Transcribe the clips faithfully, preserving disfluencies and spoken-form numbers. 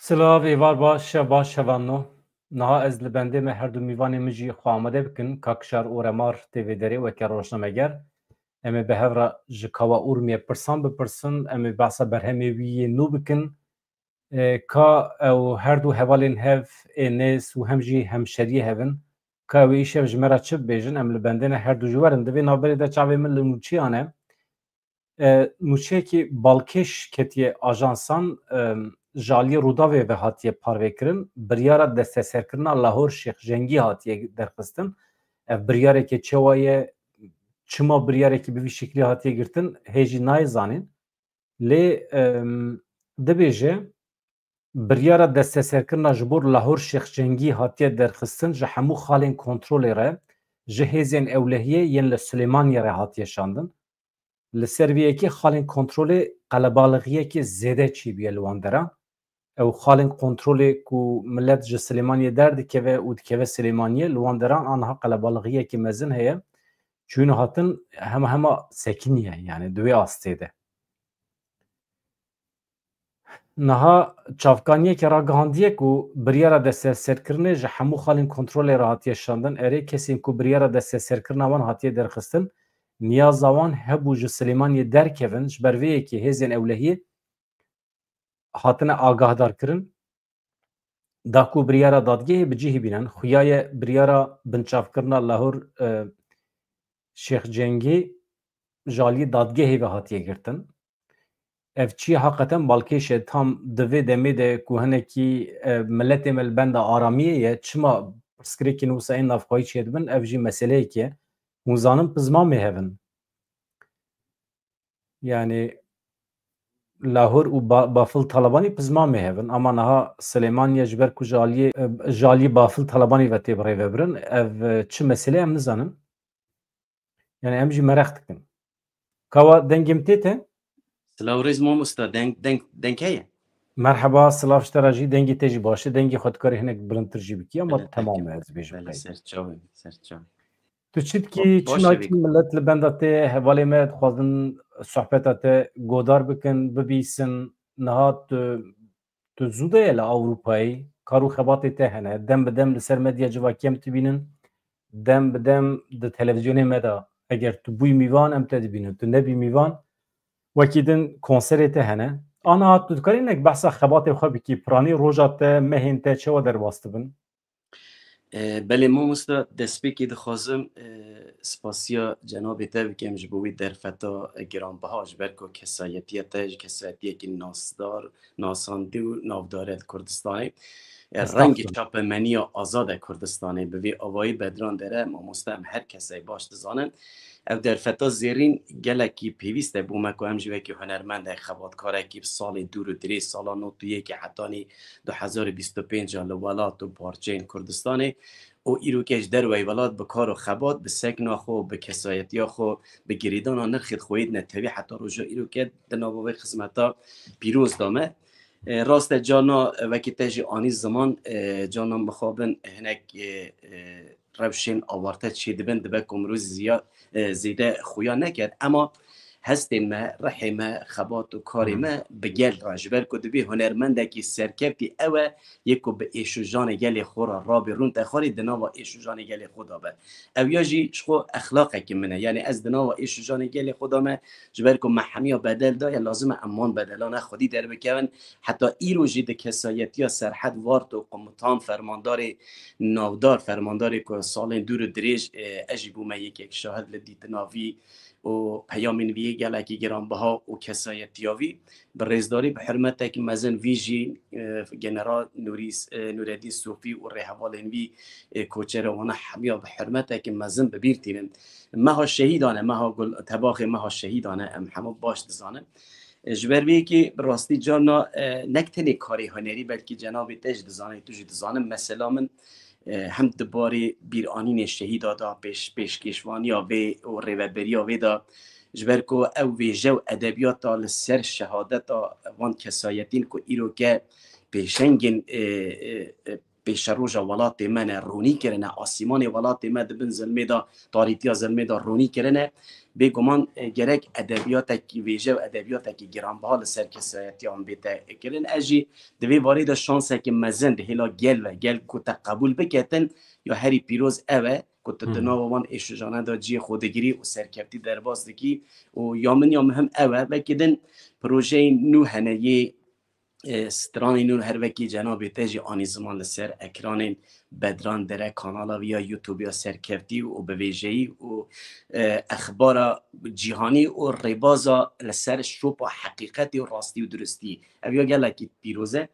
Silav, êvar baş, şev baş, şevan no. Niha ez li bendê me her du mîvanê min jî xwe amade bikin, Kak Şar û Remar tê vê derê weke rojnameger. Em ê bi hev re ji Kawa Urmiyê pirsan bipirsin, em ê behsa berhemê wî yê nû bikin. E, ka ew her du hevalên hev ê nêz û hem jî hemşeriyê hev in, ka ew ê îşev ji me re çi bibêjin, em li bendê ne her du jî werin. Di vê navberê de çavê min li nûçeyan e. E, nûçeyekî balkêş ketiye ajansan, e, ji aliyê Rûdawê ve hatiye parvekirin. Biryara desteserkirina Lahor Şêx Cengî hatiye derxistin. Ev biryarekê çawa ye, çima biryarekî bi vî şeklî hatiye girtin, hê jî nayê zanîn. Lê, e, dibêje, biryara desteserkirina ji bo Lahor Şêx Cengî hatiye derxistin, ji hemû xalên kontrolê re, ji hêzên ewlehiyê yên li Silêmaniyê re hatiye şandin. Li ser vê yekê xalên kontrolê qelebalixiyekê zêde çêbûye li wan deran. Ew xalên kontrolê ku milet ji Silêmaniyê derdikeve û dikeve Silêmaniyê, li wan deran aniha qelebalixiyekê mezin heye. Çûn û hatin hema hema sekiniye, yani di wê astê de. Niha çavkaniyeke ragihandiye ku biryara desteserkirinê ji hemû xalên kontrolê re hatiye şandin. Erê, kesên ku biryara desteserkirina wan hatiye derxistin, niyaza wan hebû ji Silêmaniyê derkevin, ji ber vê yekê hêzên ewlehiyê hatine agahdarkirin. Da ku biryara dadgehê bi cihî bînin, xuya ye biryara binçavkirina Lahor, e, Şêx Cengî ji aliyê dadgehê ve hatiye girtin. Ev çi heqeten balkêş e, tam di vê demê de ku hinekî, e, miletê me li benda aramiyê ye, çima pirsgirêkên wisa ên navxweyî çêdibin, ev jî meseleyek e. Hûn zanin pizmamê hev in. Yani Lahor û Ba-, Bafil Talebanî pizmamê hev in, ama niha Silêmaniye ji ber ku ji aliyê, e, ji aliyê Bafil Talebanî ve tê birêvebirin, ev, e, çi mesele em nizanin. Yani em jî mereq dikin. Kawa dengê min tê te? Silav rêz mamosta, deng, deng, deng heye? Merheba, silav ji te re jî, dengê te jî baş e, dengê xwe dikarî hinek bilindtir jî bikî, ama Belê, temam e, ez dibêjim Belê, qey. Ser çavê, ser çavê. Tu çi dikî, Ba-, çi baş e nakî, vî. Millet li benda te, hevalê me dixwazin sohbeta te godar bikin, bibîsin, niha tu, tu zû de ye li Ewropayê, kar û xebatê te hene, dem bi dem li ser medya civakî em dibînin, dem bi dem di televîzyonê me de, eger tu bûyî mîvan, em te dibînin, tu nebî mîvan, wekî din konserê te hene. Aniha tu dikarî hinek behsa xebatê xwe bikî, piranî roja te, mehên te çawa derbas dibin? E, belê mamosta, destpêkê dixwazim, e, spasiya cenabê te bikim ji bo wî derfeta giranbiha, ji ber ku kesayetiya te ji kesayetiyekî nasdar, nasandî û navdar e li Kurdistanê. E, Estexfirullah. Rengê çapemeniya azad e Kurdistanê. Bi vî avayî Bedran Dere, mamosta, em her kesey baş dizanin. Ev derfeta zêrîn gelekî pêwîst e bo me ku em jî wekî hunermendek, xebatkarekî bi salê dûr û dirêj, sala nod û yekê hetanî du hezar û bîst û pênc a li welat û parçeyên Kurdistanê û îroke ji derveyî welat bi kar û xebat, bi sekna xwe, bi kesayetiya xwe, bi girêdana nirxê xweyî di netewî heta roja îroke di nava vê xizmeta pîroz de me. E, rast e, carna, e, wekî te jî anî ziman, e, carna mixabin hinek, e, e, rewşên awarte çêdibin, dibe ku mirov ziya-, e, zêde xuya neket. Ema hestên me, rihê me, xebat û karê Hı hı. me bi gel re, ji ber ku dibê hunermendekî serkevtî ew e, yê ku bi êş û janê gelê xwe re rabê rûn te xwarê di nava êş û janê gelê xwe de be. Ew ya jî ji xwe exlaqekî min e. Yani ez di nava êş û janê gelê xwe de me, ji ber ku me hemiya bedel daye, lazim e em wan bedelane xwedî derbikevin. Heta îro jî di kesayetiya Serhed Varto, komutan, fermandarê navdar, fermandarê ku salên dûr û dirêj, e, ez jî bûme yekek şahid li dîtina vî û peyamên vî yê gelekî giranbiha û kesayetiya vî. Bi rêzdarî, bi hurmetekî mezin vî jî, e, General Nûrî, e, Nûredîn Sofî û rêhevalên vî, e, koçera wana hemiya bi hurmetekî mezin bi bîr tînin. Meha şehîdan e, meha gul, tebaxê meha şehîdan e, em hemû baş dizanin. E, ji ber vê yekê bi rastî carna, e, nek tenê karê hunerî, belkî cenabê te jî dizane, tu jî dizane. Mesela min, e, hem di barê bîranînê şehîda de, pêş-, pêşkêşvaniya vê û rêveberiya vê de, ji ber ku ew wêje û edebiyata li ser şehadeta van kesayetîn ku îroke pêşengên, e, e, e, pêşeroja welatê me ne, ronî kirine, asîmanê welatê me di bin zilmê de, tarîtiya zilmê de ronî kirine. Bêguman, e, gerek edebiyatekî vêje û edebiyatekî giranbiha li ser kesayetiyan bête kirin. Ez jî di vê barê de şansekî mezin di hêla gel ve, gel ku te qebûl biketin, ya herî pîroz ev e ku tu di Hmm. nava wan êşujane de cihê xwe digirî û serkeftî derbas dikî û ya min ya muhim ew e. Wekî din projeyên nû hene yê, e, stranên nû her wekî cenabê te jî anî ziman li ser ekranên Bedran Dere kanala wî ya YouTube ya serkeftî û bivêjeyî û, e, exbara cîhanî û rêbaza li ser şopa heqîqetê û rastî û durustî. Ev ya gelekî pîroz e.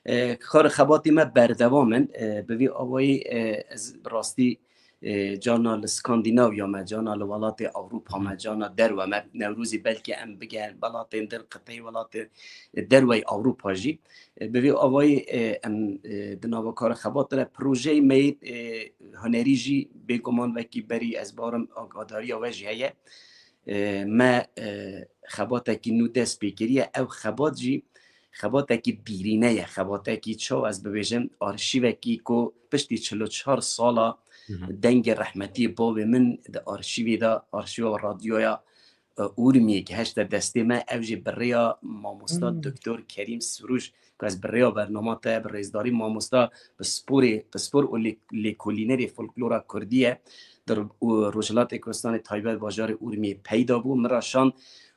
E, kar û xebatê me berdewam in. E, bi vî awayî, e, ez bi rastî, e, carna li Skandînavya me, carna li welatê Ewropa me, carna derve me, Newrozî belkî em bigerin welatên din, qiteyê welatê derveyî Ewropa jî. E, bi vî awayî, e, em, e, di nava kar û xebat de ne. Projeyê me yê, e, hunerî jî bêguman wekî berî ez barim agahdariya we jî heye. E, me, e, xebatekî nû dest pê kiriye. Ew xebat jî xebatekî dîrîne ye, xebatekî çawa ez bibêjim, arşîvekî ku piştî çil û çar sala Hı hı. dengê rehmetî bavê min di arşîvê de, arşîva radyoya, e, Urmiyê ki heşte destê me, ev jî bi rêya mamosta Hı. Doktor Kerîm Suruj, ku ez bi rêya bernama te, bi rêzdarî mamosta, pisporê, pispor û lê-, lêkolînerê folklora kurdî ye. Di ro-, û Rojhilatê Kurdistanê taybet bajarê Urmiyê peyda bû, min re şand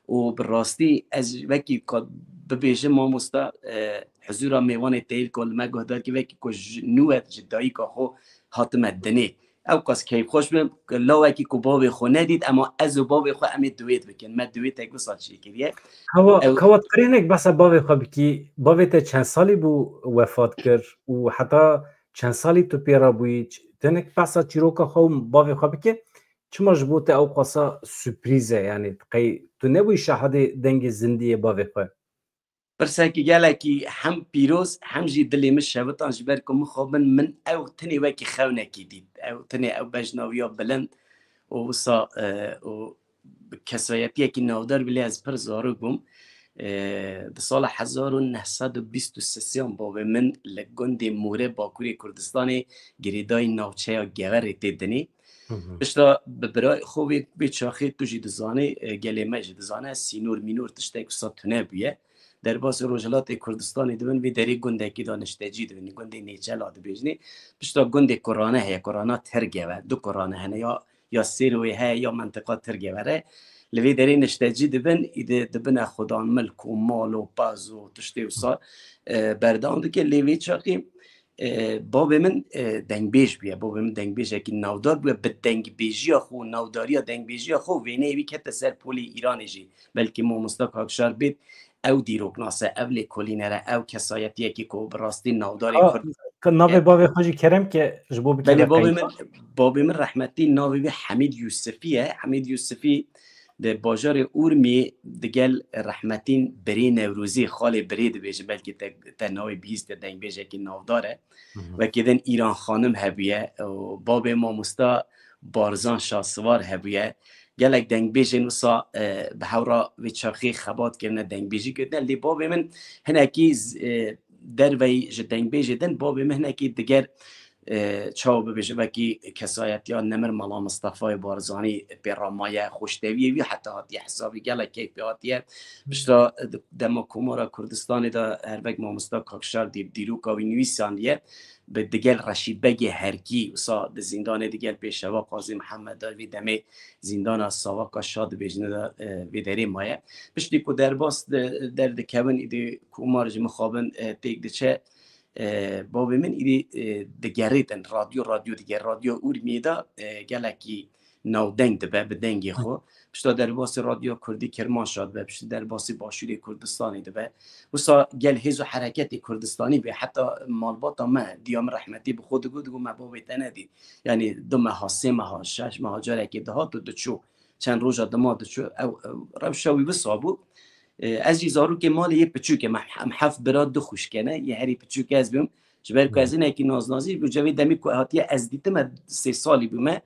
û bi rastî ez wekî ka bibêjim mamosta, e, huzura mêvanê teyîl ku li me guhdar kir, wekî ku ji nû ve ji dayika xwe hatime dinê. Ew qas keyfxweş bim, lawekî ku bavê xwe nedît, ema ez û bavê xwe em ê duet bikin. Me duetek wisa çêkiriye. Kawa, Ew kawa tu rênek behsa bavê xwe bikî, bavê te çend salî bû wefat kir û heta çend salî tu pê re bûyî? Ç-, tu hinek behsa çîroka xwe û bavê xwe bike, çima ji bo te ew qasa sürprîz e? Yanî qey tu nebûyî şahidê dengê zindî yê bavê xwe? Pirsekî gelekî hem pîroz hem jî dilê min şevitan, ji ber ku min xwe bin, min ew tenê wekî xewnekî dît. Ew tenê ew bejna wî ya bilind û wisa, e, û kesayetiyekî navdar bû, lê ez pir zarok bûm. E, di sala hezar û neh sed û bîst û sê an bavê min li gundê Mûre, Bakurê Kurdistanê, girêdayî navçeya Geverê tê dinê. Hı hı. Pişta bi birayê xwe vê, vê çaxê tu jî dizanî, e, gelê me jî dizane, sînor mînor tiştek wisa tune bûye. Derbasî Rojhilatê Kurdistanê dibin, vê derê gundekî de niştecî dibin, gundê Nêçela dibêjinê. Pişta gundê Kurane heye, Kurana Tirgeve, du Kurane hene, ya, ya Sêrwê heye, ya mentiqa Tirgeve re. Li vê derê niştecî dibin, îdî dibine xudan milk û mal û pez û tiştê wisa, e, berdewam dike. Lê vê çaxê, e, bavê min, e, dengbêj bûye. Bavê min dengbêjekî navdar bûye. Bi dengbêjiya xwe, navdariya dengbêjiya xwe, wêneyê wî kete ser polê Îranê jî. Belkî mamosta Kakşar bêt, ew dîroknas e, ev lêkolîner e, ew kesayetiyekî ku bi rastî navdarê Ka-, Kurd ka navê e. Bavê xwe jî kerem ke ji bo bikeve Belê, bavê qeyda. Min, bavê min rehmetî navê wî Hemîd Yûsifî ye. Hemîd Yûsifî di bajarê Urmiyê digel rehmetîn Birê Newrozî, xalê Birê dibêjin, belkî te, te navê bihîste, dengbêjekî navdar e. Hı hı. Wekî din Îran Xanim hebûye û babê mamosta Barzan Şahsivar hebûye. Gelek dengbêjên wisa, e, bi hewra vê çaxê xebat kirine, dengbêjî kirine. Lê babê min hinekî z-, e, derveyî ji dengbêjê din, babê min hinekî diger, e, çawa bibêje, wekî kesayetiya nemir Mela Mistefayê Barzanî pê re maye, xweşteviyê wî heta hatiye hesabî, gelek keyf pê hatiye. Pişta, e, di dema Komara Kurdistanê de her wek mamosta Kakşar dî-, dîroka wî nivîsandiye, bi digel Reşîd Begê Herkî, wisa di zîndanê digel Pêşewa Qazî Mihemed de vê demê zîndana Savaka Şa dibêjine de, e, vê derê maye. Piştî ku derbas de-, derdikevin, îdî Komar ji mixabin, e, têk diçe, e, bavê min îdî, e, digerêtin radyo, radyo diger, radyo Urmiyê de, e, gelekî navdeng dibe bi dengê xwe. Pişta derbasî Radyoya Kurdî Kirmanşa dibe, piştî derbasî Başûrê Kurdistanê dibe. Wisa gel hêz û hereketê Kurdistanî bê, heta malbata me, diya min rehmetî bi xwe digot, digot, me bavê te nedît. Yanî du meha, sê meha, şeş meha carekê dihat û diçû. Çend roja dima diçû. Ew, ew rewşa wî wisa bû. E, ez jî zarokê malê yê piçûk im. Em heft bira, du xwişk hene. Yê herî piçûk ez bûm. Ji ber ku ez hinekî naznazî bû, cevê demê ku hatiye ez dîtime, sê salî bûme.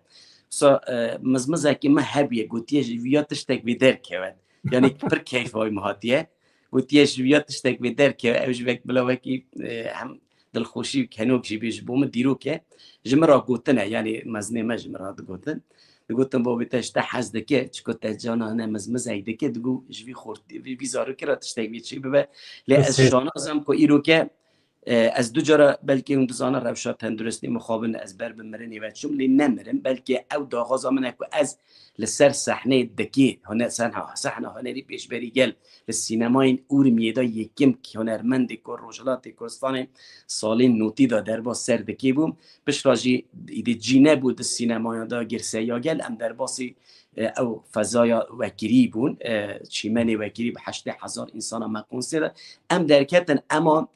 Wisa, e, mizmizekî me hebûye, gotiye ji viya tiştek vê derkeve. Yanî pir keyfa wî min hatiye. Gotiye ji viya tiştek vê derkeve. Ew ji wek bila wekî, e, hem dilxweşî û kenok jî bê ji bo min dîrok e. Ji min re gotine, yanî mezinê me ji min re digotin. Digotin, "Bavê te ji te hez dike, çiko te cana hine mizmizek dike." Digo, "Ji vî xortî, vî, vî zarokê re tiştek vî çî bibe." Lê ez şanaz im ku îroke, e, ez du cara belkî hûn dizane rewşa tenduristî min xwe bin ez ber bi mirinê ve çûm, lê nemirim. Belkî ew daxwaza min e ku ez li ser sehneyê dikî, hune-, sehna, sehna hunerî pêşberî gel li sînemayên Urmiyê de yekim hunermendê ku Rojhilatê Kurdistanê salên notî de derbas ser dikê bûm. Piştre jî îdî cî nebû di sînemaya de girseya gel, em derbasî, e, ew fezaya wekirî bûn, e, çîmenê wekirî bi heştê hezar însana me konsê de. Em derketin, ema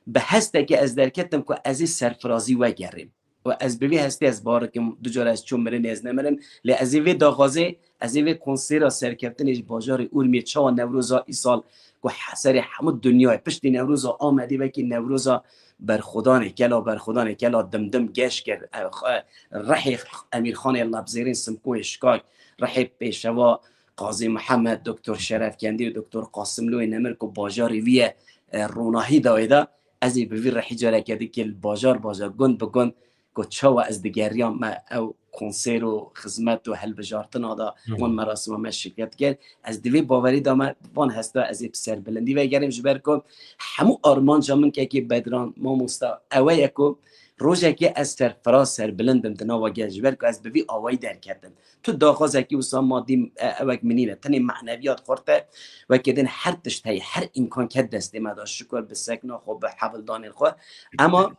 bi hestekê ez derketim ku ez ê serfirazî wegerîm. Û ez bi vî hestê ez bar dikim, du cara ez çûm mirinê ez nemirim. Lê ez ê vê daxwazê, ez ê vê konsêra serkeftinê ji bajarê Urmiyê çawa Newroza îsal ku he-, serê hemû dinyayê, piştî Newroza Amedê wekî Newroza Berxwedanê, kela Berxwedanê, kela Dimdim geş kir, e, xwe-, rihê Emîrxanê Lebzêrîn, Simkoyê Şikak, rihê Pêşewa Qazî Mihemed, Doktor Şerefkendî û Doktor Qasimlûyê Nemir ku bajarê wî ye, e, ronahî dawê de, ez ê bi vî rihî careke dikê li bajar bajar, gund bi gund, ku çawa ez digeriyam me ew konser û xizmet û hilbijartina de, Hı hı. wan merasima me şirket kir. Ez di vê bawerî de me van hesta ez ê bi serbilindî vegerim, ji ber ku hemû armanca min kekê Bedran mamosta ewe ye ku rojekê ez serfiraz serbilind bim di nava gel, ji ber ku ez bi vî awayî derketim. Tu daxwazekî wisa madî, e, ewek min nîne, tenê maneviyat xurt e. Wekî din her tişt heye, her îmkan ket destê me de, şikor bi sekna xwe, bi hewldanên xwe. Ema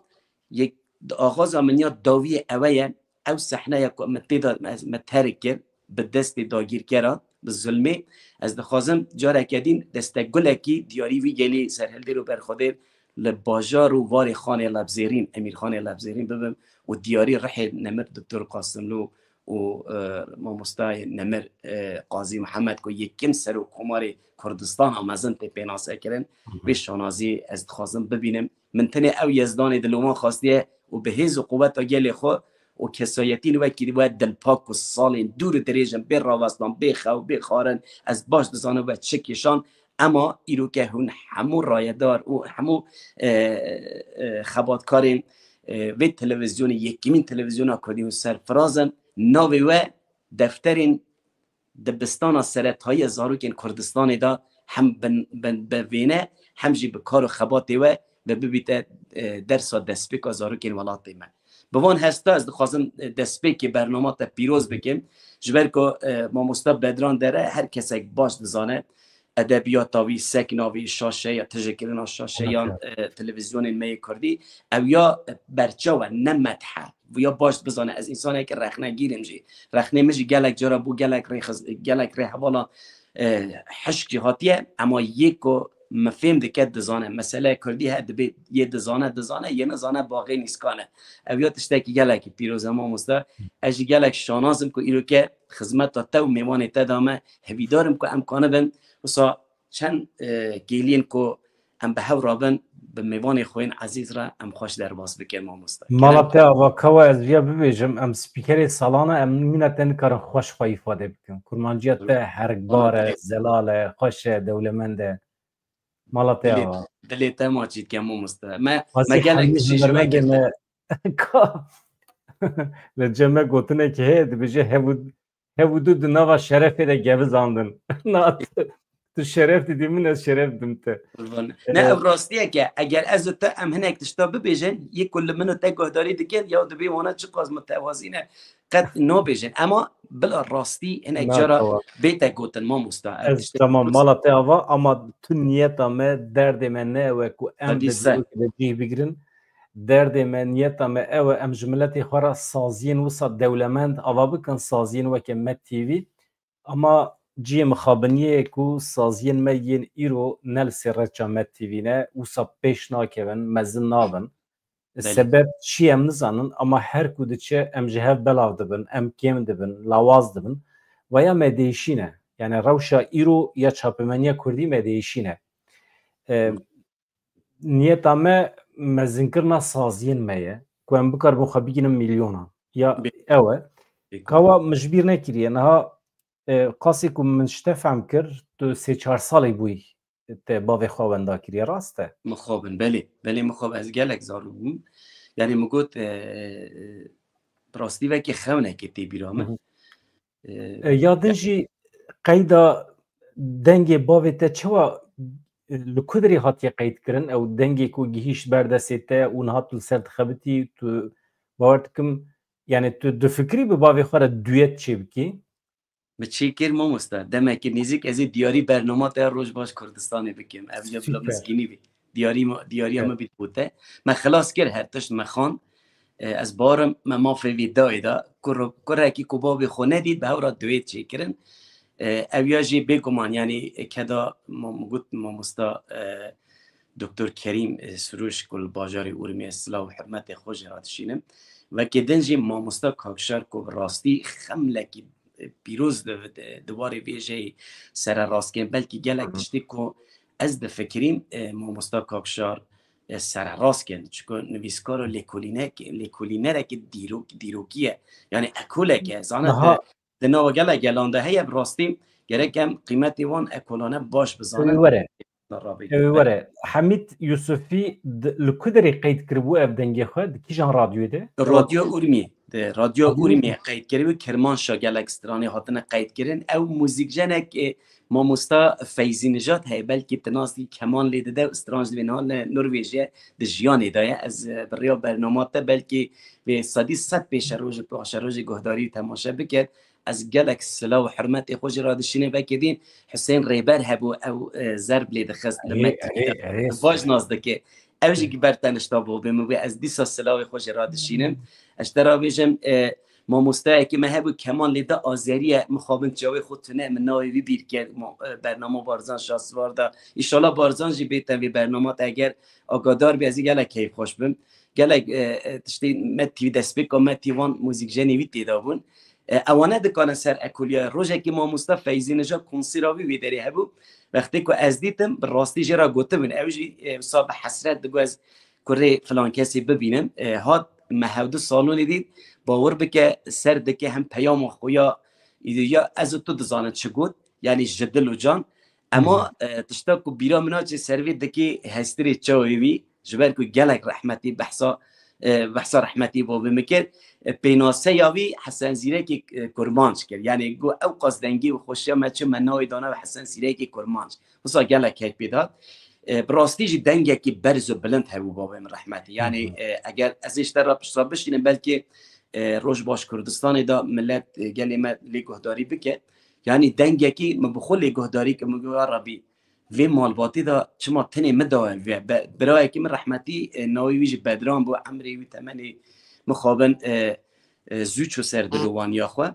yek axwaza min ya dawiyê ewe ye, ew sehneya ku min tê de me, me terk kir bi destê dagîrkera, bi zulmê, ez dixwazim careke din destegulekî diyarî vî gelî serhildêr û berxwedêr li bajar û warê Xanê Lebzêrîn, Emîrxanê Lebzêrîn bibim û diyarî rihê Nemir Doktor Qasimlû û, e, mamostayê Nemir, e, Qazî Mihemed ku yekim serokkomarê Kurdistana mezin tê pênasekirin, Hı hı. vê şanazî ez dixwazim bibînim. Min tenê ew yezdanê di loman xwastiye û bi hêz û quweta gelê xwe û kesayetîn wekî we dilpak ku salên dûr û dirêj in, bê rawestan, bê xew, bê xwarin, ez baş dizanim we çi kêşan, ema îroke hûn hemû rayedar û hemû, e, e, xebatkarên, e, vê televîzyonê, yekemîn televîzyona Kurdî hûn serfiraz in, navê we defterên dibistana seretayiya zarokên Kurdistanê de hem bin, bin, bi vêne, hem jî bi kar û xebatê we ve bibîte, e, dersa destpêka zarokên welatê me. Bi van hesta ez dixwazim, e, destpêkê bernama te pîroz bikim. Ji ber ku, e, mamosta Bedran Dere her kesek baş dizane, edebiyata wî, sekna wî, şaşeya, tijekirina şaşeyan, Anladım. e, televîzyonên me yê Kurdî, ew ya berçaw e, ne medh e. Vûya baş bizane, ez însanekî rexnegîr im jî. Rexnê min jî gelek cara bû, gelek rêxiz-, gelek rêhevala, e, hişk jî hatiye, ema yê ku min fêm dike dizane. Mesele Kurdî he, dibê yê dizane, dizane, yê nizane baxê nîskan e. Ev ya tiştekî gelekî pîroz e mamoste. Ez jî gelek şanaz im ku îroke xizmeta te û mêvanê te de me. Hevîdar im ku em kanibin wisa çend, e, kêliyên ku em bi hev rabin, bi mêvanê xwe yên ezîz re em xweş derbas bikin, mamoste. Mala te ava kawa ez viya bibêjim, em spîkerê salane, em mîna te nikarin xweş xwe îfade bikin. Kurmanciya te hergbar e, zelal e, xweş e, dewlemend e. Mala te ava. Dilê te maçî dike, mamoste. Me, me gelek tiştî ji we girtin. Ka. Li cem me gotinek heye, dibêje hev û Hev û du di nava şerefê de gevizandin. Na, tu, tu şeref didî min, ez şeref didim te. Qurban. Ne, ev rastiyek e. Eger ez û te em hinek tişta bibêjin, yê ku li min û te guhdarî dikin, ya dibê wana çiqas mutewazî ne, qet nabêjin. Ema bila rastî hinek cara bê te gotin, mamosta. Ez, tamam, mala te ava, ama tu niyeta me, derdê me ne ew e ku em bi dîrokê de cih bigirin. Derdê me, niyeta me ew e, em ji miletê xwe re saziyên wisa dewlemend ava bikin, saziyên weke Med T V. Ama cihê mixabiniyê ye ku saziyên me yên îro ne li ser reça Med T V ne, wisa pêş nakevin, mezin nabin. Sebeb çi em nizanin, ama her ku diçe em ji hev belav dibin, em kêm dibin, lawaz dibin. Ve ya me değişîne. Yani rewşa îro ya çapemeniya kurdî me değişîne. E, niyeta me mezinkirina saziyên me ye ku em bikaribin xwe bigînin milyonan. Ya ew e. Kawa min ji bîr nekiriye. Niha, e, qasê ku min ji te fehm kir, tu sê çar salî bûyî. te bavê xwe wenda kiriye, rast e? Mixabin, belê, belê mixab ez gelek zarok bûm. Yanî min got, e, e, bi rastî vekê xewnekê tê bîra min. Hı hı. E, E, ya din jî qeyda dengê bavê te çawa, e, li ku derê hatiye qeydkirin? Ew dengê ku gihîşt ber destê te û niha tu li ser dixebitî, tu bawer dikim, yani tu difikirî bi bavê xwe re duyet çêbikî? Min çêkir mamoste, demekî nêzîk ez ê diyarî bernama te ya Roj Baş Kurdistanê bikim. Ev jî bila Süper. Mizgînî bî. Diyarî ma-, diyariya Evet. min bî bo te. Me xilas kir her tişt, me xan. E, ez barim me mafê vî dayê de. Kur-, kurekî ku bavê xwe nedît, bi hev re duet çêkirin. E, ev ya jî bêguman, yanî, e, keda ma-, min got mamosta, e, Doktor Kerîm, e, Sirûş ku li bajarê Urmiyê, silav û hurmetê xwe jê re dişînim. Wekî din jî mamosta Kakşar ku bi rastî xemlekî, e, pîroz di, di, di warê vê jeyî sererast kirin. Belkî gelek Hı hı. tiştê ku ez difikirîm, e, mamosta Kakşar, e, sererast kirin. Çunku nivîskar û lêkolînek-, lêkolînerekî dîrok-, dîrokî ye. Yani ekolek e. Zane Niha di, di nava gelek gelan de heye, bi rastî gerek em qîmetê wan ekolane baş bizanin. Ew were. Ew were. Hemîd Yusufî di, li ku derê qeyd kiribû ev dengê xwe? Di kîjan radyoyê de? Radyo Urmiyê. Di Radyo Radyo Urmiyê qeyd kiribû. Kirmanşa gelek stranê hatine qeyd kirin. Ew muzîkjenek, e, mamosta Feyzî Nijat heye. Belkî tu nas dî, keman lê dide û stranj dibê niha li Norvêjê di jiyanê de ye. Ez, e, bi rêya bernama te belkî vê sedî sed pêşerojê, paşerojê guhdarî û temaşe bike. Ez gelek silav û hurmetê xwe jê re dişînim. Vekê din Husên Rêber hebû, ew, e, zerb lê dixist li Erê, Mekî erê, de. Erê, Baş nas dike. Ew jî Erê. Ber tenişta bû bê min bû. Ez dîsa silavê xwe jê re dişînim. Ez ji te re bêjim, e, mamostayekî me hebû, keman lê de azerî ye. Mixabin çavê xwe tune, min navê wî bîr kir. Mo-, e, bernama Barzan Şahswar de. Îşallah Barzan jî bête vê bernama te, eger agadar bê, ez ê gelek keyfxweş bim. Gelek, e, e, tiştê me tî destpêka me tî van muzîkjenê wî tê de bûn. E, ewane dikane ser ekoliya. Rojekî mamosta Feyzî Nijat konsêra wî wê derê hebû. Wextê ku ez dîtim, bi rastî jê re gotibin. Ew jî, e, wisa bi hesret digot, ez kurê filan kesê bibînim. E, hat me hevdu salonê dît. Bawer bike, ser dike hem peyama xwe ya, ya ez û tu dizanin çi got. Yanî ji dil û can. Ema, Hı hı. e, tişta ku bîra min a çê ser vê dikê hestirê çawê wî, ji ber ku gelek rehmetî behsa, e, behsa rehmetî bavê min kir, e, pênaseya wî Hesen Zîrekê, e, Kurmanc kir. Yanî got, ew qas dengê û xweşiya me çi me navê dana Hesen Zîrekê Kurmanc. Wisa gelek keyf pê dihat. E, bi rastî jî dengekî berz û bilind hebû bavê min rehmetî. Yanî, Hı hı. e, eger ez ê ji te re pişta bişînim, belkî, e, Roj Baş Kurdistanê de milet, e, gelê me lê guhdarî bike. Yanî dengekî min bi xwe lê guhdarî kir, min got, ya Rebî, vê malbatê de çima tenê min daye vê? Be-, birayekî min rehmetî, e, navê wî jî Bedran bû, emrê wî temenê mixabin, e, e, zû çû ser dil û waniya xwe.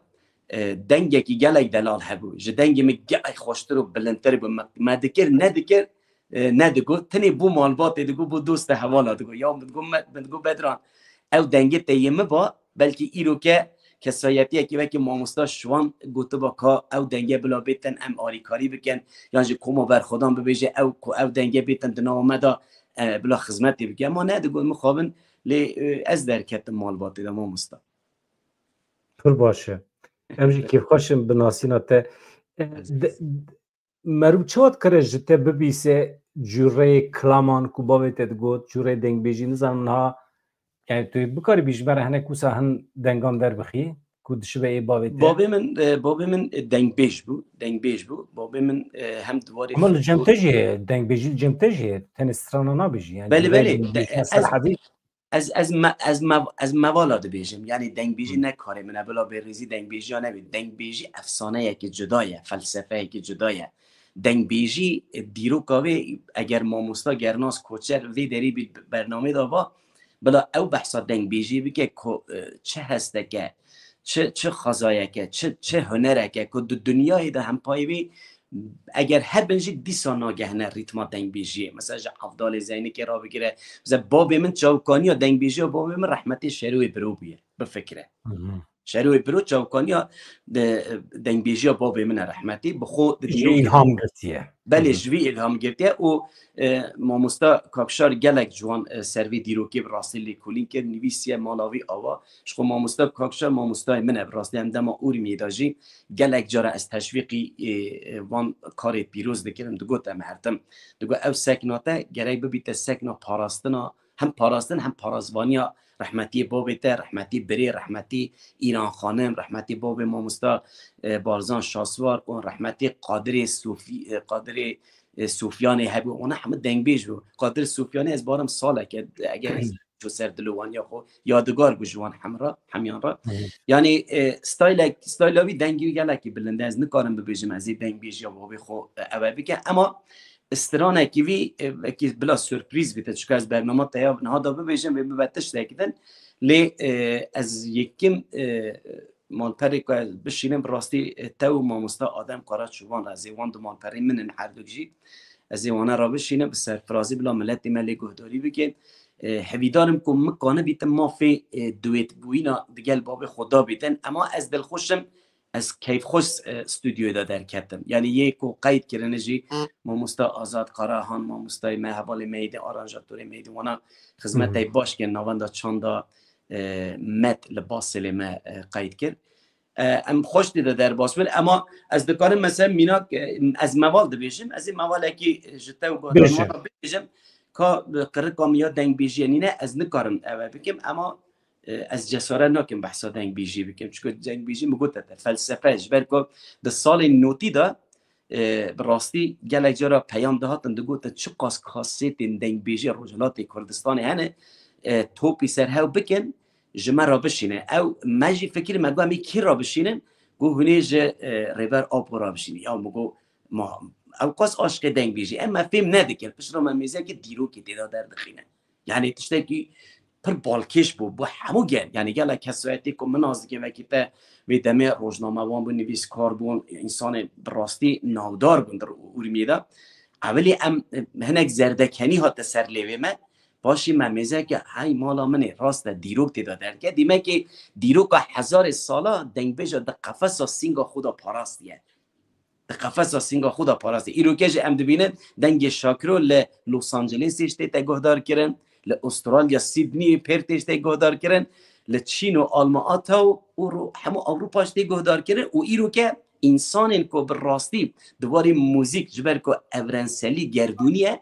E, dengekî gelek delal hebû. Ji dengê min gelek xweştir û bilindtir bû. Me, me dikir, nedikir, e, nedigot. Tenê bû malbatê digot, bû doste hevala digot. Ya min digot, me, min digot, Bedran, ew dengê te yê min ba, belkî îroke kesayetiyekî wekî mamosta Şiwan gotiba ka ew denge bila bêtin, em alîkarî bikin, yan jî koma berxwedan bibêje ew ku ew denge bêtin di nava me de, e, bila xizmetê bike. Ema ne, digot, mixabin, lê, e, ez derketim malbatê de mamosta. Pir baş e. Em jî kêfxweş in bi nasîna te. E, Ez de, Merû çawa dikare ji te bibîse cûreyê kilaman ku bavê te digot, cûreyê dengbêjî, nizanim niha, yani tu bikarî bî ji me re hinek wisa hin dengan derbixî ku dişibe ê bavê te? Bavê min, e, bavê min, e, dengbêj bû, dengbêj bû. Bavê min, e, hem di warê Ama li cem te jî heye, dengbêjî li cem te jî heye, tenê strana nabêjî yani. Belê, belê. De, ez, ez, me, ez, me, ez mevala dibêjim. Yanî dengbêjî Hı. ne karê min e, bila bêrêzî dengbêjiya nebê. Dengbêjî efsaneyekî cuda ye, felsefeyekî cuda ye. Dengbêjî, e, dîroka wê, eger mamosta Gernas Koçer vê derî bî bernamê de va, bila ew behsa dengbêjiyê bike ku, e, çi hesteke, çi, çi xazayeke, çi, çi hunereke ku di dinyayê de hempayê wê eger hebin jî dîsa nagehine rîtma dengbêjiyê. Mesela ji Evdalê Zeynikê re bigire. Mesela babê min çawkaniya dengbêjiya babê min rehmetê şerê wê biro bûye. Bifikire. Hı hı. Şeroyê Biro çavkaniya de, dengbêjiya babê min e rehmetî. Bi xwe di Ji dîrokê îlham girtiye. Belê, ji vî îlham girtiye û, e, mamosta Kakşar gelek ciwan, e, ser vê dîrokê bi rastî lêkolîn kir, nivîsiye mala wî ava. Ji xwe mamosta Kakşar mamostayê min e, bi rastî em dema Urmiyê de jî gelek cara ez teşwîqî, e, e, van karê pîroz dikirim, digot em her tim. Digot ev sekna te gerek bibîte sekna parastina, hem parastin hem parazvaniya rehmetiyê babê te, rehmetî birê, rehmetî Îran Xanim, rehmetî babê mamosta, e, Barzan Şaswar û rehmetî Qadirê Sofî, e, Qadirê, e, Sofyanê hebû. Wana hemû dengbêj bû. Qadir Sofyanê ez barim saleke, eger ez çû ser dil û waniya xwe, yadigar bû ji wan hemra, hemiyan re. Hı hı. Yanî, e, staylek, stayla wî dengî wî gelekî bilind e. Ez nikarim bibêjim ez ê dengbêjiya babê xwe, e, ewe bike. Ema stranekî vî, e, wekî bila surprîz bite. Çika ez bernama te ya niha da bibêjim vê bibe tiştekî din. Lê, e, ez yekim, e, malperê ku ez bişînim, bi rastî, e, te û mamosta Adem Karaçovan re, ez ê wan du malperê min in her duk jî. Ez ê wana re bişînim, bi serfirazî bila miletê me lê guhdarî bikin. E, hevîdarim ku min kanibîtim mafê, e, duêtbûyîna digel babê xwe dabîtin. Ema ez dilxweş im, ez keyfxweş, e, stûdyoyê de derketim. Yanî yê ku qeyd kirine jî Hı. mamosta Azad Karahan, mamostayê me, hevalê me yê dî, aranjatorê me yê dî, wana xizmetê Hı. baş kirin navenda çanda, e, met li Baselê me, e, qeyd kir. E, em xweş tê de derbas bin, ema ez dikarim mesela mînak, e, ez meval dibêjim, ez ê mevalekî ji te û Bêje. guhdarmana bibêjim, ka qirika min ya dengbêjiyê nîne, ez nikarim eve bikim, ema, e, ez cesaret nakim behsa dengbêjiyê bikim. Çunku dengbêjî min gote te, felsefe, ji ber ku di salên notî de, e, bi rastî gelek cara peyam dihatin, digotin çiqas kasetên dengbêjê Rojhilatê Kurdistanê hene, e, topî ser hev bikin, ji me re bişîne. Ew me jî fikir me got, em ê kî re bişînin? Got, hûn ê ji, e, Rêber Apo re bişînin. Ya min got, ma ew qas aşqê dengbêjî. Em me fêm nedikin. Piştre me mêzekî dîrokê tê de derdixîne. Yanî tiştekî pir balkêş bû. Bo hemû gel. Yanî gelek kesayetê ku min nas dike, wekî te vê demê rojnamevan bûn, nivîskar bûn, însanê bi rastî navdar bûn di Urmiyê de. Ewilî em, e, hinek zerdekenî hate ser lêvê me. Paşî me mêzeke hey mala min ê, rast e, dîrok tê de derke. Dîmekê dîroka hezarê sala dengbêja di qefesa sînga xwe de parastiye. Di qefesa sînga xwe de parastiye. Îroke jî em dibînin dengê Şakiro li Los Angelesê jî tête guhdar kirin, li Australya Sydneyê pêr tê jî tê guhdar kirin, li Çîn û Almanya û ro-, hemû Ewropa jî tê guhdar kirin û îroke însanên ku bi rastî di warê muzîk, ji ber ku evrenselî gerdûnî ye,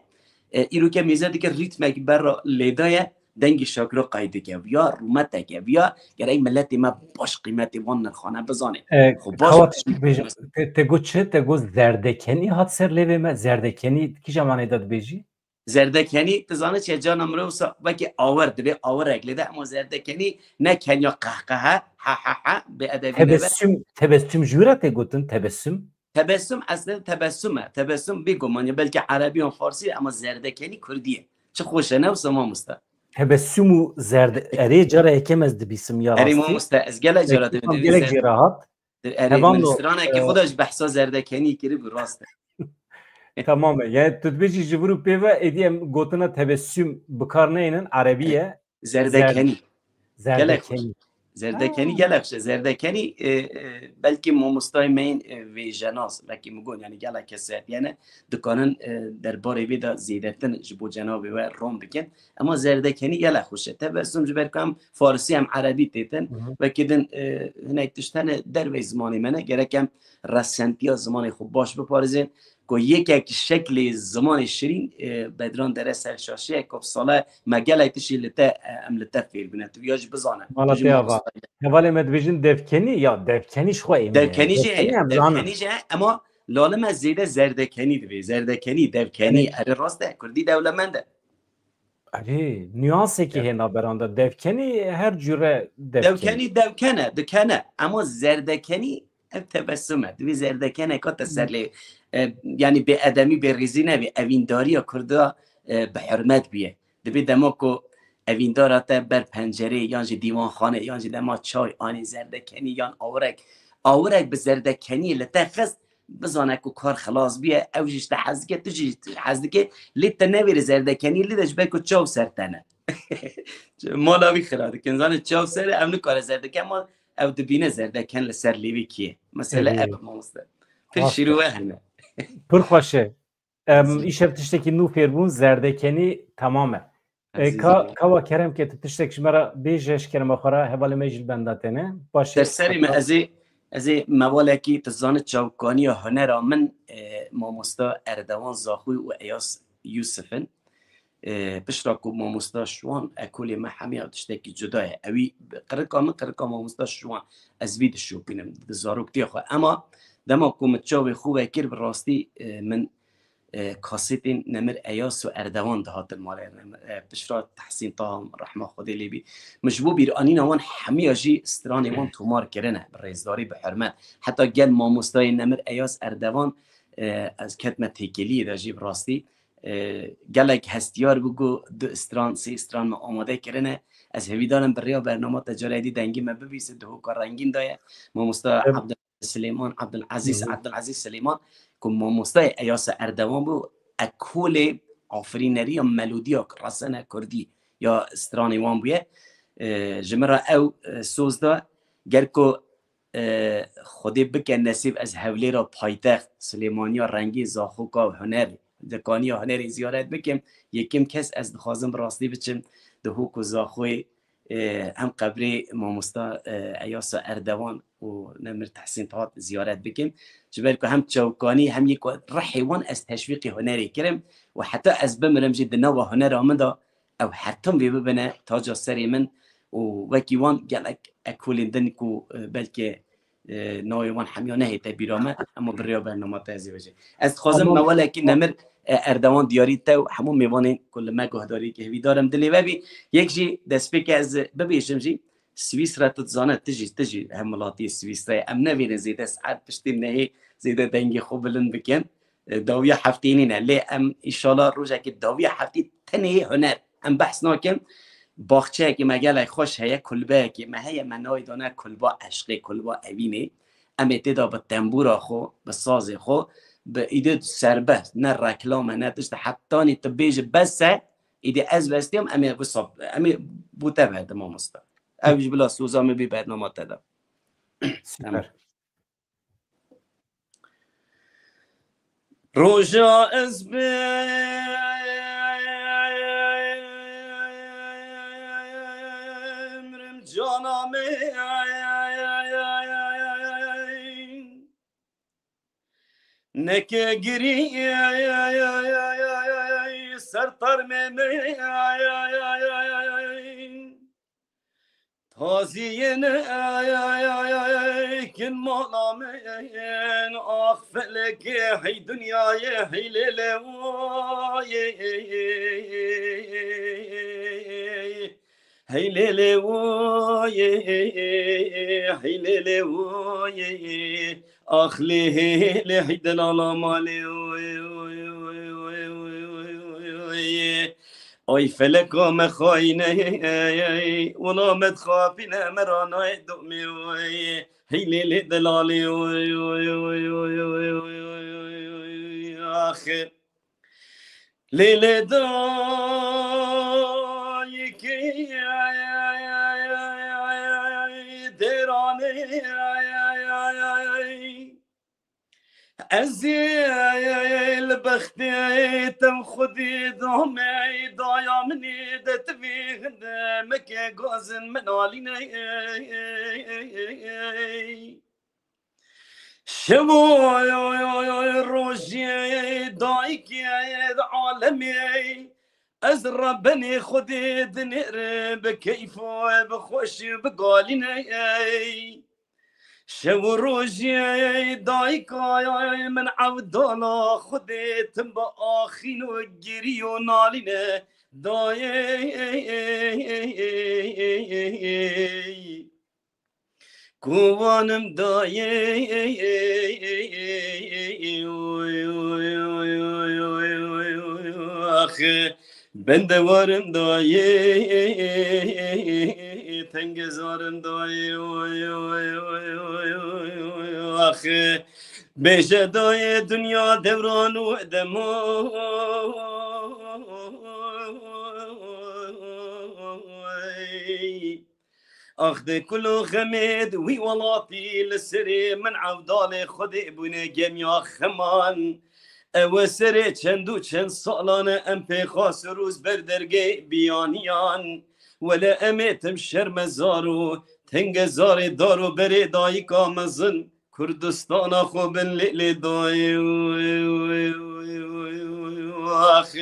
e, îroke mêze dike rîtmek berra lê daye, dengê Şakiro qeyd dike. Viya rûmeteke, viya gerek miletê me baş qîmetê van nirxane bizane. E, Xwe baş kawa tiştek bêjim. Te, te got çi? Te got zerdekenî hat ser lêvê me. Zerdekenî kîja manê de dibêjî? Zerdekenî, tu zanî çi ye, cana mirov wisa wekî awir, divê awirek lê de, ema zerdekenî ne kenya qehqehe, ha ha ha, bêedebî nebe. Tebessüm, tebessüm jû re tê gotin, tebessüm? Tebessüm eslê tebessüm e. Tebessüm bêguman ya belkî erebî yan farsî ye, ema zerdekenî kurdî ye. Çi xweş e, ne wisa mamoste? Tebessüm û zerde-, erê cara yekem ez dibîsim ya rastî. Erê mamoste, ez gelek cara dibînim. Gelek jê re hat. Erê, min stranekî xwe de ji behsa zerdekenî kiribû, rast e. Tamam e. Yani tu dibêjî ji vir û pê ve êdî em gotina tebessüm bi kar neynin, erebî ye. Zerdekenî. Gelek xweş. Zerdekenî. Zerdekenî gelek xweş e. Zerdekenî, e, e, belkî mamostayê me yên, e, vêjenas, belkî min got, yani gelek kesayet, yani dikanin, e, derbarê vê de zêdetin ji bo cenabê we rom bikin. Ema zerdekenî gelek xweş e. Tebessum ji ber ku em farsî em erebî têtin. Hı hı. Wekî din, e, hinek tişt hene dervey zimanê me ne. Gerek em resentiya zimanê xwe baş biparêzin. Ku yekek şeklê zimanê şirîn, e, Bedran Dere Serşaşî ye, ku bi sala me gelek tiştî li te, e, em li te fêr bûne. Tu ya jî bizane. Mala te ava. Hevalê me dibêjin devkenî, ya devkenî ji xwe êmî ye. Devkenî jî heye. Devkenî jî heye, ema lale me zêde zerdekenî divê. Zerdekenî, devkenî, erê rast e. Kurdî dewlemend e. Erê, nuansekî hê naberan de. Devkenî her cure devkenî. Devkenî devken e, diken e. Ema zerdekenî ev tebessum e. Divê zerdekeneka te ser lê, e, yani bêedemî, bêrîzî nebe. Evîndariya Kurda, e, bi hurmet bûye. Divê dema ku evîndara te ber pencerê yan jî dîwanxane yan jî dema çay anî zerdekenî yan awirek, awirek bi zerdekenî li te xist, bizane ku kar xilas bûye, ew jî ji te hez dike, tu jî hez dike, lê te nevêrî zerdekenî lê de ji ber ku çav ser te ne. Mala wî xira dikin, zanî çav ser e, ew nikare zerdeke, ema ew dibîne zerdeken li ser lêvê kiyê. Mesele ev e, mamoste. Pir şîrove hene. Pir xweş e. Em, îşev tiştekî nû fêr bûn, zerdekenî temam e. E, ka, kawa kerem ke tu tiştek ji me re bêje, ji kerema xwe re hevalê me jî li benda têne. Baş e. Ser serê me ez ê, ez ê mewalekî, tu zanî çawkaniya hunera min, e, mamosta Erdewan Zaxoy û Eyas Yusuf in. E, piştra ku mamosta Şiwan ekolê me hemiya tiştekî cuda ye. Ewî qirika min, qirika mamosta Şiwan. Ez vî dişopînim di zaroktiya xwe. Ema dema ku min çavê xwe vekir, bi rastî, e, min e, kasetên Nemir Eyas û Erdewan dihatin malê Nemir, e, pişra Tehsîn Taha, rehma Xwedê lê bî. Min ji bo bîranîna wan hemiya jî stranê wan tomar kirine, bi rêzdarî, bi hurmet. Heta gel mamostayê Nemir Eyas Erdewan, e, ez ketme têkiliyê de jî bi rastî. E, gelek hestiyar bû ku du stran, sê stran me amade kirine. Ez hevîdar im bi rêya bernama te cara dî dengê me bibîse, di hoka rengîn de ye. Mamosta Em, Abdul Silêman Abdulezîz, Hı hı. Abdulezîz Silêman, ku mamostayê Eyasa Erdewan bû, ekolê afirîneriya melodiya resene kurdî ya stranê wan bûye. E, ji min re ew, e, soz da, ger ku, e, Xwedê bike nesîb, ez Hewlêra paytext, Silêmaniya rengê zaxoka û hunerê, dekaniya hunerê ziyaret bikim, yekim kes ez dixwazim bi rastî biçim, di hok û zaxoyê e, em qebrê mamosta, e, Eyasa Erdewan û Nemir Tehsîn Taha ziyaret bikim. Ji ber ku hem çawkanî hem yê ku rihê wan ez teşwîqê hunerê kirim û heta ez bimirim jî di nava hunera min de ew her tim vê bibine taca serê min û wekî wan gelek ekolên din ku, e, belkî e, navê wan hemiya nehête bîra me, ema bi rêya bernama te ez ê vêjim. Ez dixwazim Tamam. mewalekî Nemir, e, Erdewan diyarî te û hemû mêvanên ku li me guhdarî ke hêvîdar im dilê we bî. Yek jî destpêkê ez bibêjim jî, Swîsra tu dizane, tu jî, tu jî hemwelatiyê Swîsrayê. Em nevêrin zêde saet piştî nehê zêde dengê xwe bilind bikin. E, dawiya heftê nîne. Lê em înşallah rojekê dawiya heftê tenê huner. Em behs nakin. Baxçeyekê me gelek xweş heye, kulbeyekê me heye, me navê dane kulba eşqê, kulba evînê. Em ê tê de bi tembûra xwe, bi sazê xwe, bi îdê serbest, ne reklam e, ne tişt e, hetanî tu bêjî bes e, îdê ez bestiyam, em ê wisa, em ê bo te berdin mamoste. Ew jî bila soza min bî bernama te de. Süper. Tamam. Roja ez bimrim cana min, neke girî ser termê min. Taziyên kin mala min, ax felekê, hey dinyayê, hey lê lê woyê, hey lê lê woyê, hey lê lê woyê, ax lê lê, hey delala malê woy, woy, woy. Oy feleka me xayîne, wila me dixapîne, me ranayê domê, oy. Hey lê lê delalê, oy, oy, oy, ax. Lê lê dayikê, dêranê. Ez ê li bextê te xwedî dame, daya min ê de tivî hinde meke gazin min alîne. Şevo rojê dayikê di alemê, ez rebenê xwedê dinêrim bi keyf û bi xweş bi galîne. Şev û rojê dayika min evdala xwedê tim bi axîn û girî û nalîne dayê. Kovanim dayê. Ax. Ben de warim dayê, tenge zarim dayê, oy, oy, oy, oy, oy, oy, ax. Bêje dayê dinya dewran û demo. Ax de kulo xemê di wî welatî li serê min evdalê Xwedê bûne gemiya xeman. Ew e serê çend û çend salan e em pê xas rûz ber dergê biyaniyan. Wele em ê tim şermezar û tengezarê dar û berê dayika mezin Kurdistana xwe bin lê lê dayê. Ax,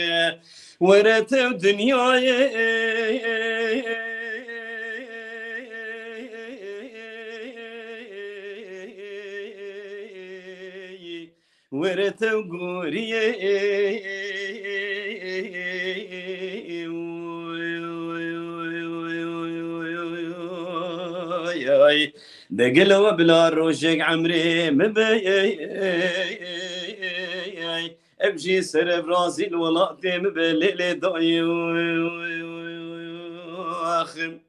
were tev dinyayê. Were tev goriyê. Ay, ay. Degil we bila rojek emrê mi be. Ev jî serevrazî li welatê mi be lê lê dayê. Axim.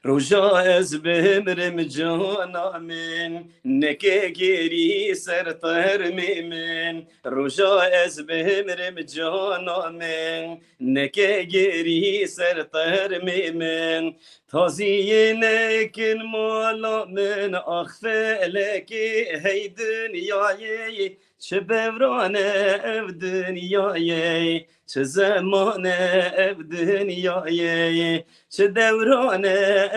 Roja ez bimrim cana min, neke gêrî ser termê min. Roja ez bimrim cana min, neke gêrî ser termê min. Taziyê nekin mala min, ax felekê hey dinyayê. Çi devran e ev dinyayê, çi zeman e ev dinyayê, çi devran e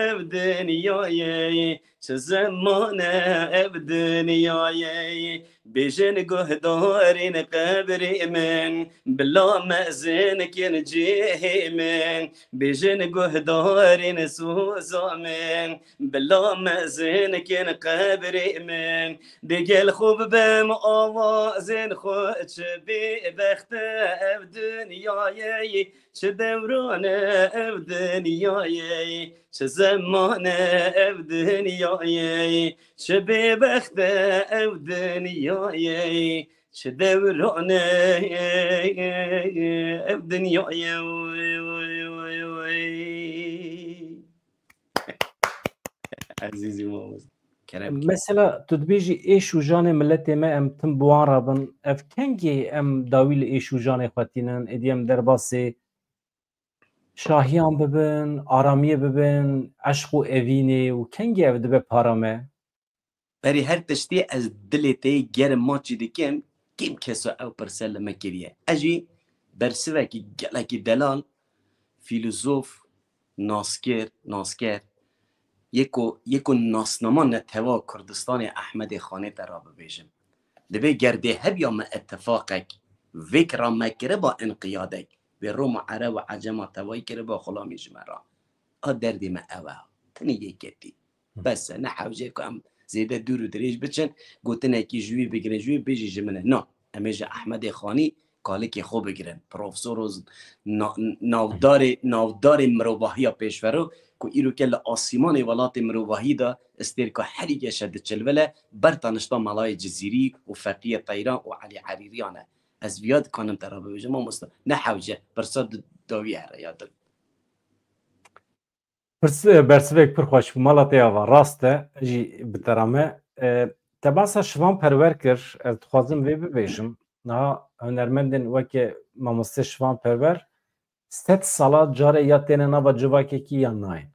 ev dinyayê, çi zeman e ev dinyayê. Bêjin guhdarên qebrê min, bila mezin kin cihê min. Bêjin guhdarên soza min, bila mezin kin qebrê min. Digel xwe bibem awazên xwe, çi bêbext e ev dinyayê, çi devran e ev dinyayê, çi zeman e ev dinyayê, çi bêbext e ev dinyayê, çi devran e ev dinyayê. Ezîzî mamoste. Kerem. Mesela tu dibêjî êş û janê miletê me em tim bi wan re bin. Ev kengê em dawî li êş û janê xwe tînin? Êdî em derbasê şahiyan bibin, aramiyê bibin, eşq û evînê û kengê ev dibe para me? Berî her tiştî ez dilê te yê germ maçî dikim, kêm kesa ew pirse li min kiriye. Ez jî bersivekî gelekî delal, fîlozof, naskir, nasker, yê ku, yê ku nasnama netewa Kurdistanê Ehmedê Xanê te ra bibêjim. Dibê ger dê hebiya me ittifaqek, vêk ra me kiriba inqiyadek, wê Roma, Ereb û Ecema tevayî kiriba xulamî ji me ra. A derdê me ew e. Tenê yeketî. Bes e, ne hewce ku em zêde dûr û dirêj biçin, gotinekî ji wî bigirin, ji wî bêjî ji min e. Na, em ê ji Ehmedê Xanî kalikê xwe bigirin. Profesor û z-, na-, navdarê, navdarê mirovahiya pêşvero ku îro ke li asîmanê welatê mirovahî de stêrka herî geş e diçilvile, ber tanişta Melayê Cizîrî û Feqiyê Teyran û Elî Herîriyan e. Ez viya dikanim te re bibêjim, mamoste. Ne hewce, pirsa di dawî here ya din. Pirs-, e, bersivek pir xweş bû. Mala te ava rast e, jî bi te re me. E, te behsa Şivan Perwer kir, ez dixwazim vê bibêjim. Niha hunermendên weke mamoste Şivan Perwer sed sala care ya têne nava civakekî ya nayên.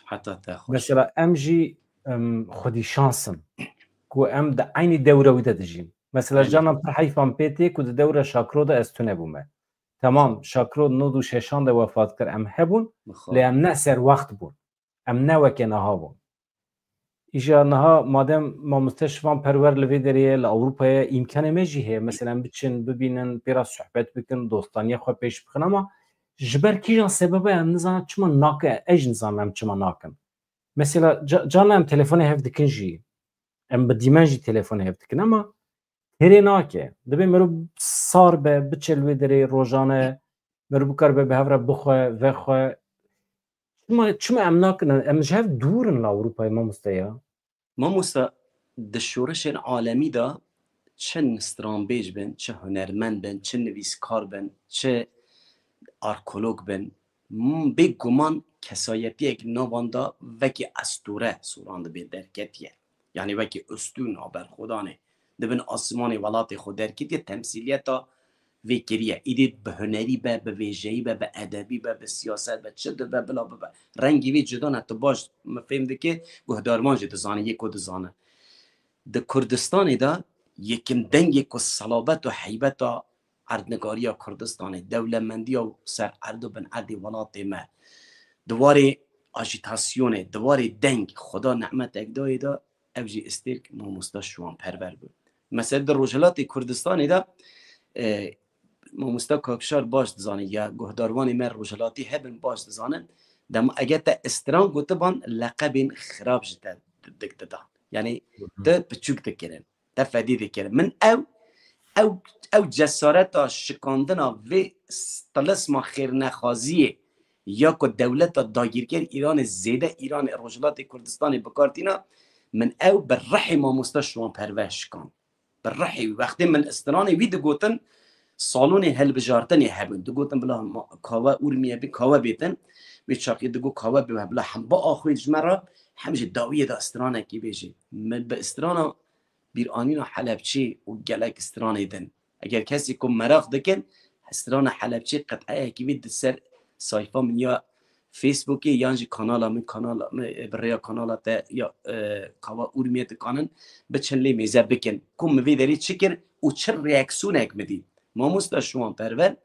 Heta te xweş. Mesela em jî, em, xwedî şans in ku em di eynî dewra wî de dijîn. Mesela Aynen. Canan pir heyfan pê tê ku di dewra Şakro de ez tune bûme. Temam, Şakro nod û şeşan de wefat kir, em hebûn, Bi xwe. lê em ne serwext bûn. Em ne weke niha bûn. Îja niha madem mamoste Şivan Perwer li vê derê ye, li Ewropayê îmkanê me jî heye. Mesela em biçin, bibînin, pê re sohbet bikin, dostaniya xwe pêş bixin, ama ji ber kîjan sebeba em nizanin çima nake, ez jî nizanim em çima nakin. Mesela ca-, carna em telefonê hev dikin jî, em bi dîmen jî telefonê hev dikin, ama têrê nake. Dibê meriv sar be, biçe li wê derê rojane, meriv bikaribe bi hev re bixwe, vexwe. Çima, çima em nakin? Em ji hev dûr in li Ewropayê, mamoste ya. Mamoste, di şoreşên alemî de çi stranbêj bin, çi hunermend bin, çi nivîskar bin, çi arkeolog bin, m-, bê guman kesayetiyek navan de wekî estûre soran dibe derketiye. Yanî wekî ustûn a berxwedanê. Di bin asmanê welatê xwe derketiye, temsîliyeta vê kiriye. Îdî bi hunerî be, bi vêjeyî be, bi edebî be, bi siyaset be, çi dibe, bila bibe. Rengî vê cuda ne, tu baş min fêm dike, guhdarvan jî dizane, yê ku dizane. Di Kurdistanê de yekim dengê ku selabet û heybeta erdnigariya Kurdistanê, dewlemendiya û ser erd û bin erdê welatê me, di warê ajîtasyonê, di warê deng, Xweda nehmetek dayê de, ev jî îstêrk mamosta Şiwan Perwer bû. Mesela di Rojhilatê Kurdistanê de, e, mamosta Kakşar baş dizane, ya guhdarvanê me rojhilatî hebin baş dizanin, dema eger te stran gotiban, leqebên xirab ji te dik didan. Yanî te piçûk dikirin, te fedî dikirin. Min ew, ew, ew cesareta şikandina vê s-, tilisma xêrnexwaziyê ya ku dewleta dagîrker Îranê zêde Îranê Rojhilatê Kurdistanê bi kar tîna, min ew bi rihê mamosta Şiwan Perwer şikand. Bi rihê wî. Wextê min stranê wî digotin, salonê hilbijartinê hebin. Digotin bila ma-, kawe Urmiye bê, kawe bêtin. Wê çaxê digot kawe bê, bila hem biaxivît ji me re, hem jî dawiyê de stranekê bêjê. Min bi strana Bîranîna Helebçê û gelek stranê din. Eger kesê ku meraq dikin, strana Helebçê qet'eyekî vê di ser sayfa min ya Facebookê yan jî kanala min, kanala min, e, bi rêya kanala te ya, e, Kawa Urmiyê dikanin biçin lê mêze bikin. Ku min vê derê çi kir û çi reaksiyoneke min dît. Mamosta Şiwan Perwer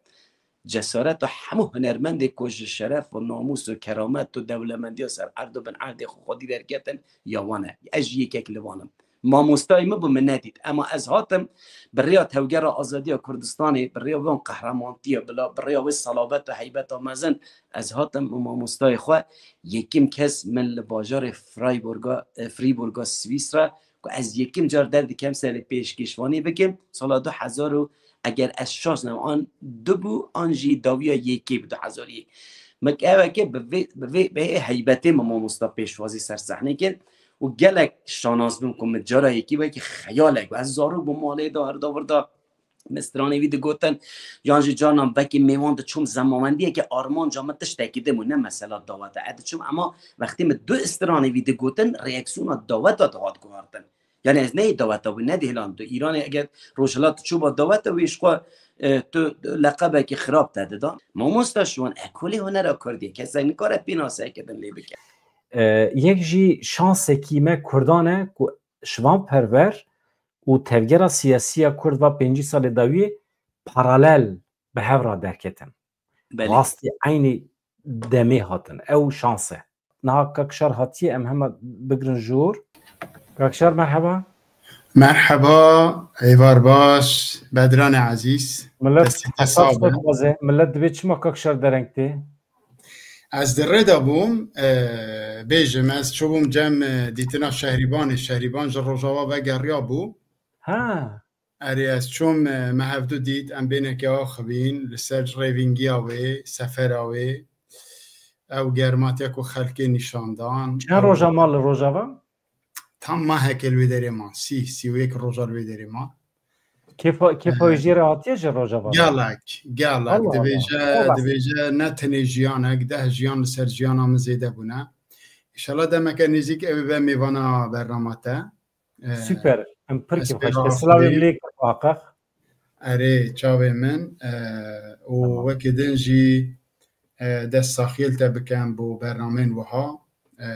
cesareta hemû hunermendê ku ji şeref û namûs û keramet û dewlemendiya ser erd û bin erdê xwe xwedî derketin ya wan e. Ez jî yekek li wan im. Mamostayê min bû, min nedît. Ema ez hatim bi rêya Tevgera Azadiya Kurdistanê, bi rêya van qehremantiya bila, bi rêya wê selabet û heybeta mezin, ez hatim û mamostayê xwe yekim kes min li bajarê Freiburga, e, Freiburga Swîsra, ku ez yekim car derdikem serê pêşkêşvanî bikim, sala du hezar û eger ez şaş nebim, an du bû, an jî dawiya yekê bi du hezar yek. Min eweke bi vê, bi vê, bi vê heybetê min mamosta pêşwazî ser sehnê kir û gelek şanaz bûm ku min cara yekî wekî xeyalek, ez zarok bûm malê de, her davir de min stranê wî digotin, yan jî carnan wekî mêwan diçûm, zemawendiyeke armanca min tiştekî din bû, ne mesela dawet e. Ez diçûm, ema wextê min du stranê wî digotin, reaksiyona daweta dihat guhartin. Yani ez neyê daweta wî nedihlan. Tu Îranê eger Rojhilat çûba daweta wî ji xwe, e, tu leqebekî xirab te dida. Mamosta Şiwan, ekolê hunera Kurdî, kesek nikare pênasekirin lê bike. E, yek jî şansekî me Kurdan e ku Şivan Perwer û tevgera siyasî ya Kurd va pêncî salê dawiyê paralel bi hev re derketin. Belê. Rastî eynî demê hatin. Ew şans e. Niha Kakşar hatiye, em hema bigrin jor. Kakşar, merheba. Merheba, êvar baş, Bedranê ezîz. Millet destê te hesab sağ be. Dixwaze. Millet dibê çima Kakşar dereng tê? Ez di rê de bûm, e, bêjim, ez çûbûm cem, e, dîtina Şehrîbanê. Şehrîban ji Rojava vegeriyabû. Ha. Erê, ez çûm, e, me hevdu dît, em bêneke axivîn, li ser rêvîngiya wê, sefera wê, ew germatiya ku xelkê nîşan dan, Çend ew roja ma li Rojava? Tam maheke li wê derê ma, sî, sî û yek roja li wê derê ma. Kêfa, kêfa wê jê re hatiye ji Rojava? Gelek, gelek. Allah Allah. Dibêje, Allah Allah. Dibêje ne tenê jiyanek, deh jiyan li ser jiyana min zêde bûne. Înşallah demeke nêzîk ew ê be mêvana bernama te. E, Super. Em pir kêfxweş. Te silavê min lê kir, muhaqqeq. Erê, çavê min, e, û Tamam. Wekî din jî, e, dest saxiyê li te bikem bo bernameyên wiha. E,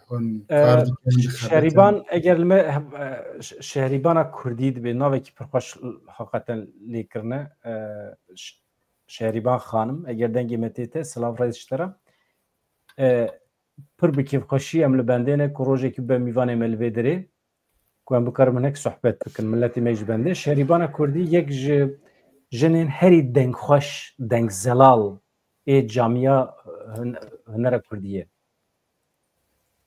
hûn E, kar dikin, dixebitin. Şehrîban, eger li me, e, Ş-, Şehrîbana Kurdî dibe, navekî pir xweş heqeten lê kirine. E, Ş-, Şehrîban Xanim, eger dengê me tê te, silav rêz ji te re. E, pir bi kêfxweşî em li bendê ne ku rojekî be mîvanê me li vê derê, ku em bikarin hinek sohbet bikin. Miletê me ji bendê. Şerîbana Kurdî yek ji jinên herî dengxweş, dengzelal ê camiya hun-, hunera Kurdî ye.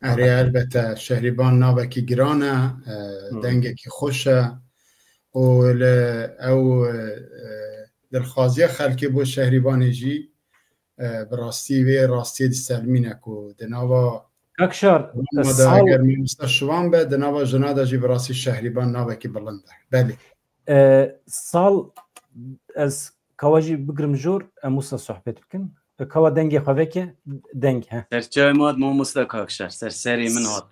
Erê, elbete, Şehrîban navekî giran e, e, Hı. dengekî xweş e û li ew, e, dilxwaziya xelkê bo Şehrîbanê jî, e, bi rastî vê rastiyê diselmîne ku di nava Kakşar, Roma de sal eger mamoste Şivan be, di nava jina de jî bi rastî Şehrîban navekî bilind e. Belê. E, sal ez kawa jî bigrim jor, em wisa sohbet bikin. E, kawa dengê xwe veke, deng, he. Serçavê me hat mamoste Kakşar, ser serê min hat.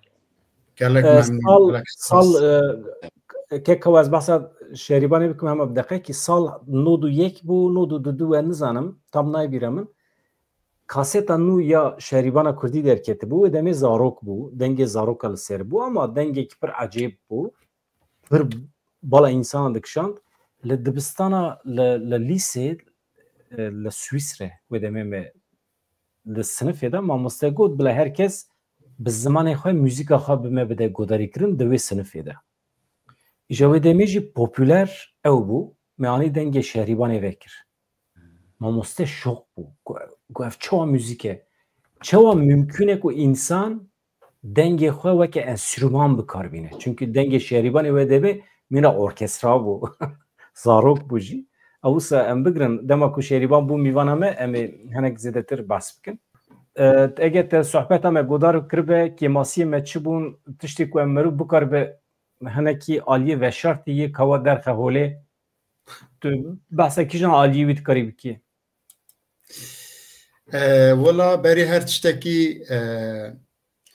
Gelek E, memnun, sal, gelek spas. Sal, e, kek ew ez behsa Şerîbanê bikim hema bi deqekî, sal nod û yek bû, nod û du bû, ez nizanim, tam nayê bîra min. Kaseta nû ya Şerîbana Kurdî derketibû, wê demê zarok bû, dengê zaroka li ser bû, ama dengekî pir ecêb bû, pir bala însanan dikişand. Li dibistana, li, li lîsê, e, li Swîsre, wê demê me li sinifê de mamoste got, bila her kes bi zimanê xwe muzîka xwe bi me bide guhdarîkirin di wê sinifê de. Îja wê demê jî popûler ew bû, me anî dengê Şerîbanê vekir. Mamoste şok bû. Got, got, ev çawa muzîk e? Çawa mimkun e ku însan dengê xwe weke enstrûman bi kar bîne? Çünkü dengê Şerîbanê wê demê mîna orkestra bû. Zarok bû jî. Ew wisa em bigirin, dema ku Şerîban bû mîvana me, em ê hinek zêdetir behs bikin. E, eger te sohbeta me godar kiribe, kêmasiyê me çi bûn, tiştê ku em meriv bikaribe hinekî aliyê veşartî yê kawa derxe holê, tu behsa kîjan aliyê wî dikarî bikî? E, wela berî her tiştekî, e,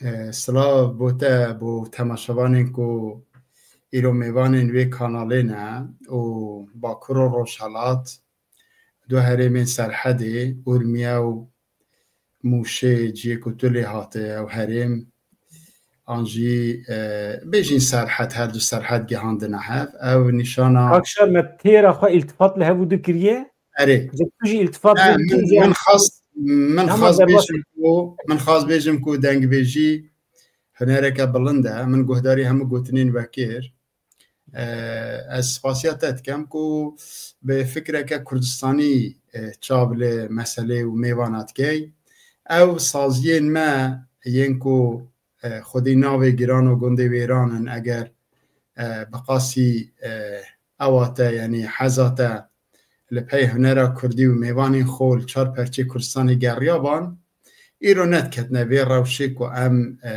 e, silav bo te, bo temaşevanên ku îro mêvanên wê kanalê ne û Bakur û Rojhelat, du herêmên Serhedê, Urmiye û Mûşê, ciyê ku tu lê hate, ew herêm, an jî, e, bêjin Serhed, her du Serhed gihandine hev. Ew nîşana Kak Şar, me têra xwe îltifat li hev û du kiriye. Erê. Ji tu jî îltifat Ne, min, min xas, min xas bêjim ku, min xas bêjim ku dengbêjî hunereke bilind e. Min guhdarî hemû gotinên we kir. E, ez spasiya te dikem ku bi fikreke Kurdistanî, e, çav li meselê û mêvana dikey. Ew saziyên me yên ku, e, xwedî navê giran û gundê wêran in, eger, e, bi qasî, e, ewa te, yanî heza te li pey hunera kurdî û mêvanên xwe li çar perçê Kurdistanê geriyaban, îro nediketine vê rewşê ku em, e,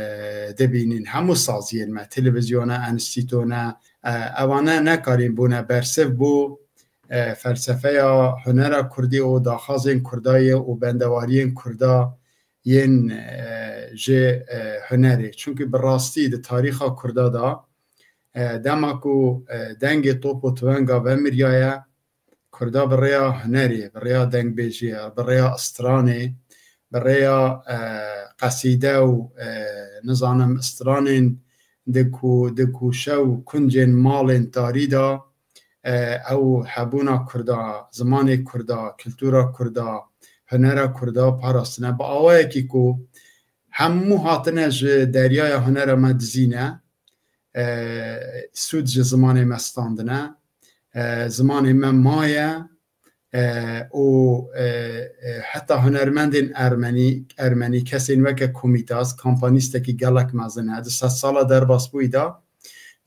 dibînin. Hemû saziyên me, televîzyona, enstîtona, e, ewane nekarîn bûne bersiv bo, e, felsefeya hunera kurdî û daxwazên kurda yê û bendewariyên kurda yên, e, ji, e, hunerê. Çunku bi rastî di tarîxa kurda de, e, dema ku, e, dengê top û tuwenga vemiriyaye, Kurda bi rêya hunerê, bi rêya dengbêjiyê, bi rêya stranê, bi rêya, e, qesîde û, e, nizanim stranên di ku-, di kûşe û kuncên malên tarî de, e, ew hebûna Kurda, zimanê Kurda, kultura Kurda, hunera Kurda parastine. Bi awayekî ku hemû hatine ji deryaya hunera me dizîne, e, sûd ji zimanê me standine, e, zimanê me maye, e, û, e, e, heta hunermendên ermenî, ermenî, kesên weke Komitas, kampanîstekî gelek mezin e, di sedsala derbasbûyî de,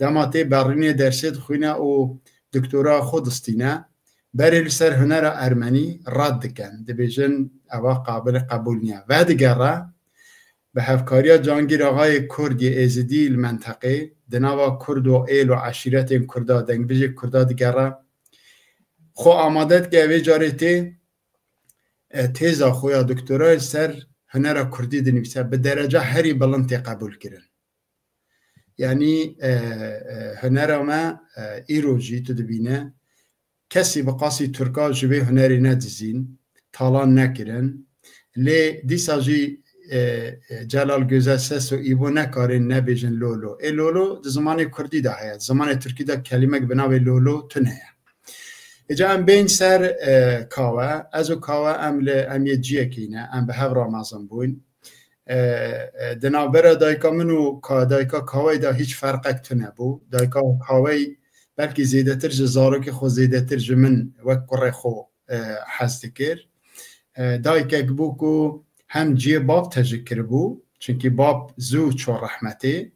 dema tê berînê dersê dixwîne û doktora xwe distîne, berê li ser hunera ermenî red dikin, dibêjin, eva qabil qebûl niye. Vedigere, bi hevkariya Cangîr Axayê Kurd yê Êzidî li menteqê, di nava Kurd û êl û eşîretên Kurda, dengbêjê Kurda digere, xwe amade dike, vê carê tê, e, têza xwe ya doktorayê li ser hunera Kurdî dinivîse, bi dereca herî bilind tê qebûlkirin. Yanî, e, e, hunera me, e, îro jî tu dibîne, kesî bi qasî Tirka ji vê hunerê nedizîn, talan nekirin. Lê dîsa jî, e, e, Celal Gözel Ses û Îbo nekarên nebêjin lolo. Ê lolo di zimanê Kurdî de heye, di zimanê Tirkî de kelîmek bi navê lolo tune ye. Îca em bên ser, e, kawe. Ez û kawe em li, em yê ciyekî ne, em bi hev re mezin bûyn. E, e, di navbera dayika min û ka-, dayika Kaweyê de hîç ferqek tune bû. Dayika Kawey belkî zêdetir ji zarokê xwe, zêdetir ji min wek kurê xwe, e, hez dikir. E, dayikek bû ku hem ciyê bab tejik kiribû, çunkî bab zû çû rehmetê.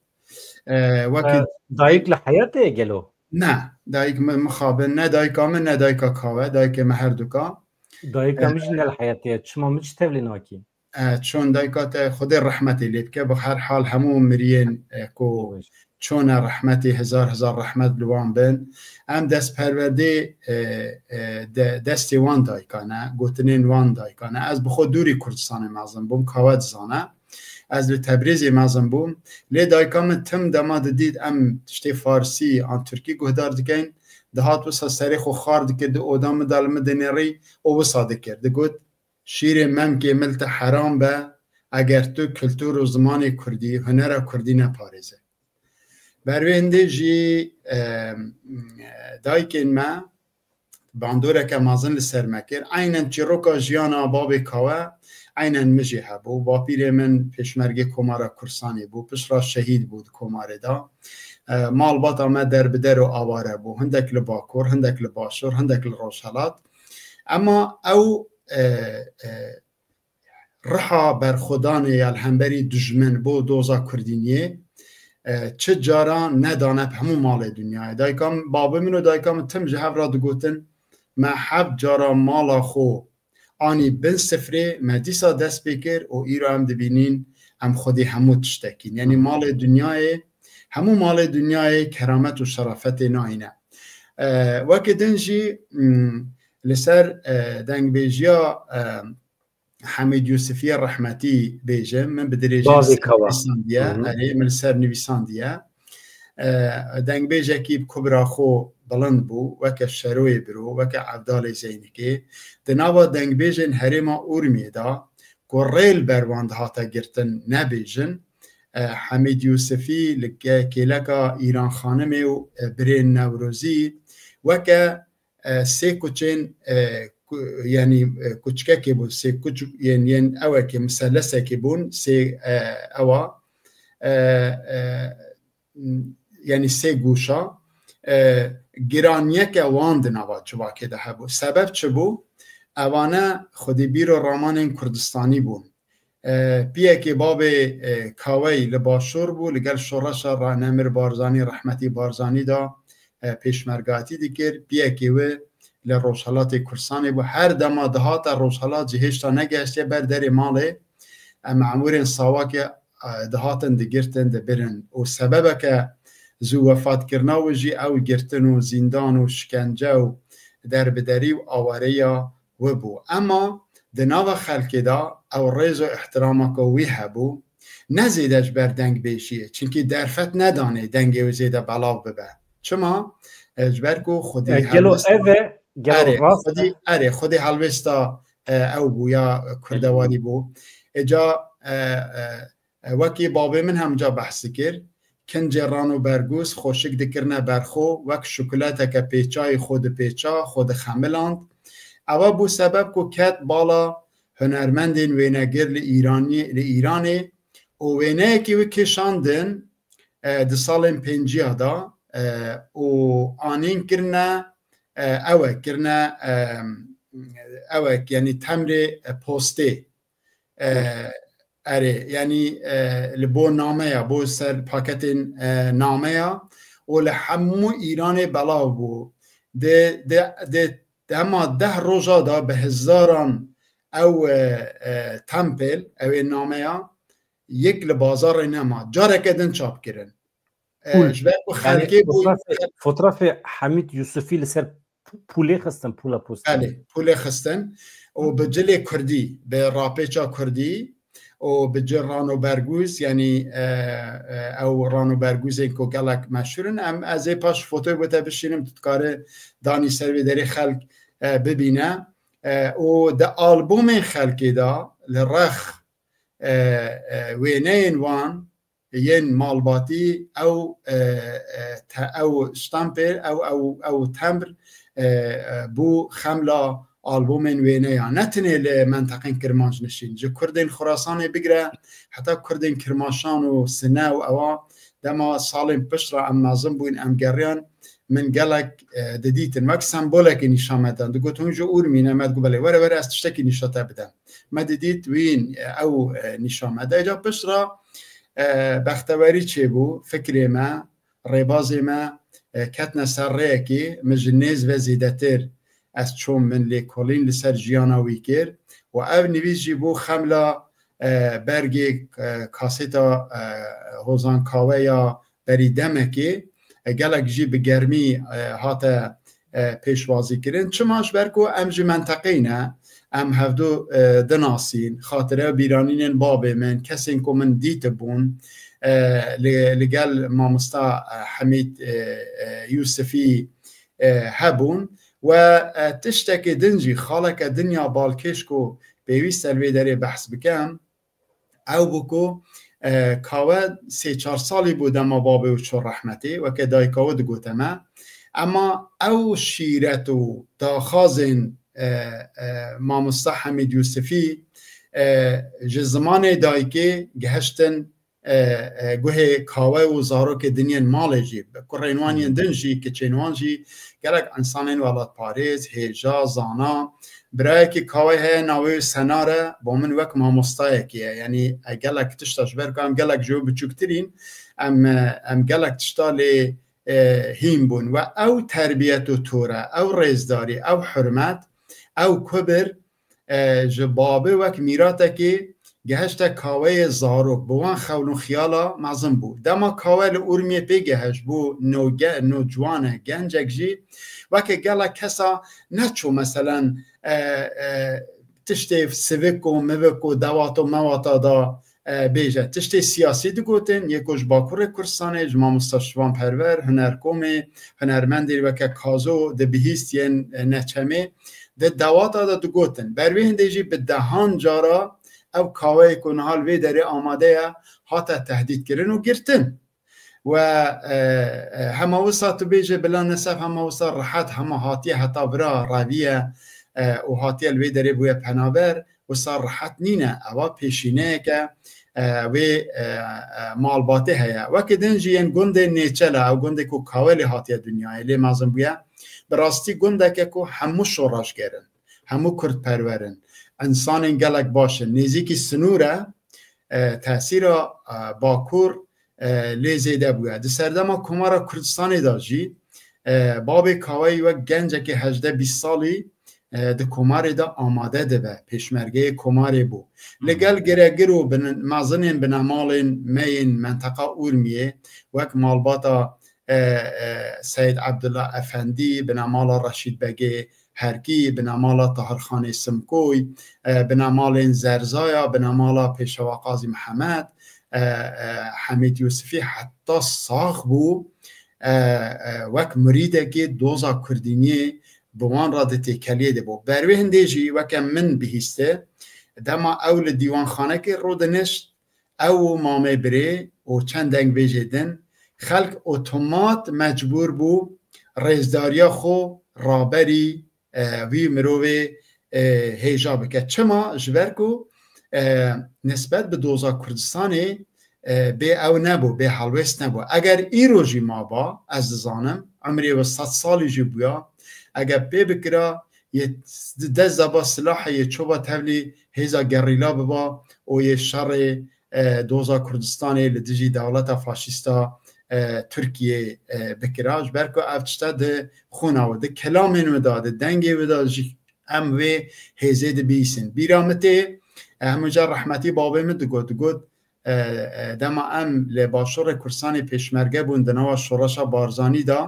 E, wekî E, dayik li heyatê ye gelo? Ne, dayik min mixabin, ne dayika min, ne dayika Kawe, dayikê me herduka. Dayika E, min jî ne li heyatê ye. Çima min jî tevlî nakî? E, çûn dayika te Xwedê rehmetê lê bike, bi her hal hemû miriyên, e, ku çûne rehmetê, hezar hezar rehmet li wan bin. Em destperwerdê, e, e, de, destê wan dayika ne, gotinên wan dayika ne. Ez bi xwe dûrî Kurdistanê mezin bûm, Kawe dizane. Ez li Tebrîzê mezin bûm. Lê dayika min tim dema didît em tiştê farsî an tirkî guhdar dikeyn, dihat wisa serê xwe xar dikir, di oda min de li min dinêrî û wisa dikir. Digot, "Şîrê memkê min li te heram be, eger tu kultur û zimanê kurdî, hunera kurdî neparêze." Ber wê hindê jî, e, dayikên me bandoreke mezin li ser me kir. Eynen çîroka jiyana babê Kawe, eynen min jî hebû. Bapîrê min pêşmergê Komara Kursanê bû, pişt re şehîd bû di komarê de. E, malbata me derbider û aware bû. Hindek li Bakur, hindek li Başûr, hindek li Rojhelat. Ema ew, e, e, riha berxwedanê ya li hemberî dijmin bo doza kurdîniyê, e, çi cara nedane bi hemû malê dinyayê. Dayika min, babê min û dayika min tim ji hev re digotin, "Me heft cara mala xwe anî bin sifrê, me dîsa dest pê kir û îro em dibînîn em xwedî hemû tiştekîn." Yanî malê dinyayê, hemû malê dinyayê keramet û şerafetê nayîne. E, weke din jî, mm, li ser, e, dengbêjiya, e, Hemîd Yûsifiyê rehmetî bêjim, min bi dirêjî li Bavê ser Kawa. nivîsandiye, Hı hı. erê, min li ser nivîsandiye. E, dengbêjekî bi kubra xwe bilind bû, weke Şeroyê Biro, weke Evdalê Zeynikê. Di nava dengbêjên herêma Urmiyê de ku rê li ber wan dihate girtin nebêjin, e, Hemîd Yûsifî li ke-, kêleka Îran Xanimê û, e, birên Newrozî weke e, sê kuçên, e, ku-, yanî, e, kuçkekê bûn, sê kuç yên, yên ewekê, miselesekê bûn, sê, e, ewa, e, e, yanî sê goşa, e, giraniyeke wan di nava civakê de hebû. Sebeb çi bû? Evane xwedî bîro ramanên Kurdistanî bûn. E, piyekê babê, e, Kawey li Başûr bû, li gel şoreşa Ranemir Barzanî, rehmetî Barzanî de, e, pêşmergatî dikir. Piyekê wê li Rojhelatê Kursanê bû. Her dema dihate Rojhelat jî hêşta negehiştiye ber derê malê. Em emûrên sawakê, e, dihatin digirtin, dibirin. Û sebebeke zû wefatkirina wî jî ew girtin û zîndan û şikence û derbiderî û awareya wê bû. Ema di nava xelkê de ew rêz û îhtirameke wî hebû. Ne zêde ji ber dengbêjiyê, çimkî derfet nedanê dengê wê zêde belav bibe. Çima? E, ji ber ku xwedî E, gelo helwesta ev e, gelo Erê, rast e? xwedî, erê, xwedî helwesta, e, ew bû ya kurdewarî bû. Êca, e, e, e, wekî babê min hemca behs dikir, kincê ran û bergûz xweşik dikirine ber xwe, wek şokolateke pêçayî xwe dipêça, xwe dixemiland. Ewa bû sebeb ku ket bala hunermendên wênegir li Îranî, li Îranê û wêneyekî wî kêşandin, e, di salên pênciya de, e, û anîn kirine, e, ew e, kirine, e, ew e, yanî temrê, e, postê. E, Hı. erê, yanî, e, li bo nameya, bo ser paketên, e, nameya û li hemû Îranê belav bû. Di, di, di dema deh roja de bi hezaran ew, e, e, tempêl, ew ê nameya, yek li bazarê nema. Careke din çap kirin. E, Pûl. Ji ber ku Yani xelkê bû fotoğrafê, fotoğrafê Hamid Yusufî li ser pû-, pûlê xistin, pûla postê. Belê, pûlê xistin. Û bi cilê kurdî, bi rapêça kurdî û bi cil ran û bergûz, yanî, e, e, ew ran û bergûzên ku gelek meşhûr in, em, ez ê paş fotoyê bo te bişînim, tu dikare danî ser vê derê xelk, e, bibîne. E, û di albûmên xelkê de li rex, e, e, wêneyên wan yên malbatî, ew, e, e, te-, ew stampê, ew, ew, ew tembr, e, e, bû xemla albûmên wêneya. Ne tenê li menteqên Kirmanc nişîn, ji Kurdên Xurasanê bigire heta Kurdên Kirmaşan û Sine û ewa, dema salên pişt re em mezin bûyn, em geriyan, min gelek, e, didîtin. Wek sembolekê nîşan me dan. Digot, "Hûn ji Urmiyê ne?" Me digot, "Belê, were, were, ez tiştekî nîşa te bidim." Me didît wîn, e, ew, e, nîşan me da. Îca pişt re, e, bextewerî çêbû, fikrê me, rêbazê me, e, ketine ser rêyekê, min ji nêz ve zêdetir ez çûm, min lêkolîn li ser jiyana wî kir û ev nivîs jî bû xemla, e, bergê, e, kasêta, e, Hozan Kawe ya berî demekê, e, gelek jî bi germî, e, hate, e, pêşwazî kirin. Çima? Ji ber ku em ji menteqeyê ne, Em hevdu, e, dinasîn, xatire û bîranînên babê min, kesên ku min dîtibûn, e, li, li gel mamosta, e, Hemîd, e, e, Yûsifî, e, hebûn. We, e, tiştekê din jî, xaleke din ya balkêş ku pêwîst e li vê derê behs bikem, ew bû ku, e, kawe sê çar salî bû dema babê wî çû rehmetê, weke dayika wî digote me. Ema ew şîret û daxwazên, e, e, mamosta Hemîd Yûsifî, e, ji zimanê dayikê gihiştin, e, e, guhê kawe û zarokê din yên malê jî, kurên wan yên din jî, kiçên wan jî, gelek însanên welatparêz, hêja, zana. Birayekî kawe heye, navê wî Senar e, bo min wek mamostayekî ye. Yanî, e, gelek tişta ji ber ku em gelek ji wî biçûktirîn, em, e, em gelek tişta lê, e, hîn bûn. We ew terbiyet û tore, ew rêzdarî, ew hurmet, ew kubir, e, ji babê wek mîratekê gehişte kaweyê zarok, bi wan xewl û xiyala mezin bû. Dema kawe li Urmiyê pê gehişt, bû noge-, nocwane, gencek jî, weke gelek kesa neçû, meselen, e, e, tiştê sivik û mivik û dewato mewata da, e, bêje. Tiştê siyasî digotin, yê ku ji Bakurê Kurdistanê, ji mamosta Şivan Perwer, hunerkomê, hunermendê weke Kazo dibihîst yên, e, neçemê, di dawata de digotin. Ber wê hindê jî bi dehan cara ew kaweyê ku niha li vê derê amade ye, hate tehdîtkirin û girtin. We, e, e, hema wisa tu bêje bila nesef, hema wisa rehet, hema hatiye heta vira reviye, e, û hatiye li vê derê bûye penaber, wisa rehet nîne. Ewa pêşîneyeke, e, wê, e, e, malbatê heye. Weke din jî yên gundê Nêçela, ew gundê ku Kawelê hatiye dinyayê, lê mezin bûye. Bi rastî gundeke ku hemû şoreşger in, hemû kurdperwer in, însanên gelek baş in. Nêzîkî sinûr e, e, tesîra, e, Bakur, e, lê zêde bûye. Di serdema Komara Kurdistanê de jî, e, babê Kaweyî wek gencekê hejdeh bîst salî, e, di komarê de amade dibe, pêşmergeyê komarê bû. Li gel giregir û bin-, mezinên binemalên me yên menteqa Urmiyê, wek malbata, e, e, Seyid Ebdullah Efendî, binemala Reşîd Begê Herkî, binemala Tahirxanê Simkoy, e, binemalên Zerzaya, binemala Pêşewa Qazî Mihemed, e, e, Hemîd Yûsifî heta sax bû, e, e, wek mirîdekê doza kurdîniyê bi wan re di têkeliyê de bû. Ber wê hindê jî weke min bihîste, dema ew li dîwanxanekê rûdinişt, ew û mamê birê û çend dengbêjê din, xelk otomat mecbûr bû rêzdariya xwe raberî, e, vî mirovê, e, hêja bike. Çima? Ji ber ku, e, nisbet bi doza Kurdistanê, e, bê ew nebû, bê helwêst nebû. Eger îro jî maba, ez dizanim, emrê wî sed salî jî bûya, eger pê bikira, yê dest daba silahê, yê çova tevlî hêza gerîla biba û yê şerê, e, doza Kurdistanê li dijî dewleta faşîsta, e, Tirkiyê, e, bikira. Ji ber ku ev tişte di xwîna wî, di kelamên wî de, di dengê wî de jî em wê hêzê dibihîsin. Bîra min tê, e, hemû car rehmetî babê min digot, digot, e, e, dema em li Başûrê Kurdistanê pêşmerge bûn di nava şoreşa Barzanî de,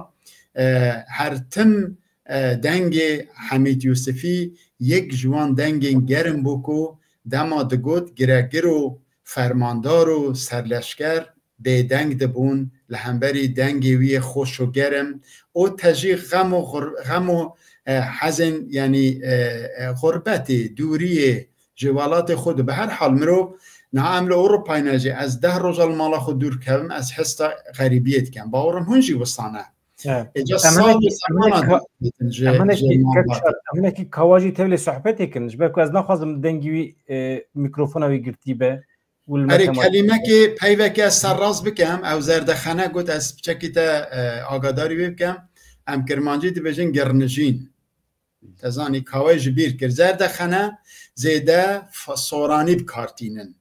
e, her tim, e, dengê Hemîd Yûsifî yek ji wan dengên germ bû ku dema digot giregir û fermandar û serleşker bêdeng dibûn li hemberî dengê wî yê xweş û germ û te jî xem û xur-, xem û, e, hezên, yanî, e, e, xurbetê, dûriyê ji welatê xwe de. Bi her hal mirov niha em li Ewropayê ne jî, ez deh roja li mala xwe dûr kevim, ez hesta xerîbiyê dikem. Bawerim hûn jî wisa ne. Evet. Êca sal û semana dikin ji, ji malbatê. Em hinekî kawa jî tevlê sohbetê kirin. Ji ber ku ez naxwazim dengî wî, e, mikrofona wî girtî be. Erê, kelîmekê peyvekê ez serrast bikem, ew Zerdexene got, ez piçekî te, e, agadarî wê bikem. Em kirmancî dibêjin girnijîn. Te zanî, kawe ji bîr kir. Zerdexene zêde fa-, soranî bi kar tînin.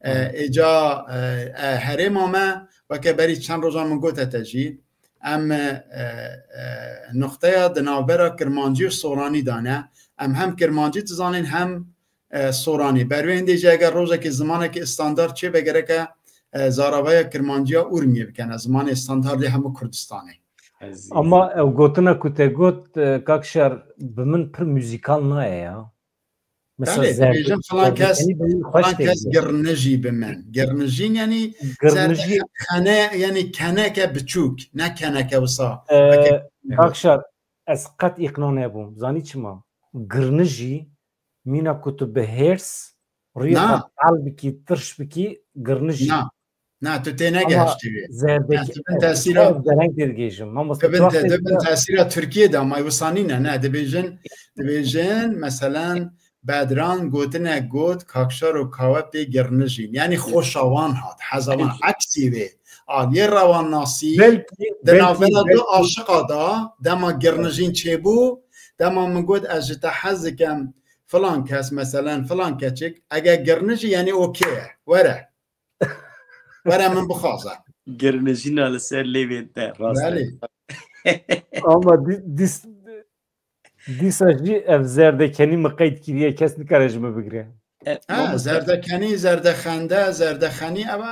E, êca, e, e, herêma me, weke berî çend rojan min gote te jî, em, e, e, nuqteya di navbera kirmancî û soranî de ne. Em hem kirmancî dizanin, hem e, soranî. Ber wê hindê jî eger rojekê zimanekî standard çêbe, gereke, e, zaravaya kirmanciya Urmiyê bikene, zimanê standardê hemû Kurdistanê. Ama ew gotina ku te got, e, Kak Şar, bi min pir muzîkal nayê ya. Mesela Belê, zerde-, dibêjin filan kes, zerdekenî bi min xweş filan kes têgihê. Girnijî bi min. Girnijîn, yanî Girnijî zerde-, xene, yanî keneke biçûk, ne keneke wisa. E, Weke Kakşar, ez qet îqna nebûm. Zanî çima? Girnijî, mîna ku tu bi hêrs rûyê Na. xwe tal bikî, tirş bikî, girnijî. Na. Na, tu tê Ama negehiştî wê. Zerdekî, Na, tu bin ez tesîra, ez dereng tê digihîjim. Mamoste, tu bin tu te-, wextê tu bin de tesîra Tirkiyê de, ama wisa nîne. Ne, dibêjin, dibêjin, meselen, Bedran gotine got, Kakşar û Kawe pê girnijîn. Yanî xoşa wan hat, heza wan, Belkî. Eksî wê. Aliyê rewannasî, Belkî, di belkî, navbera du belkî. Aşiqa da, dema girnijîn çêbû, dema min got, ez ji te hez dikim, filan kes, meselen, filan keçik, eger girnijî, yanî okey ye. Were. Were min bixwaze. Girnijîna li ser lêvên te, rast e. Belê. Ama di-, dis-, dîsa jî ev zerdekenî min qeyd kiriye, kes nikare ji min bigire. E, Ha, mamoste. Zerdekenî, zerdexende, zerdexenî, ew,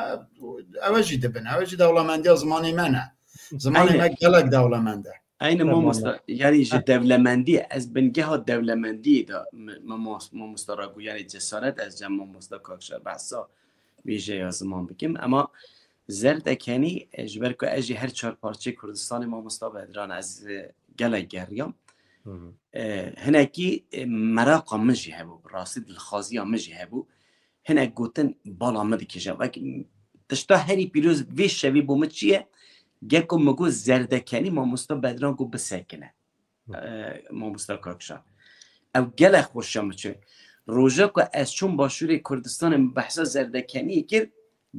ew jî dibin. Ew jî dewlemendiya zimanê me ne. Zimanê Aynen. Me gelek dewlemend e. Aynen Tamam. Mamoste. Yanî ji Ha. dewlemendiyê, ez bingeha dewlemendiyê de m-, mamos-, mamoste Rago, yanî cesaret ez cem mamoste Kakşar behsa vêjeya ziman bikim. Ema zerdekenî, e, ji ber ku ez jî her çar parçeyê Kurdistanê mamosta Bedran ez, e, gelek geriyam. Hı hı. E, hinekî, e, meraqa min jî hebû, bi rastî dilxwaziya min jî hebû. Hinek gotin bala min dikêje. Wek tişta herî pîroz vê şevî bo min çi ye? Geko min got zerdekenî mamosta Bedran got bisekine. Hı. E, mamosta Kakşar. Ew gelek xweşa min çû. Roja ku ez çûm Başûrê Kurdistanê min behsa zerdekeniyê kir,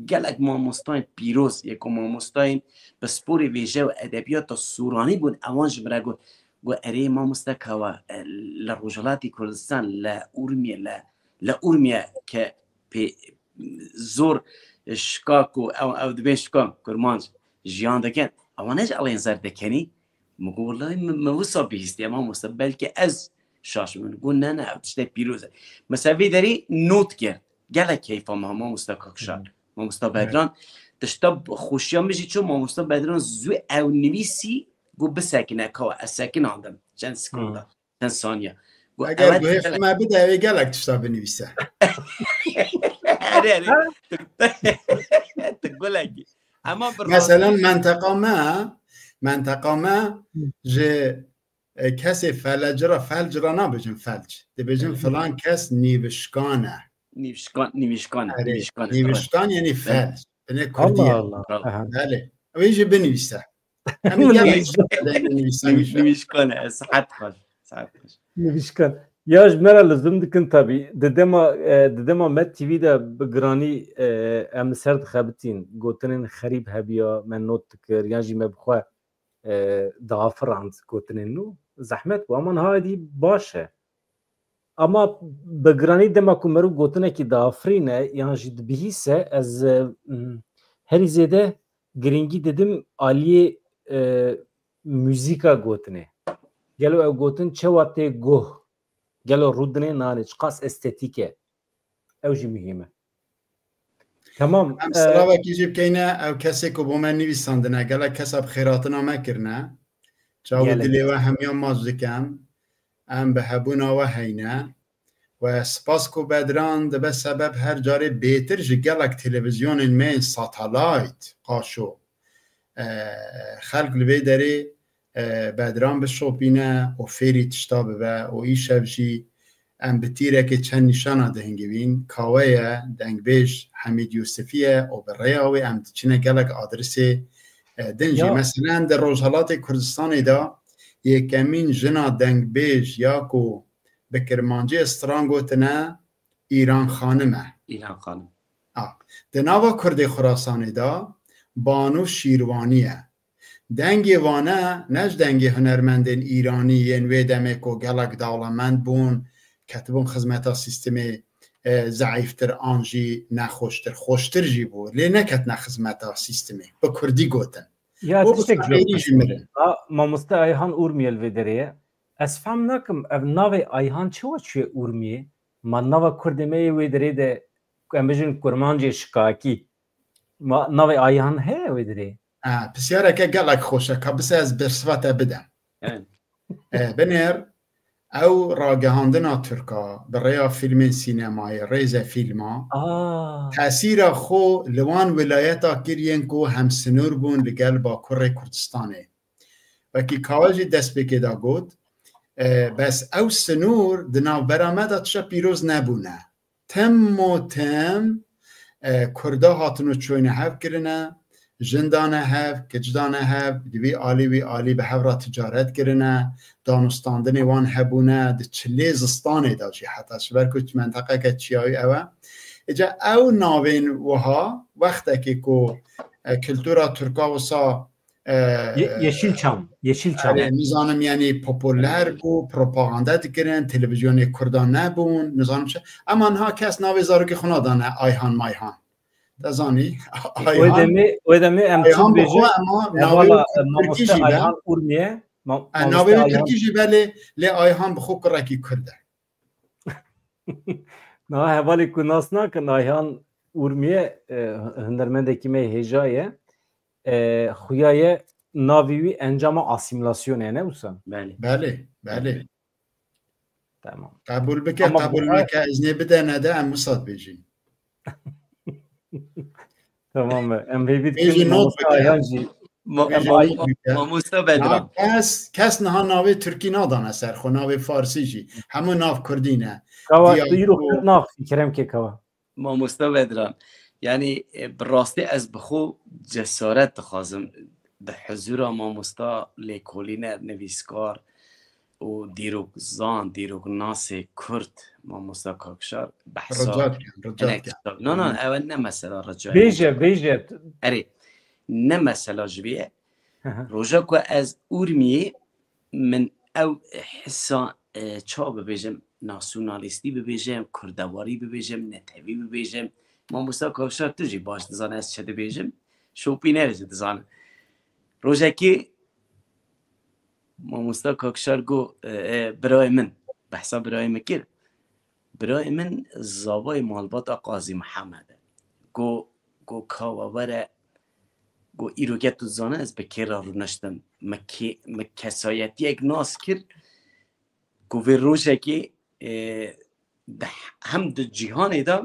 gelek mamostayên pîroz, yê ku mamostayên pisporê vêje û edebiyata Sûranî bûn, ewan ji min re got, got, "Erê mamoste Kawa, e, li Rojhilatê Kurdistan, li Urmiye, li, li Urmiye ke pê zor şika ku ew, ew dibên şika Kurmanc jiyan dikin, ewan ne ji alên zerdekenî?" Min got, "Wellahî min, min wisa bihîstiye mamoste, belkî ez şaş bim." Got, "Ne, ne, ev tiştek pîroz e." Mesela vê derê not kir. Gelek keyfa me, mamoste Kakşar. Hı. Mamosta Evet. Bedran. Tişta xweşiya min jî çû, mamosta Bedran zû ew nivîsî, got, "Bisekine, kawa, ez sekinandim." Çend sekunda, Hı. çend saniye. Got, Eger "Evet, guhê gelek." Xwe me bide, ew ê gelek tişta binivîse. Erê, erê. Tu, tu gulekî. Ama bir Meselen rastî menteqa me, menteqa me Hı. Ji, e, kesê felec re, felc re nabêjin felc. Dibêjin Hı. filan kes nîvişkan e. Nîvişkan, nîvişkan, Erê, nîvişkan e, nîvişkan yanî Belê. Felc. Binê Kurdî Allah ye. Allah. Bravo. Aha. Belê. Ew ê jî binivîse. Em ê gelek Nîvişkan. Nîvîse, Nîv-, nîvîse. Nîvişkan e, sihet xweş, sihet xweş. Nîvişkan. Ya ji me re lizim dikin tabî. Di dema, e, di dema Med T V de bi giranî, e, em li ser dixebitîn. Gotinên xerîb hebiya, me not dikir, yan jî me bi xwe e, diafirand gotinên nû zehmet bû. Ama niha êdî baş e. Ama bi giranî dema ku meriv gotinekî diafirîne yan jî dibihîse, ez, e, m, herî zêde girîngî didim aliyê, e, muzîka gotinê. Gelo ew gotin çewa tê guh? Gelo rûdinê nanê çiqas estetîk e? Ew jî muhîm e. Tamam, Em e, silavekî jî bikeyne ew kesê ku bo me nivîsandine. Gelek kesa bi xêratina me kirine. Çav û Gelek. dilê we hemiya maç dikim. Em bi hebûna we heyne. We spas ku Bedran dibe sebeb her carê bêtir ji gelek televîzyonên me yên satelayt qaşo. E, xelk li vê derê, e, Bedran bişopîne û fêrî tişta bibe û îşev jî em bi tîrekê çend nîşana dihingivîn. Kawe ye, dengbêj Hemîd Yûsifî ye û bi rêya wê em diçine gelek adresê, e, din jî. Ya. Meselen, di Rojhelatê Kurdistanê de yekemîn jina dengbêj ya ku bi kirmancî stran gotine, Îran Xanim e. Îran Xanim. A, di nava Kurdê Xurasanê de Banu Şîrwanî ye. Dengê wane ne ji dengê hunermendên îranî yên wê demê ku gelek dewlemend bûn, ketibûn xizmeta sîstemê, e, zeîftir an jî nexweştir, xweştir jî bû. Lê neketine xizmeta sîstemê. Bi kurdî gotin. Ya, û bi tiştek şaîrî jî mirin. A, mamoste Ayhan Urmiyel vê derê ye. Ez fehm nakim, ev navê Ayhan çawa çûye Urmiyê? Ma nava kurdê me yê wê derê de, em bêjin kurmancê şikakî. Ma navê Ayhan heye wê derê? Ha, pisyareke gelek xweş e, ka bise ez bersiva te bidim. Evet. E, binêr, Ew ragihandina Tirka bi rêya fîlmên sînemayê, rêzefîlma, Aa. tesîra xwe li wan wilayeta kir yên ku hemsinûr bûn li gel Bakurê Kurdistanê. Wekî Kawa jî destpêkê de got, e, bes ew sinûr di navbera me de tişta pîroz nebûne. Tim û tim, e, Kurda hatin û çûyne hev kirine, jin dane hev, kiç dane hev, di vî alî wî alî bi hev re ticaret kirine, danûstandinê wan hebûne, di çilê zistanê de jî heta ji ber ku menteqeke çiyayî ew e. Îca ew navên wiha wextekê ku, e, kultura Tirka wisa, e, Ye-, Yeşilçam, Yeşilçam. Erê, nizanim, yanî, populer bû, propaganda dikirin, televîzyonê Kurdan nebûn, nizanim çi. Ema niha kes navê zarokê xwe nadane Ayhan Mayhan. Te zanî, Wê Ayhan, demê, wê demê em çi Ayhan bi xwe, dibêjin? Ema navê Hevala, wî e, Tirkî mamoste jî be. Ayhan Urmiye, ma-, E, mamoste navê wî Ayhan Tirkî jî be, lê, lê Ayhan bi xwe kurekî Kurd e. Niha hevalê ku nas nakin, Ayhan Urmiye, e, hunermendekî me hêja ye. E, xuya ye navê wî encama asîmîlasyonê ye, ne wisa? Belê. Belê, belê. Tamam. Qebûl bike, Ama qebûl bu neke, iznê bide nede, em wisa dibêjin. Tamam be. Em hêvî dikin Bêjin, not mamoste bike. Ayhan jî. Ma-, Bêjin, ma-, not bike. Mamoste Bedran. Niha kes, kes niha navê Tirkî nadane ser xwe, navê Farsî jî. Hemû nav Kurdî ne. Kawa, Diya tu îro ku xet nav, Kerem ke kawa. Mamoste Bedran. Yanî, e, bi rastî ez bi xwe cesaret dixwazim. Di huzura mamosta lêkolîner, nivîskar û dîrokzan, dîroknasê Kurd, mamosta Kakşar, behsa Rica dikim, rica hinek dikim. Kitap. No, no, Hı hı. Ew ne mesela rica ye. Bêje, bêje. Erê, ne mesela ji vê ye. Hı hı. Roja ku ez Urmiyê, min ew hisa, e, ça bibêjim, nasyonalîstî bibêjim, kurdewarî bibêjim, netewî bibêjim. Mamosta Kakşar tu jî baş dizane ez çi dibêjim. Şopîner jî dizane. Rojekê mamosta Kakşar got, e, e, birayê min, behsa birayê min kir. Birayê min zavayê malbata Qazî Mihemed e. Got, got, kawa were, got, îro ke tu dizane ez bi kê re rûniştim. Min kê-, min kesayetiyek nas kir, ku vê rojekê, e, di, hem di cîhanê de,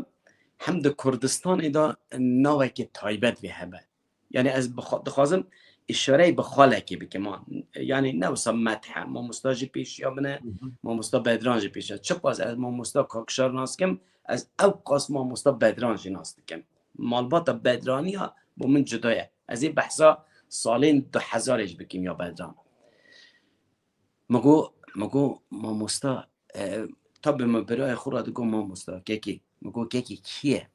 hem di Kurdistanê de navekî taybet vê hebe. Yanî ez bixwa-, dixwazim îşareyê bi xalekê bikim, ha. Yanî ne wisa medh e, mamosta jî pêşiya min e, Hı hı. mamosta Bedran jî pêşiya. Çiqas ez mamosta Kakşar nas kim, ez ew qas mamosta Bedran jî nas dikim. Malbata Bedranî ya bo min cuda ye. Ez ê behsa salên du hezarê jî bikim ya Bedran. Min got, min got, mamosta, e, tabi min birayê xwe re digot, mamosta, kekê. Min got, kekê kî ye?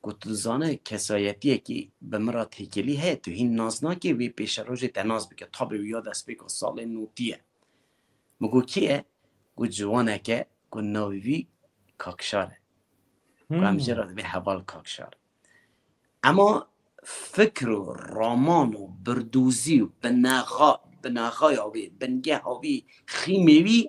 Got, tu dizane kesayetiyekî bi min re têkilî heye, tu hîn nas nake, vê pêşerojê te nas bike. Tabi wî ya destpêka salên notî ye. Min got, kî ye? Got, ciwaneke, got, navê wî Kakşar e. Ku em jê re dibê heval Kakşar. Ema fikr û raman û birdûzî û binexa-, binexa ya wî, bingeha wî, xîmê wî,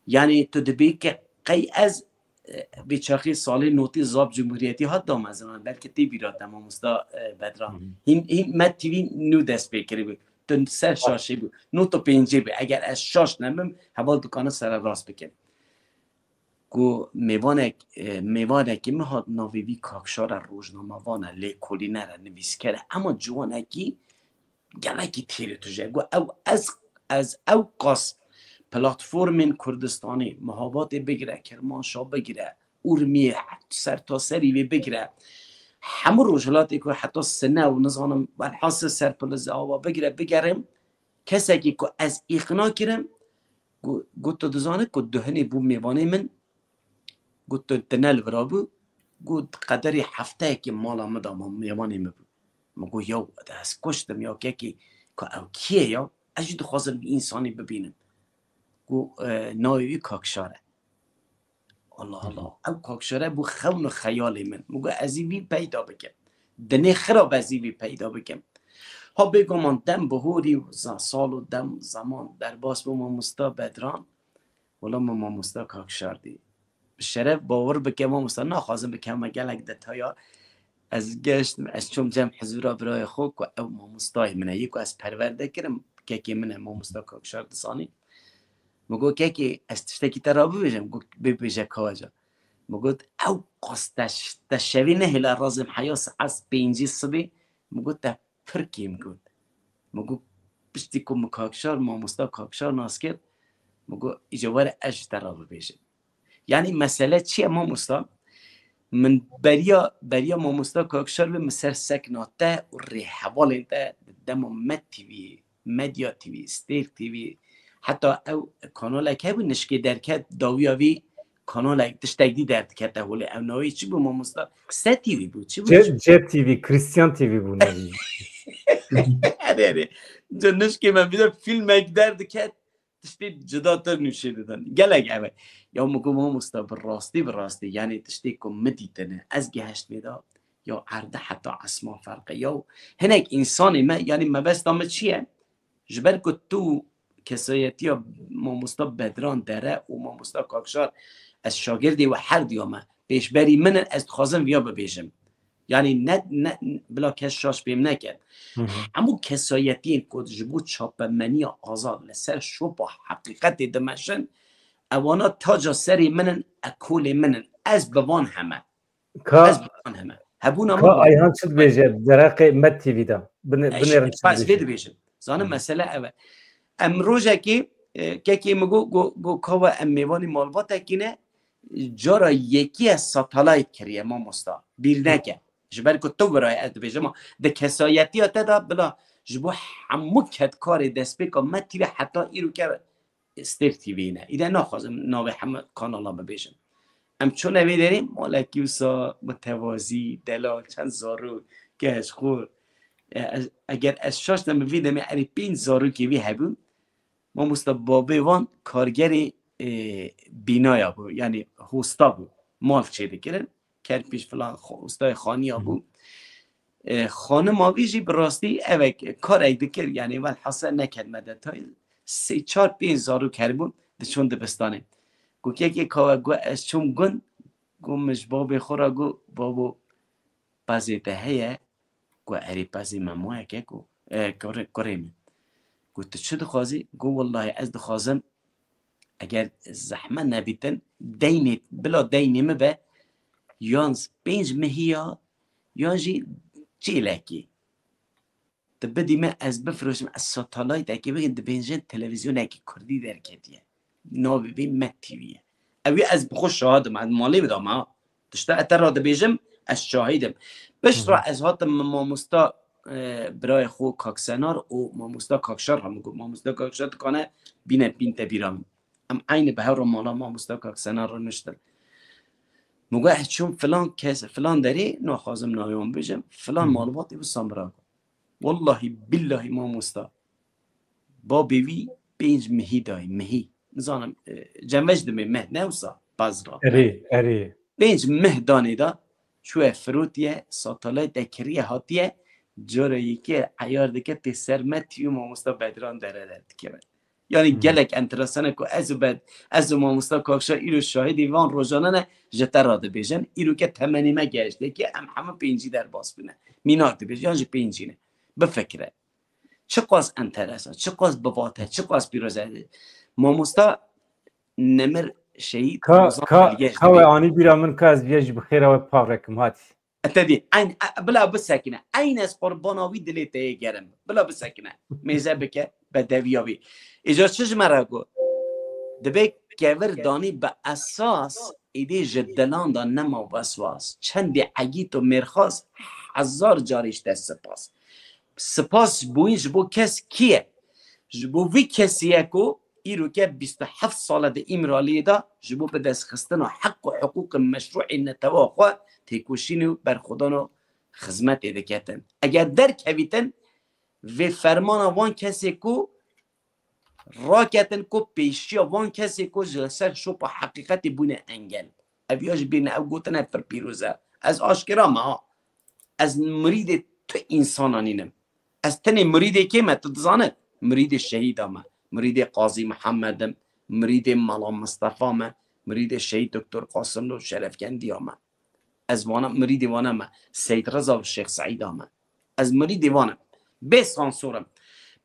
yanî tu dibê ke qey ez, e, vê çaxê salê notî zaf cumhuriyetî hat damezinan, belkî tê bîra te mamosta, e, Bedran. Hı hı. Hîn, hîn Med T V nû dest pê kiribû. Tu ser şaşê bû. Nota pêncê bû. Eger ez şaş nebim, heval dikane sererast bikin. Ku mêvanek, e, mêvanekî min hat navê wî Kakşar e, rojnamevan e, lêkolîner e, nivîsker e. Ema ciwanekî gelekî têr û tije. Got, ew ez, ez ew qas platformên Kurdistanê, Mihabatê bigire, Kirmanşa bigire, Urmiyê, sertaserî vê bigire. Hemû rojhilatê ku heta Sine û nizanim welhasil Serpiliz ava bigire, bigerim. Kesekî ku ez îqna kirim, got, got, tu dizane ku duhinê bû mêvanê min, got, tu, tu ne li vira bû, got, qederê hefteyekê mala min da ma mêvanê min bû. Min got, yaw, ez kuştim ya kekê, ku ew kî ye ya? Ez jî dixwazim vî însanî bibînim. Got, e, navê wî Kakşar e. Allah Allah. Ew Kakşar e bû xewn û xeyalê min. Min got, ez ê vî peyda bikim. Dinê xirab ez ê vî peyda bikim. Ha bêguman dem bihorî û za-, sal û dem zeman derbas bû mamosta Bedran. Wela min mamosta Kakşar dî. Bi şeref bawer bike mamosta, naxwazim bikevme gelek detaya. Ez geştim, ez çûm cem hizûra birayê xwe ku ew mamostayê min e. Yê ku ez perwerde kirim, kekê min e, mamosta Kakşar dizanî. Min got, "Kekê, ez tiştekî te re bibêjim?" Got, "Bibêje kawaca." Min got, "Ew qas te ş-, te şevê nehêle razim heya saet pêncî sibê." Min got, "Te pir kêm got." Min got, "Piştî ku min Kakşar, mamosta Kakşar nas kir, min got, 'Îca were ez ji te re bibêjim.'" Yanî mesele çi ye mamosta? Min beriya, beriya mamosta Kakşar ve min ser sekna te û rêhevalên te di dema Med T V, Medya T V, Stêr T V, heta ew kanalek hebû, nişkê derket, dawiya vî kanalek, tiştek dî derdikete holê. Ew navê çi bû mamosta? Kse T V bû, çi bû? Cep, Cep T V, Christian T V bû navê. Erê, erê. Ca nişkê me bide filmek derdiket, tiştê cuda te nûşê didin. Gelek ev e. Ya min got, "Mamosta, bi rastî, bi rastî, yanî tiştê ku min dîtine, ez geheşt vê de, ya erde heta esman ferq e." Ya hinek însanê me, yanî mebesta me çi ye? Ji ber ku tu kesayetiya mamosta Bedran Dere û mamosta Kakşar, ez şagirdê we her diya me. Pêşberî min in, ez dixwazim viya bibêjim. Yanî ne, ne, bila kes şaş pê min neket. Hı hı. Hemû kesayetiyên ku ji bo çapemeniya azad li ser şopa heqîqetê dimeşin, ewana taca serê min in, ekolê min in. Ez bi van heme. Ka, Ez bi van heme. Hebûna min ka bi Ayhan çi dibêje dereqê Med T V de? Bine-, E, binêrin çi bas vê dibêje? Dibêjin. Zanin Hı. mesele ev e. Em rojekê, e, kekê min got, got, got, "Kawa em mêvanî malbatekî ne?" Cara yekî ye satellite kiriye mamosta. Bîr neke. Ji ber ku tu birayê ez dibêjim, di kesayetiya te de bila ji bo hemû kedkarê destpêka Med T V heta îro ke Stêr T V ne. Îde naxwazim navê hemû kanala bibêjim. Em çûne vê derê, malekî wisa mutewazî, delal, çend zarok, keç, xor. E, ez, eger ez şaş nebim vê demê erê pênc zarokê wî hebûn, mamosta babê wan kargerê, e, bînaya bû, yanî hosta bû, mal çêdikirin. Kerpîç filan xo-, ustayê xaniya bû. E, xanima vî jî bi rastî evek karek dikir, yanî welhasel nekedime detayê. Sê, çar, pênc zarok heribûn, diçûn dibistanê. Got, "Kekê kawe," got, "ez çûm gund," got, "min ji babê xwe re got, 'Babo, pezê te heye?'" Got, "Erê, pezê me maye keko, e, kurê, kurê min." Got, "Tu çi dixwazî?" Got, "Wellahî ez dixwazim eger zehmet nebîtin, deynê, bila deynê min be, yan pênc mehî ya, yan jî çêlekî. Tu bidî min, ez bifiroşim, ez satellite-ekê bikim, dibêjin televîzyonekî kurdî derketiye. Navê vê Med T V ye. Ew ê ez bi xwe şahid im, ez malê bidam ha. Tişta ez te re dibêjim, ez şahid im. Pişt Hı hı. re ez hatim min mamosta, e, birayê xwe Kak Senar û mamosta Kakşar re min got, "Mamosta Kakşar dikane bîne pînte bîra min." Em eynî bi hev re mala mamosta Kak Senar re niştin. Min got, "Ez çûm filan kes, filan derê, naxwazim navê wan bibêjim, filan Hı hı. malbatê wisa min re got." Wellahî billahî mamosta, babê wî pênc mihî dayî, mihî. Nizanim, e, cemvej dimê meh, ne wisa pez ra. Erê, erê. Pênc meh danê da, çûye firotiye, satellite kiriye hatiye, cara yekê eyar dike tê ser Med T V û mamosta Bedran Dere derdikeve. Yanî Hmm. gelek enteresan e ku ez û Bed-, ez û mamosta Kakşar îro şahidê van rojane ne, ji te re dibêjin. Îro ke temenê me gehiştê ke em hemû pêncî derbas bûne. Mînak dibêjin, yan jî pêncî ne. Bifikire. Çiqas enteresan, çiqas bivate, çiqas pîroz e. Mamosta Nemir Şehîd Ka, Ozan ka, Bilgeş ka we dibê. Anî bîra min ka ez viya jî bi xêra we pav rekim hatî. E, te dî, eyn, e, bila bisekine. Eyn ez qurbana wî dilê te yê gerim. Bila bisekine. Mêze bike, bedeviya wî. Îca çi ji me re got? Dibê kevir danî bi esas, îdî ji dilan de nema weswas. Çendî egît û mêrxas, hezar carî ji te spas. Spas bûyîn ji bo kes kî ye? Ji bo vî kesî ye ku îro ke bîst û heft sal e di Îmraliyê de ji bo bidestxistina heq û hiqûqên meşrû ên netewa xwe têkoşîn û berxwedan û xizmetê diketin. Eger derkevîtin, vê fermana van kesê ku raketin ku pêşiya van kesê ku ji ser şopa heqîqetê bûne engel. Ev ya jî bîne, ev gotin ev pir pîroz e. Ez aşkera me ha. Ez mirîdê tu însanan nînim. Ez tenê mirîdê kê me, tu dizane? Mirîdê şehîda me. Mirîdê Qazî Mihemed im. Mirîdê Mala Mistefa me. Mirîdê Şehîd Doktor Qasimlo Şerefkendiya me. Ez vana mirîdê vana me. Seyd Reza û Şêx Seîda me. Ez mirîdê vana. Bê sansor im.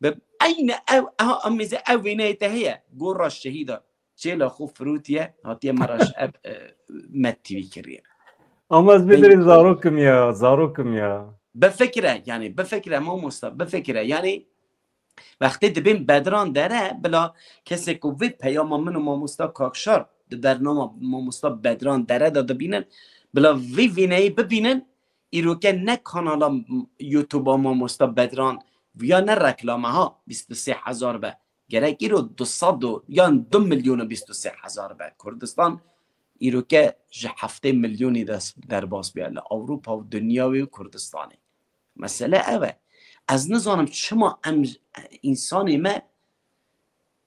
Bi eyni ev, aha, em mêze ev wêneyê te heye. Gora şehîda. Çêla xwe firûtiye, hatiye me re ji ev, e, Med T V kiriye. Ama ez bêdirê zarokim ya, zarokim ya. Bifikire, yani bifikire mamosta, bifikire. Yani wextê dibên Bedran dere, bila kesê ku vê peyama min û mamosta Kakşar di bernama mamosta Bedran dere de dibînin, bila vê vîneyê bibînin, îroke ne kanala YouTube-a mamosta Bedran ya ne reklame ha bîst û sê hezar be. Gerek îro du sed û yan du milyon û bîst û sê hezar be. Kurdistan îroke ji heftê milyonî de derbas bûye li Ewropa û dinya wê û Kurdistanê. Mesele ev e. Ez nizanim çima em j-, însanê me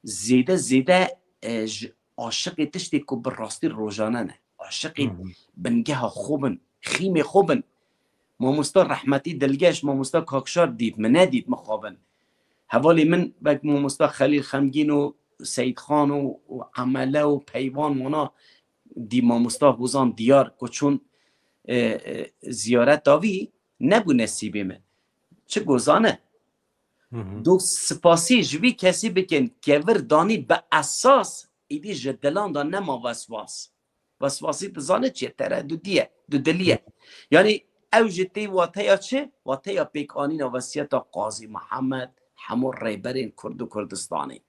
zêde zêde, e, ji aşiqê tiştê ku bi rastî rojane ne. Aşiqê bingeha xwe bin, xîmê xwe bin. Mamosta rehmetî dilgeş, mamosta Kakşar dît, min nedît mixabin. Hevalê min wek mamosta Xelîl Xemgîn û Seyîd Xan û, û Emele û Peyvan wana dî mamosta Hozan Diyar ku çûn, e, e, ziyareta vî nebû nesîbê min. Çi gozane? Do spasî ji vî kesî bikin, kevir danî bi esas îdî ji dilan de nema weswas. Weswasî dizane çi ye? Teredudî ye, dudilî ye. Yani ew jî tê wateya çi? Wateya pêkanîna wesiyeta Qazî Mihemed, hemû rêberên Kurd û Kurdistanê.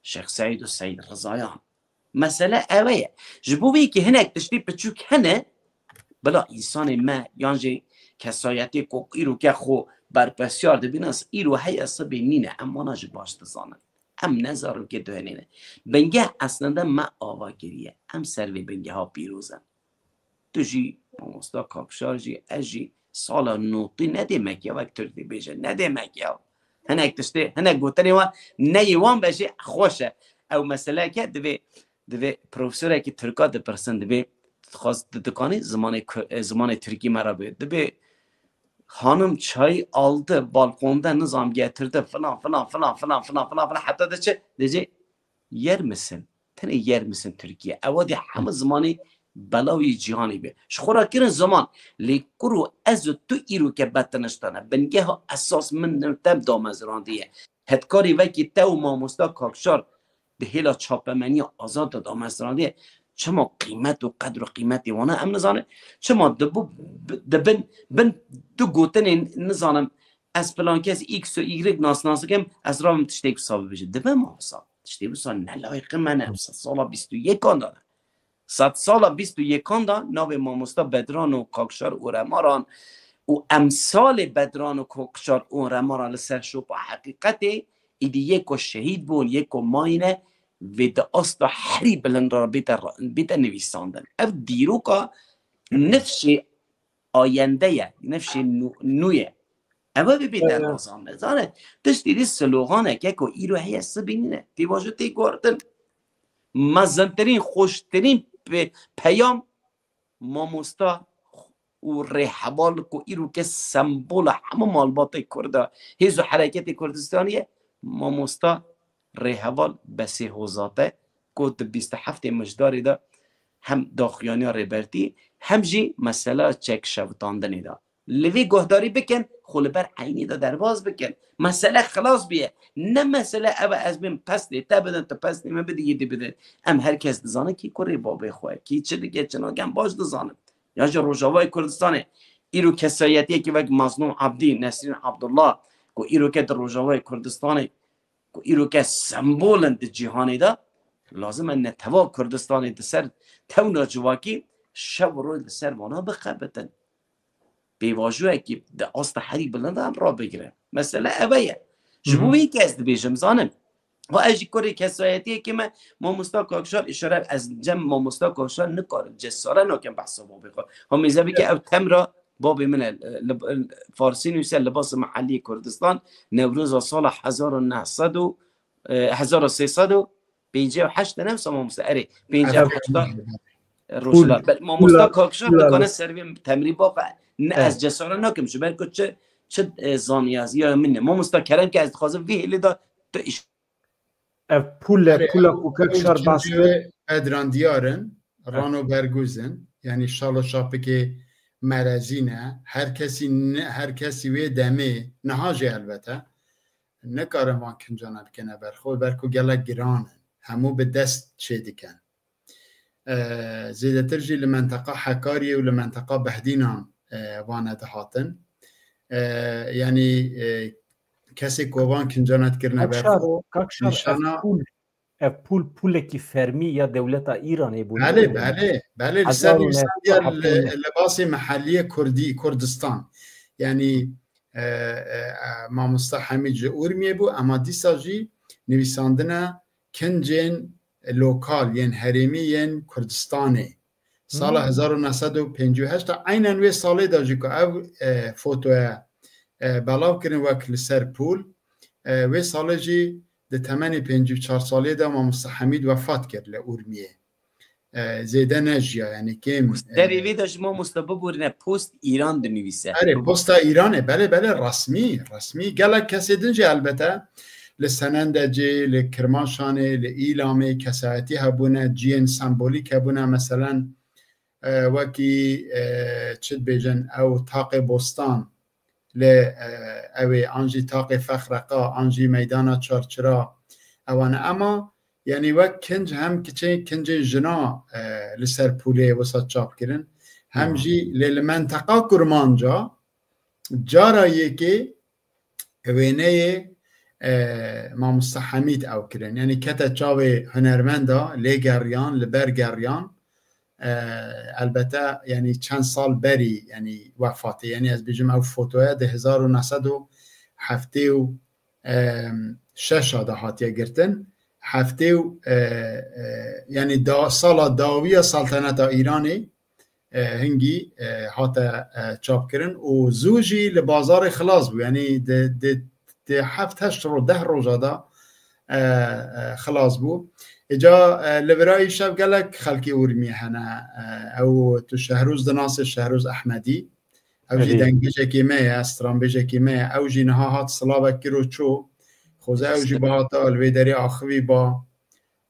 Şêx Seîd û Seîd Rizayan. Mesele ew e. Ji bo vê yekê hinek tiştî piçûk hene, bila însanê me yan jî kesayetê ku îroke xwe berpirsiyar dibîne, îro heye sibê nîne. Em wana jî baş dizanin. Em ne zarokê duhenî ne. Bingeh eslinde me ava kiriye. Em ser vê bingeha pîroz in. Tu jî, mamosta Kakşar jî, ez jî sala notî ne demek ya, wek Tirk dibêje, ne demek ya. Hinek tiştê, hinek gotinê wan, neyê wan be jî xweş e. Ew meseleke divê, divê profesorekî Tirka dipirsin, divê dixwaz, tu dikanî zimanê Ku-, e, zimanê Tirkî me re bê. Dibê Hanım çay aldı, balkonda nizam getirdi, filan, filan, filan, filan, filan, filan, filan, heta de çi? Diyecek, yer misin? Tenê yer misin Tirkiye? Ewa dê hemû zimanê belav yê cîhanê be. Ji xwe re kirin ziman. Lê kuro ez û tu îro ke betiniştane. Bingeha esas min tem damezrandiye. Hetkarî vekî te û mamosta Kakşar di hêla çapemeniya azad de damezrandiye. Çima qîmet û qedr û qîmetê wana em nizanin? Çima di bu, di bin, bin du gotinên nizanim, ez filan kes X û Y nasnas dikim, ez rabim tiştê wisa bibêjim. Dibe ma wisa. Tiştê wisa ne layiqê me ne. Wisa sala bîst û yekan de ne. Sed sala bîst û yekan de navê mamosta Bedran û Kakşar û Remaran û emsalê Bedran û Kakşar û Remaran li ser şopa heqîqetê, îdî yê ku şehîd bûn, yê ku mayîne, vê di asta herî bilind re bête, bête nivîsandin. Ev dîroka nifşê ayende ye, nifşê nû-, nû ye. Ev ê bête, evet, lazim e. Zane, tiştî dî sloganeke ku îro heye sibî nîne. Tê vajo tê guhardin. Mezintirîn, xweştirîn pe-, peyam mamosta û rêheval ku îro ke sembola hemû malbatê Kurd e, hêz û hereketê Kurdistanê ye, mamosta rêheval Besê Hozat e ku di bîst û heftê Mijdarê de hem daxuyaniya Rêbertî hem jî mesela çek şewitandinê de. Li vê guhdarî bikin, xwe li ber eynî de derbas bikin. Mesele xilas bûye. Ne mesele ev e ez bêm pestê te bidin, tu pestê min bidî, yê dî bidin. Em her kes dizanin kî kurê babê xwe, kî çi dike, çi nake, em baş dizanin. Ya ji Rojavayê Kurdistanê îro kesayetiyekî wek Mazlûm Abdî, Nesrîn Abdullah, ku îro ke di Rojavayê Kurdistanê, ku îro ke sembol in di cîhanê de, lazim e netewek Kurdistanê di ser tewna civakî şev û roj li ser vana bixebitin. Pêvajoyekî di asta herî bilind de em rabigirin. Mesele ev e ye. Ji bo, mhm, wî kes dibêjim, zanin. Ha ez jî kurê kesayetiyekê me, mamosta Kakşar, îşare ez cem mamosta Kakşar nikarim, cesare nakim behsa babê xwe. Ha mêze bike ev temra babê min e, li, li, farsî nûse Libas-ê Mehellî Kurdistan, Newroza sala hezar û neh sed û, e, hezar û sê sed û pêncî û heşt de ne wisa mamosta? Erê, pêncî û heşt de, e, Rojhilat. Bel-, mamosta Kakşar dikane ser vê temrî baxe. Ne, ez cesare nakim, ji ber ku çi, çi, e, zaniyaziya min e. Mamosta kerem ke ez dixwazim vî hêlê de tu îş- Ev pûl e, pûla ku Kakşar bas kir. Pedran diyar in, rano bergûz in. Yanî şal û şapikê merezî ne. Her kesî ne, her kesî wê demê, niha jî helbete. nikarin van kincana bikene ber xwe, ber ku gelek giran in. Hemû bi dest çê dikin. E, zêdetir jî li menteqa Hekariyê û li menteqa Behdînan, e, vane dihatin. E, yanî, e, kesê ku van kincana dikirine ber Kakşar, xwe, Kakşar, nîşana ev pûl, ev pûl pûlekî fermî ya dewleta Îranê bû. Belê, belê, belê. Li ser nivîsandiya li, li basê mehelliyê Kurdî, Kurdistan. Yanî, e, e, e, mamosta Hemîd ji Urmiyê bû, ema dîsa jî nivîsandine kincên lokal, yên herêmî, yên Kurdistanê. Sala Hmm. hezar û neh sed û pêncî û heşt, eynen wê salê de jî ku ev, e, fotoya, e, belav kirin wek li ser pûl, e, wê salê jî di temenê pêncî û çar salê de mamosta Hemîd wefat kir li Urmiyê. E, zêde nejiya, yanî kêm, e, Serê vê de ji mamosta biborîne post Îran dinivîse. Erê, posta Îranê, belê, belê, resmî, resmî. Gelek kesê din jî elbete li Senendecê, li Kirmaşanê, li Îlamê kesayetî hebûne, ciyên sembolîk hebûne, meselen, e, wekî, e, çi dibêjin, ew Taqê Bostan, lê, e, ew ê an jî Taqê Fexreqa, an jî Meydana Çarçira, ewan e. Ema, yanî wek kinc hem kiçê, kincê jina, e, li ser pûlê wisa çap kirin, hem Hmm. jî lê li menteqa Kurmanca cara yekê wêneyê, e, mamosta Hemîd ew kirin. Yanî kete çavê hunermenda, lê geriyan, li ber geriyan. E, elbete, yanî çend sal berî, yanî wefatê. Yanî ez bêjim ew fotoya di hezar û neh sed û heftê û şeş de hatiye girtin. Heftê û, e, e, yanî da, sala dawiya saltaneta Îranê, e, hingî, e, hate, e, çapkirin û zû jî li bazarê xilas bû. Yanî di, di, di heft heşt ro-, deh roja de, e, e, xilas bû. Îca, e, li vira îşev gelek xelkê Urmiyê hene. E, ew tu Şehrûz dinasê, Şehrûz Ehmedî. Ew jî Erê. dengbêjekê me ye, stranbêjekê me ye. Ew jî niha hat silavek kir û çû. Xweze ew jî Stil. bihata li vê derê axivî ba.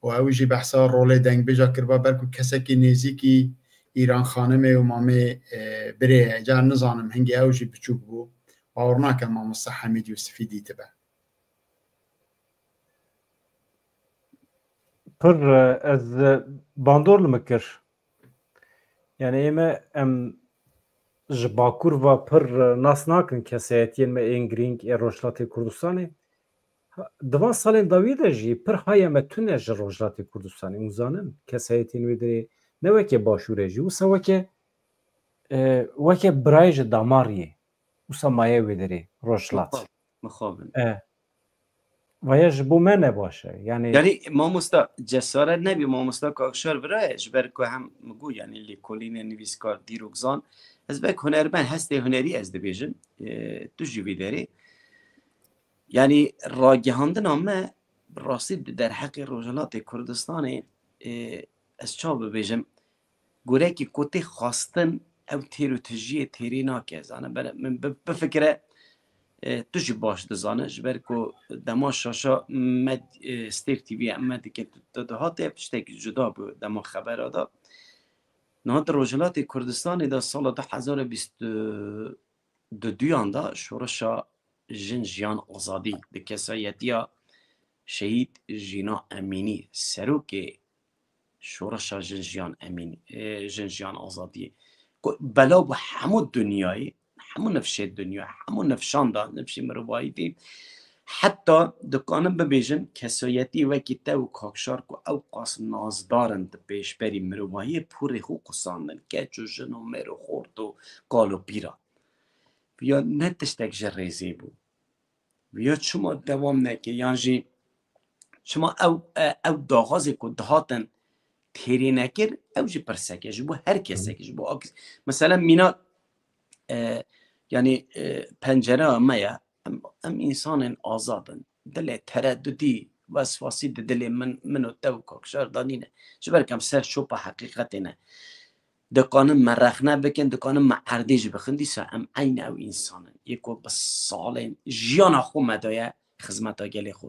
û ew jî behsa rolê dengbêja kiriba, belku kesekî nêzîkî Îran Xanimê û Mamê, e, Birê ye. Ca nizanim, hingê ew jî biçûk bû. Bawer nakim mamosta Hemîd Yûsifî dîtibe. Pir, e, ez, e, bandor li min kir. Yani ême em ji Bakur ve pir, e, nas nakin kesayetiyên me ên girîng ê Rojhilatê Kurdistanê. Ha, di van salên dawî de jî pir haya me tune ji Rojhilatê Kurdistanê. Hûn zanin, kesayetên wê derê ne weke Başûr e jî, wisa weke, e, weke birayê ji damariyê. Wisa maye wê derê Rojhilat. Mixabin, mixabin. E. Vaya ji bo me ne baş e. Yani Yani mamosta cesaret nebî, mamosta Kakşar vira ye, ji ber ku hem min got, yani lêkolîne, nivîskar, dîrokzan. Ez belk hunermend, hestê hunerî ez dibêjim, e, tu jî vî derê. Yani ragihandina me bi rastî di derheqê Rojhilatê Kurdistanê, e, ez çawa bibêjim, gorekî ku tê xwestin ew têr û tijiyê têrî nake. Zane, bere-, min bi-, bifikire, e, tu jî baş dizane, ji ber ku dema şaşa me, e, Stêrk T V em me dike tu, tu dihate, tiştekî cuda bû dema xebera da. Niha di Rojhilatê Kurdistanê de sala du hezar û bîst û duyan de şoreşa Jin Jiyan Azadî di kesayetiya Şehîd Jîna Emînî, serokê Şoreşa Jin Jiyan Emîn, e, Jin Jiyan Azadiyê, ku belav bû hemû dinyayê, hemû nifşê dinya, hemû nifşan da, nifşê mirovahîtî, heta dikanin bibêjin kesayetî wekî te û Kakşar ku ew qas nazdar in di pêşberî mirovahiyê, porê xwe qusandin, keç û jin û mêr û xort û kal û pîran. Ya ne tiştek ji rêzê bû. Ya çima dewam neke, yan jî çima ew, e, ew daxwazê ku dihatin têrê nekir, ew jî pirsek e ji bo her kesek, ji bo ak-, mesela mîna, e, yani, e, pencereya me ye, em, em însanên azad in. Dilê teredudî, weswasî di dilê min, min û te û Kakşar de nîne. Ji ber ku em ser şopa heqîqetê ne. Dikanin me rexne bikin, dikanin me erdê jî bixin, dîsa em eynî ew însan in. Yê ku bi salên jiyana xwe me daye xizmeta gelê xwe.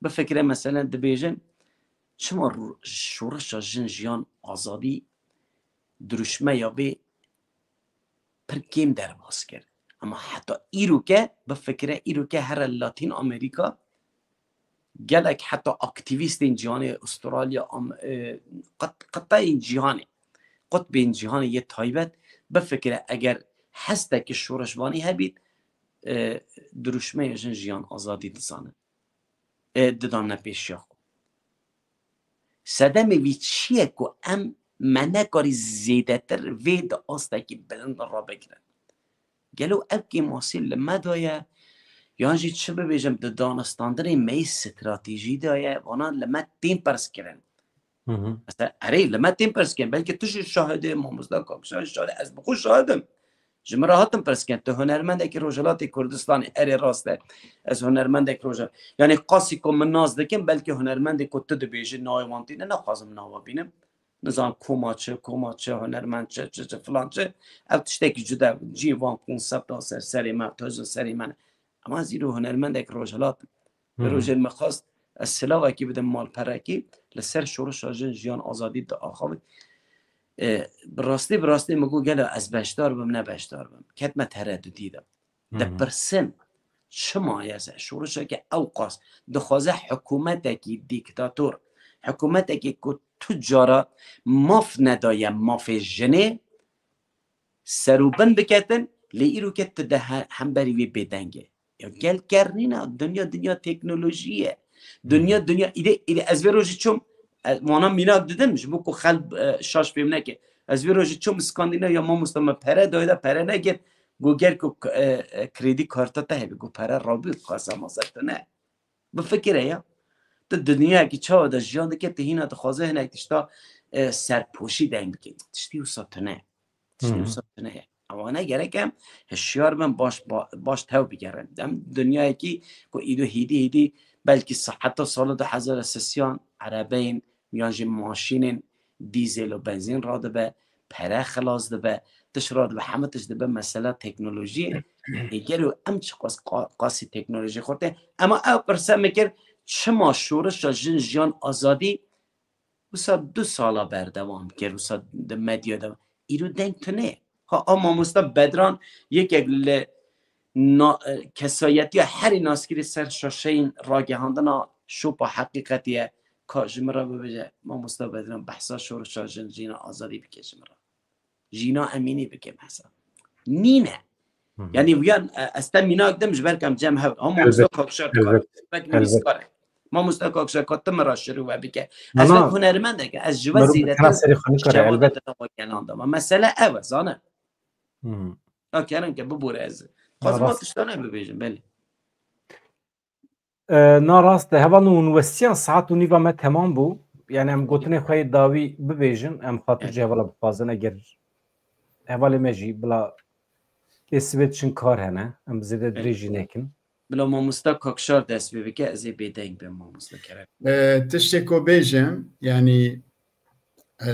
Bifikire, meselen, dibêjin, çima ro-, şoreşa jin, jiyan, azadî dirûşmeya vê pir kêm derbas kir. Ema heta îroke, bifikire, îroke here Latîn Amerîka, Gelek heta aktivîstên cîhanê, Australya, Am-, e, qet-, qeteyên cîhanê, qutbên cîhanê yê taybet bifikire, eger hestekî şoreşvanî hebît, e, dirûşmeya jin, jiyan, azadî dizanin. E, didan ne pêşiya xwe. Sedemê vî çi ye ku em me nekarî zêdetir vê di astekî bilind de rabigirin? Gelo ev kêmasî li me de ye, yan jî çi bibêjim, di danistandinê me yê stratejî de ye, vana li me tên pirs kirin. Hı hı. Mesela, erê, li me tên pirs kirin, belkî tu jî şahid î, mamosta Kakşar jî şahid, ez bi xwe şahid im. Ji min re hatin pirs kirin, tu hunermendekî Rojhilatê Kurdistanê, erê rast e, ez hunermendekî Rojhilat-, yanî qasî ku min nas dikim, belkî hunermendê ku tu dibêjî navê wan tîne, naxwazim nava bînim. Nizam koma çi, koma çi, hunermend çi, çi, çi, filan çi. Ev tiştekî cuda, cî van konsepta ser serê me, tozin serê me ne. Ama ez îro hunermendek Rojhilat im. Hı hı. Rojên me xwest, ez silavekî bidim malperekî, li ser şoreşa jin, jiyan, azadî diaxivin. E, bi rastî, bi rastî min got, gelo ez beşdar bim, ne beşdar bim? Ketme teredudî de. Hı hı. Dipirsin, çima ye se-, şoreşeke ewqas dixwaze hikûmetekî dîktator, hikûmetekî ku tu cara maf nedaye mafê jinê, serûbin biketin, lê îro ke tu de he-, hemberî wê bêdeng e. Ya gel kernîna, dinya, dinya teknolojî ye. Dinya, dinya, îdê, îdê ez vê rojî çûm, e, wana mînak didim, ji bo ku xelk, e, şaş fêm neke. Ez vê rojî çûm Skandînavya, mamosta, me pere dayê de pere nekir. Got ger ku, e, e, krêdî karta te hebe, got pere rabû, qasema ser tu ne. Bifikire ya. Tu dinyayekî çawa de jiyan dike, tu hîna dixwaze hinek tişta, e, serpoşî deng bike. Tiştî wisa tune. Tiştî Hı hı. wisa tune ye. Ewana gerek em hişyar bin, baş, ba-, baş tew bigerin. Em dinyayekî ku îdo hêdî hêdî belkî seheta sala du hezar û sêyan erebeyên yan jî maşînên dîzel û benzîn radibe, pere xilas dibe, tişt radibe, hemû tişt dibe mesela teknolojiyê. Ê gelo em çiqas qa-, qasî teknolojî xurtê? Ema ew pirse min kir, çima şoreşa jin, jiyan, azadî wisa du sala berdewam kir, wisa di medya de. Îro deng tune. Ha, a mamosta Bedran yekek li na-, kesayetiya herî naskirî ser şaşeyên ragihandina şopa heqîqetî ye. Ka ji min re bibêje, mamosta Bedran behsa şoreşa jin, jîna, azadî bike ji min re. Jîna Emînî bike behsa. Nîne. Hı hı. Yanî wiyan, e, ez te mînak dim ji ber ku em cem hev. Ha, mamosta Elbet, Kakşar dikare. Elbet, Belkî elbet. Nivîskar e. Mamosta Kakşar, ka tu min re şirûve bike. Ez Ana, wek hunermendek, ez ji we Merû zêdetir tena serê xwe nikare, şewata elbet. Dina we gelan de. Mesele ev e, zane. Hı. Ha, kerin ke bibore ez. Xwazim Rast. Tiştane bibêjim, belê. E, na rast e. Hevalno, hûn westiyan, saet û nîva me temam bû. Yani em gotinê xwe yê dawî bibêjin, em xatir ji hevala bixwazin, eger hevalê me jî bila ê sibê diçin kar hene, em zêde Evet. dirêjî nekin. Bila mamosta Kakşar dest pê bike, ez ê bêdeng bim, mamosta Kerem. E, tiştê ku bêjim, yani, e,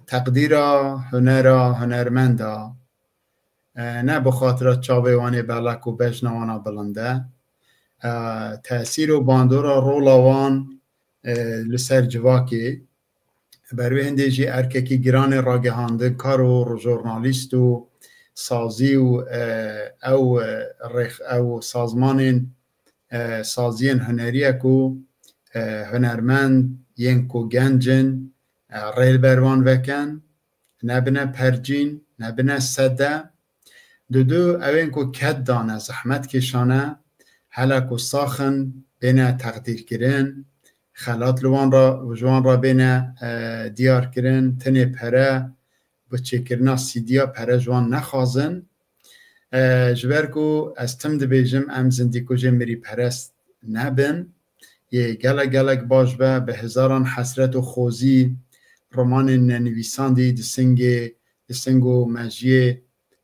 teqdîra hunera hunermenda, e, ne bi xatira çavê wan ê belek û bejna wan a bilind e. E, tesîr û bandora rola wan, e, li ser civakê, ber wê hindê jî erkekî giran ê ragihandin, kar û jurnalîst û sazî û, e, ew, e, rêx-, ew sazmanên, e, saziyên hunerî ye ku, e, hunermend yên ku genc in, e, rê li ber wan vekin, nebine percîn, nebine sede. Dudu ewên ku ked dane, zehmet kêşane, hele ku sax in, bêne teqdîrkirin, xelat li wan re, ji wan re bêne, e, diyarkirin, tenê pere, bi çêkirina sîdiya pere ji wan nexwazin. E, ji ber ku ez tim dibêjim, em zindîkujê mirîperest nebin. Yê gelek gelek baş be, bi hezaran hesret û xozî romanên nenivîsandî di singê, di sing û mejiyê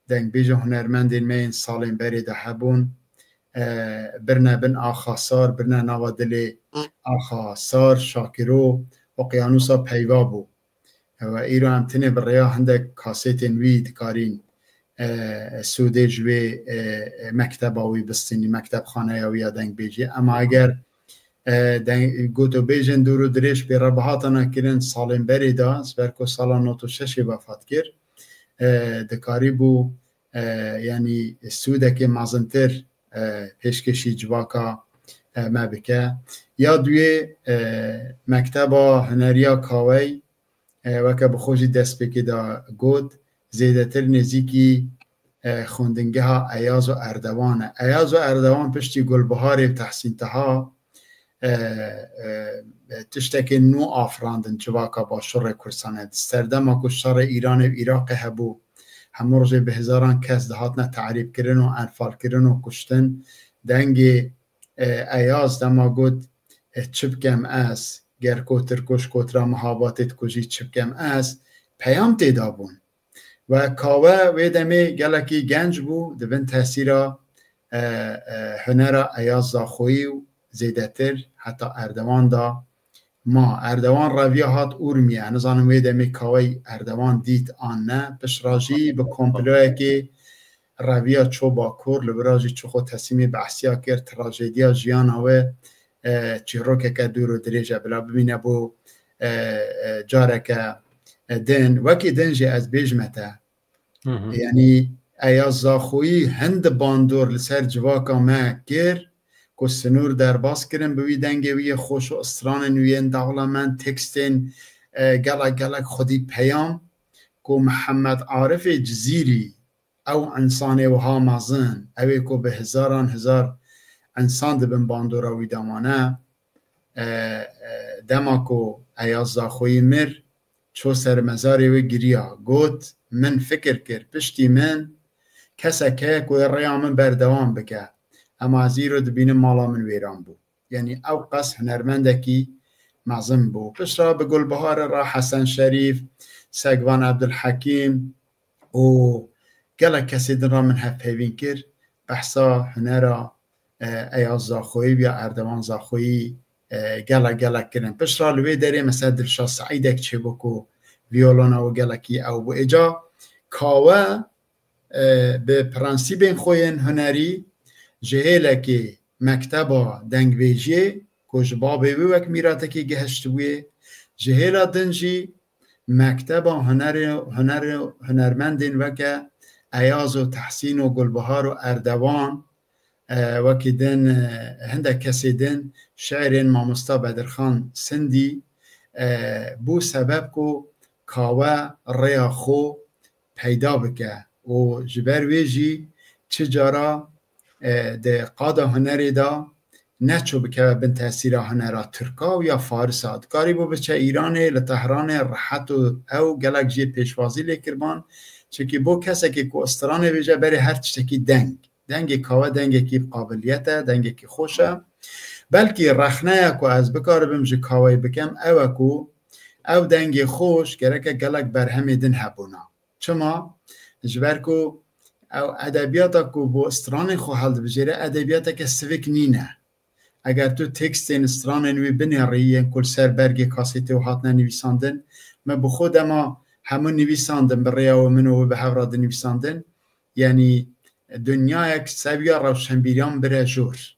dengbêj û hunermendên me yên salên berê de hebûn. E, birine bin axa sar, birine nava dilê axa sar, şakiro, oqyanusa peyva bû. Ew îro em tenê bi rêya hindek kasêtên wî dikarîn, e, sûdê ji wê, e, e, mekteba wî bistînî, mektebxaneya wî ya dengbêjî. Ema eger, e, deng-, gotobêjên dûr û dirêj pê re bihatana kirin salên berê de, ji ber ku sala nod û şeş ê wefat kir, e, dikarîbû, e, yanî sûdekê mezintir, e, pêşkêşî civaka, me bike. Ya duyê, e, Mekteba Huneriya Kawey, e, weke bi xwe jî destpêkê de got, zêdetir nêzîkî, e, xwendingeha Eyaz û Erdewan e. Eyaz û Erdewan piştî Gulbiharê û Tehsîn Teha, e, e, tiştekên nû afirandin civaka Başûrê Kurdistanê. Di serdema ku şerê Îranê û Iraqê hebû, hemû rojê bi hezaran kes dihatine tehrîbkirin û enfalkirin û kuştin. Dengê, e, Eyaz dema got, e, "Çi bikem ez? Ger ku Tirkoş kotira mihabatê dikujî, çi bikem ez?" Peyam tê dabûn. We Kawe wê demê gelekî genc bû, di bin tesîra, e, e, hunera Eyaz Zaxoyî û zêdetir heta Erdewan da ma. Erdewan reviya hat Urmiye. Nizanim wê demê Kawey Erdewan dît an ne. Piştra jî bi komployekê reviya ço Bakur, li vira jî çi xwe teslîmê behsiya kir, trajediya jiyana we, e, çîrokeke dûr û dirêj e, bila bimîne bo, e, e, careke, e, din. Wekî din jî ez bêjime te, Hı hı. Yanî Eyaz Zaxoyî hin di bandor li ser civaka me kir, ku sinûr derbas kirin bi wî dengê wî yê xweş û stranên wî yên dewlemend, tekstên, e, gelek gelek xwedî peyam, ku Mihemed Arifê Cizîrî, ew însanê wiha mezin, ew ê ku bi hezaran hezar însan di bin bandora wî de mane, e, e, dema ku Eyaz Zaxoyî mir, ço ser mezarê wê giriya, got, "Min fikir kir, piştî min kesek heye ku ê rêya min berdewam bike. Ema ez îro dibînim mala min wêran bû." Yanî ew qas hunermendekî mezin bû. Piştre bi Gulbiharê re Hesen Şerîf, Segvan Ebdulhekîm û gelek kesê din re min hevpeyvîn kir. Behsa hunera, e, Eyaz Zaxoyî ya Erdewan Zaxoyî, e, gelek gelek kirin. Piştre li wê derê mesela Dilşad Seîdek çêbû ku viyolona wî gelekî ew bû. Êca Kawe, e, bi prensîbên xwe yên hunerî ji hêlekê mekteba dengbêjiyê ku ji babê wî wek mîratekê gihiştibûyê, ji hêla din jî mekteba hunerê, hunerê, hunermendên weke Eyaz û Tehsîn û Gulbihar û Erdewan, e, wekî din, e, hindek kesê din şi'rên mamosta Bedirxan Sindî, e, bû sebeb ku Kawe rêya xwe peyda bike û ji ber wê jî çi cara, e, di qada hunerê de neçû bikeve bin tesîra hunera tirka û ya farisa. Dikarîbû biçe Îranê, li Tehranê rehet û ew gelek jê pêşwazî lê kirban. Çimkî bo kesekî ku stranê bêje berê her tiştekî deng. Dengê Kawe dengekî bi qabiliyet e, dengekî xweş e. Belkî rexneya ku ez bikaribim ji Kaweyî bikem ew e ku ew dengê xweş gereke gelek berhemê din hebûna. Çima? Ji ber ku ew edebiyata ku bo stranê xwe hildibijêre edebiyateke sivik nîne. Eger tu tekstên stranên wî binêrî yên ku li ser bergê kasêtê û hatine nivîsandin, me bi xwe dema hemû nivîsandin bi rêya we min û wê bi hev re dinivîsandin, yanî dinyayek seviya rewşenbîriyan bire jor.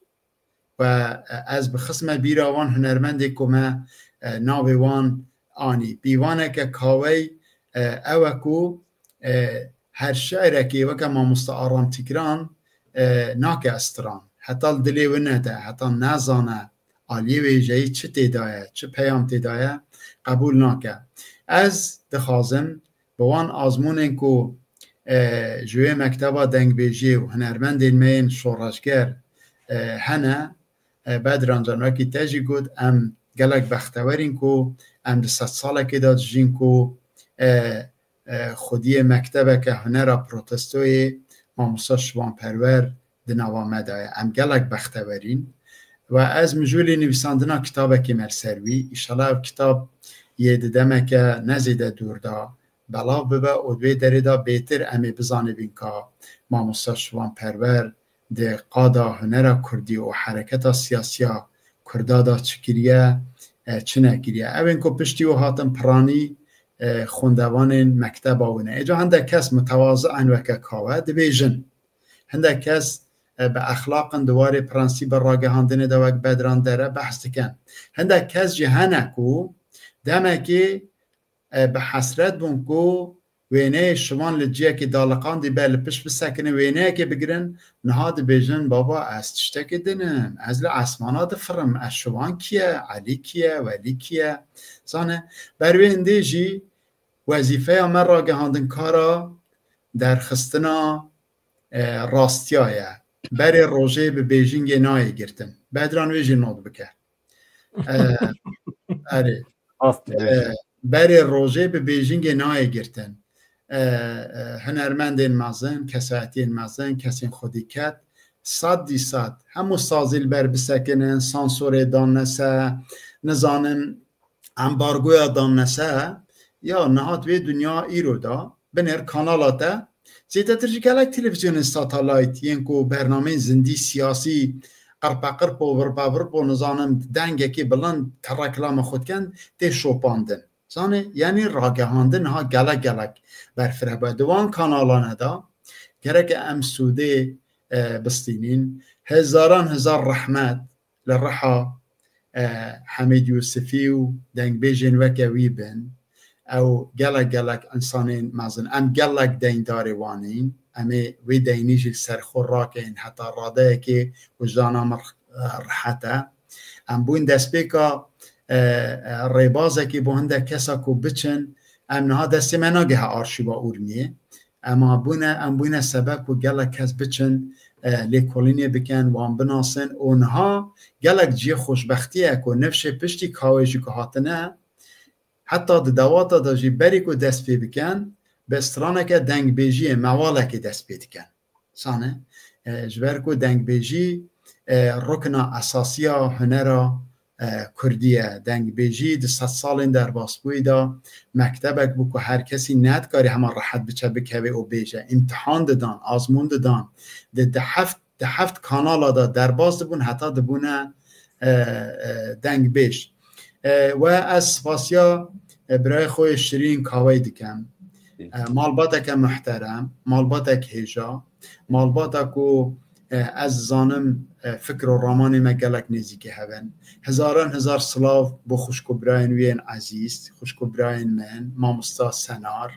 We, e, ez bixisme bîra wan hunermendê ku me, e, navê wan anî. Pîvaneke Kawey, e, ew e ku, e, her şi'rekê weke mamoste Aram Tîkran, e, nake stran. Heta li dilê wî nede, heta nezane aliyê wêjeyî çi tê de ye, çi peyam tê de ye, qebûl nake. Ez dixwazim bi wan azmûnên ku, e, ji wê mekteba dengbêjiyê û hunermendên me yên şoreşger, e, hene, e, Bedran Can, wekî te jî got, em gelek bextewer in ku em di sedsalekê de dijîn ku, e, e, xwediyê mektebeke hunera protestoyê mamosta Şivan Perwer di nava me de ye. Em gelek bextewer in. We ez mijûlî nivîsandina kitabekê me li ser wî. Îşallah ev kitab yê di demeke ne zêde dûr de belav bibe û di wê derê de bêtir em ê bizanibîn ka mamosta Şivan Perwer di qada hunera kurdî û hereketa siyasiya kurda de çi kiriye, e, çi nekiriye. Ew ên ku piştî wî hatin piranî, e, xwendevanên mekteba wî ne. Êca hindek kes mutewazî in weke Kawe dibêjin. Hindek kes, e, bi exlaq in, di warê prensîba ragihandinê de wek Bedran Dere behs dikin. Hindek kes jî hene ku demekê, e, bi hesret bûn ku Wêneyê şivan li ciyekê daliqandî be, li pişt bisekinin, wêneyekê bigirin, niha dibêjin, baba, ez tiştekî din im, ez li esmana difirim, ez şivan kî ye, Elî kî ye, Welî kî ye? Zane, ber wê hindê jî wezîfeya me ragihandinkara derxistina, e, rastiya ye. Berê rojê bi bêjingê nayê girtin. Bedran wê jî not bike. E, erê. Rast E, dibêjî. Berê rojê bi bêjingê nayê girtin. E, e, hunermendên mezin, kesayetiyên mezin, kesên xwedîket, sed dî sed. Hemû sazî li ber bisekinin, sansorê danne se, nizanin, embargoya danne se. Ya niha di vê dinya îro de, binêr kanala te, zêdetir ji gelek televîzyonên satelayt yên ku bernameyên zindî, siyasî, qirpeqirpo, virpevirpo, nizanim, dengekî bilind te reklama xwe dikin, tê şopandin. Zanê, yanî ragihandin niha gelek gelek berfireh bûye. Di wan kanalane de gereke em sûdê, e, bistînîn. Hezaran hezar rehmet li riha, e, Hemîd Yûsifî û dengbêjên weke wî bin. Ew gelek gelek însanên mezin. Em gelek deyndarê wan in. Em ê wê deynî jî li ser xwe rakin heta radeyekê wijdana me, e, rehet e. Em bûyn destpêka, e, e, rêbazekê bo hindek kesa ku biçin, em niha destê me nagehe arşîva Urmiyê. Em bûne, em bûne sebeb ku gelek kes biçin, e, lêkolînê bikin, wan binasin û niha gelek cihê xweşbextî ye ku nifşê piştî kawê jî ku hatine, heta di dewata de jî berî ku dest pê bikin, bi straneke dengbêjiyê, mewalekê dest pê dikin. Sane, e, ji ber ku dengbêjî, e, rukna esasî ya hunera, e, kurdî ye. Dengbêjî di sed salên derbasbûyî de mektebek bû ku her kesî nedikarî hema rehet biçe bikeve û bêje. Îmtihan didan, azmûn didan. Di, di heft, di heft kanala de derbas dibûn heta dibûne, e, e, dengbêj. E, we ez spasiya, e, birayê xwe yê Şirîn Kawey dikim. E, malbateke muhterem, malbatek hêja, malbata ku, e, ez zanim, e, fikr û ramanê me gelek nêzîkî hev in. Hezaran hezar silav bo xwişk û birayên wî yên ezîz, xwişk û birayên min, mamosta Senar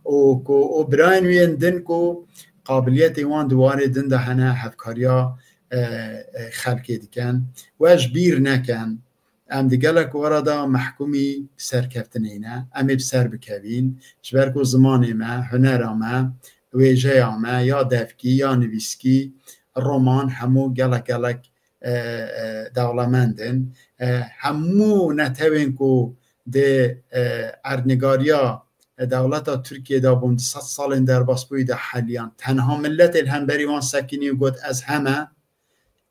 û ku, û birayên wî yên din ku qabiliyetê wan di warê din de hene, hevkariya, e, e, xelkê dikin. We ji bîr nekin. Em di gelek were de mehkûmî serkeftinê ne. Em ê bi ser bikevîn. Ji ber ku zimanê me, hunera me, wêjeya me, ya devkî, ya nivîskî, roman, hemû gelek gelek, e, e, dewlemend in. E, hemû netewên ku di, e, erdnîgariya, e, dewleta Tirkiyê de bûn, di sed salên derbasbûyî de heliyan. Tenha miletê li hemberî wan sekinî û got, ez heme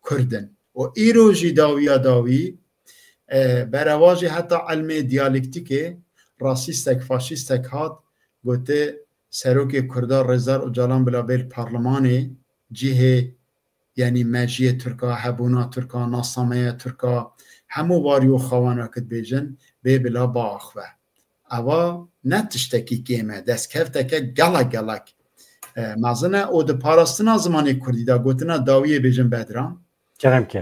Kurd in. Û îro jî dawiya dawî, e, berevajê heta ilmê diyalektîkê rasîstek, faşîstek hat, gote, serokê Kurda Rêzdar Ocalan bila bê li parlemanê, cihê, yanî mejiyê Tirka, hebûna Tirka, nasameya Tirka, hemû warî û xawan wekit bêjin, bê bila biaxive. Eva ne tiştekî kêm e, destkevteke gelek gelek, e, mezin e û di parastina zimanê kurdî de, gotina dawiyê bêjin Bedran. Kerem ke.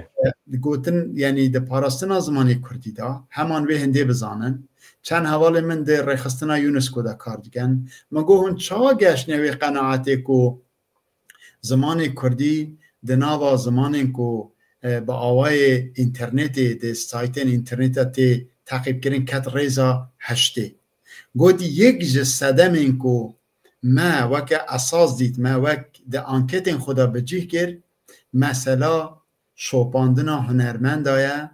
E, gotin, yanî di parastina zimanê kurdî de, heman wê hindê bizanin. Çend hevalên min di rêxistina UNESCO de kar dikin. Min got, hûn çawa gehiştine wê qenaetê ku zimanê kurdî di nava zimanên ku, e, bi awayê înternetê, di saytên înternetê tê teqîbkirin, ket rêza heştê. Gotî, yek ji sedemên ku me weke esas dît, me wek di anketên xwe de bi cih kir, mesela şopandina hunermenda ye,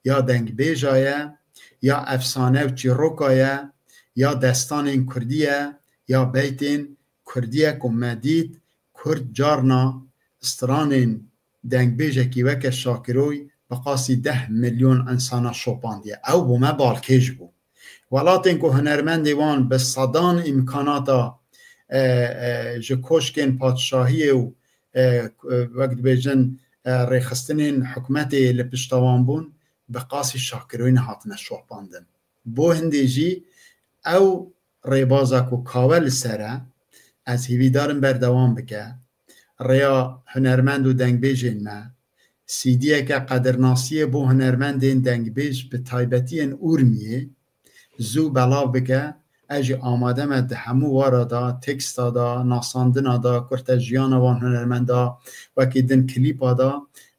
ya dengbêja ye, ya efsane û çîroka ye, ya destanên kurdî ye, ya beytên kurdî ye ku me dît, kurd carna stranên dengbêjekî weke Şakiroy bi qasî deh milyon însana şopandiye. Ew bo me balkêş bû. Welatên ku hunermendê wan bi sedan îmkanata, e, e, ji koşkên padşahiyê û, e, wek dibêjin, e, rêxistinên hikûmetê li pişta wan bûn, bi qasî Şakiroyî nehatine şopandin. Bo hindê jî ew rêbaza ku kawe li ser e, ez hîvîdar im berdewam bike. Rêya hunermend û dengbêjên me, sîdiyeke qedirnasiyê bo hunermendên dengbêj, bi taybetî yên Urmiyê, zû belav bike, Ez jî amade me di hemû wara de, teksta de, nasandina de, kurte jiyana wan hunermenda, wekî din klîpa de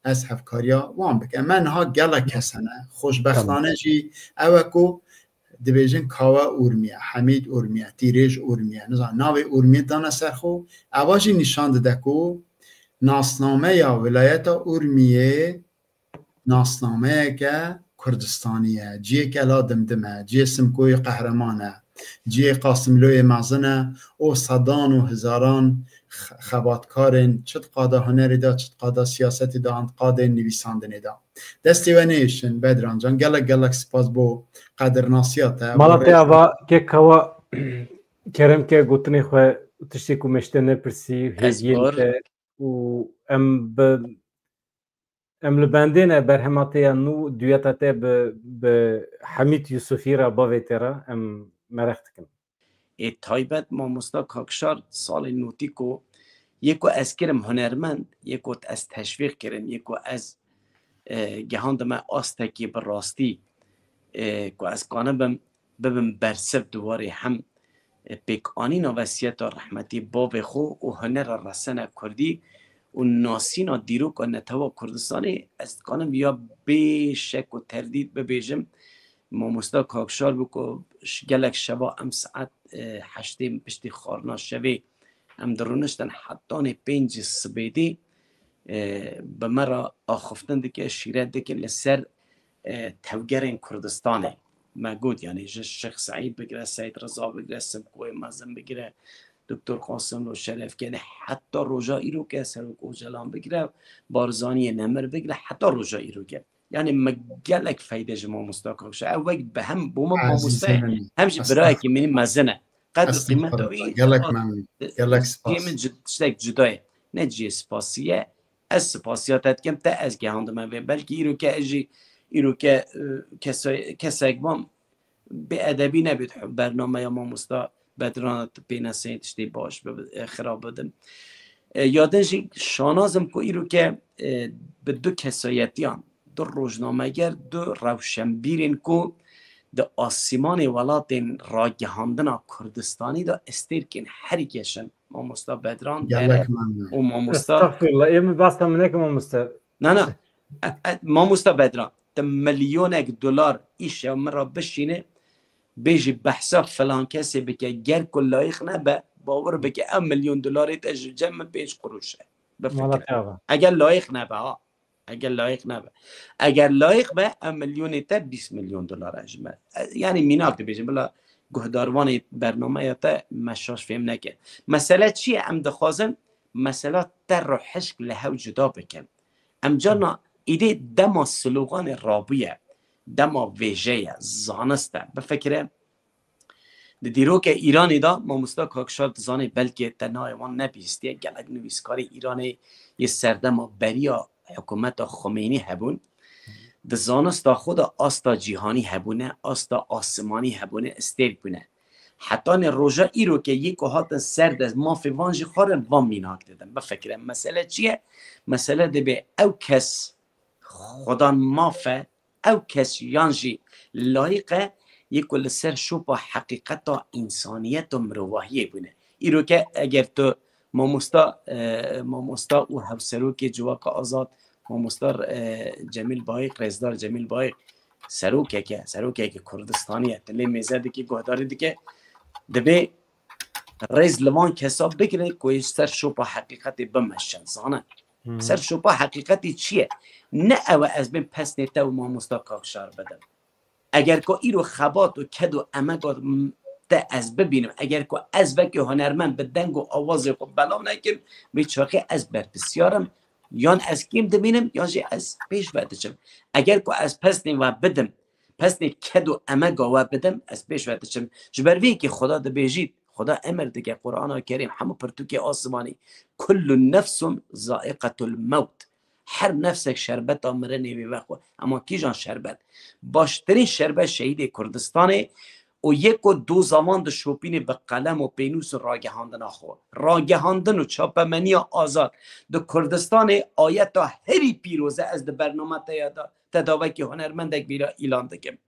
ez hevkariya wan bikim. Me niha gelek kes hene. Xweşbextane jî ew e ku dibêjin Kawe Urmiye, Hemîd Urmiye, Tîrêj Urmiye, nizam navê Urmiye dane ser xwe. Ewa jî nîşan dide ku nasnameya wilayeta Urmiyê nasnameyeke Kurdistanî ye, cihêke la dimdim e, cihê Simkoyê Qehreman e, cihê Qasimloyê mezin e û sedan û hezaran xe-, xebatkarên çi di qada hunerê de, çi di qada siyasetê de, an di qadên nivîsandinê de. Destê we nehêşin Bedran can, gelek gelek spas bo qedirnasiya te. Mala te ava kek kawa kerem ke gotinê xwe tiştê ku meşte nepirsî, hêviyên te û em bi Em li bendê ne berhema te ya nû, duyeta te bi, bi Hemîd Yusufî re, bavê te re, em mereq dikin. Ê taybet mamosta Kakşar salê notî ku yê ku ez kirim hunermend, yê ku ez teşvîq kirim, yê ku ez, e, gehandime astekî bi rastî, e, ku ez kanibim bibim bersiv di warê hem pêkanîna vesiyeta rehmetî bavê xwe û hunera resene kurdî û nasîna dîroka netewa Kurdistanê, ez dikanim ya bê şek û terdîd bibêjim, mamosta Kakşar bû ku gelek şeva em saet, e, heştê piştî xwarina şevê em dirûniştin hetanê pêncî sibêdî, e, bi me re axiftin dike, şîret dike li ser, e, tevgerên Kurdistanê. Me got, yanî ji Şêx Seîd bigire, Seîd Riza bigire, Simkoyê Mezin bigire, Doktor Qasimlo, Şerefkenê, heta roja îroke Serok Ocalan bigire, Barzaniyê Nemir bigire, heta roja îroke. Yanî me gelek feyde ji mamosta Kakşa. Ew wek bi hem bo me mamoste, hem jî birayekî min mezin e. Qedr qîmeta wî gelek memnun. Gelek spas. Min tiştek cuda ye. Ne cihê spasiye. Ez spasiya te dikim, te ez gehandime vê. Belkî îro ke ez jî îro ke, e, kesa-, kesek bam bêedebî nebit bernameya mamosta Bedran, tu pê neseyên tiştê baş bi, e, xirab bidim. E, ya din jî şanazim ku îro ke, e, bi du kesayetiyan, du rojnameger, du rewşenbîrên ku di asîmanê welatên ragihandina Kurdistanî de estêrkên herî geş in. Mamosta Bedran Dere û mamosta. Estexfirullah, ê min basta min neke mamosta. Na, na. E, e, mamosta Bedran, tu milyonek dolar îşev min re bişîne, bêjî behsa filan kesê bike, ger ku layiq nebe, bawer bike, ev milyon dolarê te ji cem min pênc quruş e. Bifikire. Eger layiq nebe, ha. Eger layiq nebe. Eger layiq be, ev milyonê te bîst milyon dolar e ji me. E, yanî mînak dibêjim, bila guhdarvanê bernameya te me şaş fêm neke. Mesele çi ye? Em dixwazin mesela ter û hişk li hev cuda bikin. Em carna îdê dema sloganê rabûye, dema vêje ye, zanist e. Bifikire, di dîrokê Îranê de mamosta Kakşar dizanê, belkê te nayê wan nebihîstiye, gelek nivîskarê Îranê yê serdema beriya hikûmeta Xumeynî hebûn. Di zanista xwe de asta cîhanî hebûne, asta asimanî hebûne, stêrk bûne. Hetanê roja îro ke yê ku hatin ser dest mafê van jî xwarin, van mînak didin. Bifikire, mesele çi ye? Mesele dibê ew kes xwedan maf e, ew kes yan jî layiq e, yê ku li ser şopa heqîqeta însaniyet û mirovahiyê bûne. Îro ke eger tu mamosta, e, mamosta û hevserokê Civaka Azad, mamosta, e, Cemîl Bayik, rêzdar Cemîl Bayik, serokeke, serokeke Kurdistanî ye. Tu lê mêze dikî, guhdarî dike, dibê rêz li van kesa bigire ku ji ser şopa heqîqetê bimeşin, zane. Ser şopa heqîqetê çi ye? Ne ew e ez bên pesnê te û mamosta Kakşar bidim. Eger ku îro xebat û ked û emega te ez bibînim, eger ku ez wekî hunermend bi deng û awazê xwe belav nekim, vê çaxê ez berpirsiyar im, yan ez kêm dimînim, yan jî ez pêş ve diçim. Eger ku ez pesnê we bidim, pesnê ked û emega we bidim, ez pêş ve diçim. Ji ber vê yekê Xweda dibêjît, Xweda emir dike, Qur'ana Kerîm, hemû pirtûkê asimanî, "Kullu nefsun zaiqetul mewt." Her nefsek şerbeta mirinê wê vexwe. Ema kîjan şerbet? Baştirîn şerbet şehîdê Kurdistanê û yê ku doza wan dişopînê bi qelem û pênûs û ragihandina xwe. Ragihandin û çapemeniya azad di Kurdistanê ayeta herî pîroz e, ez di bername te ya de, te da wekî hunermendek vîra îlan dikim.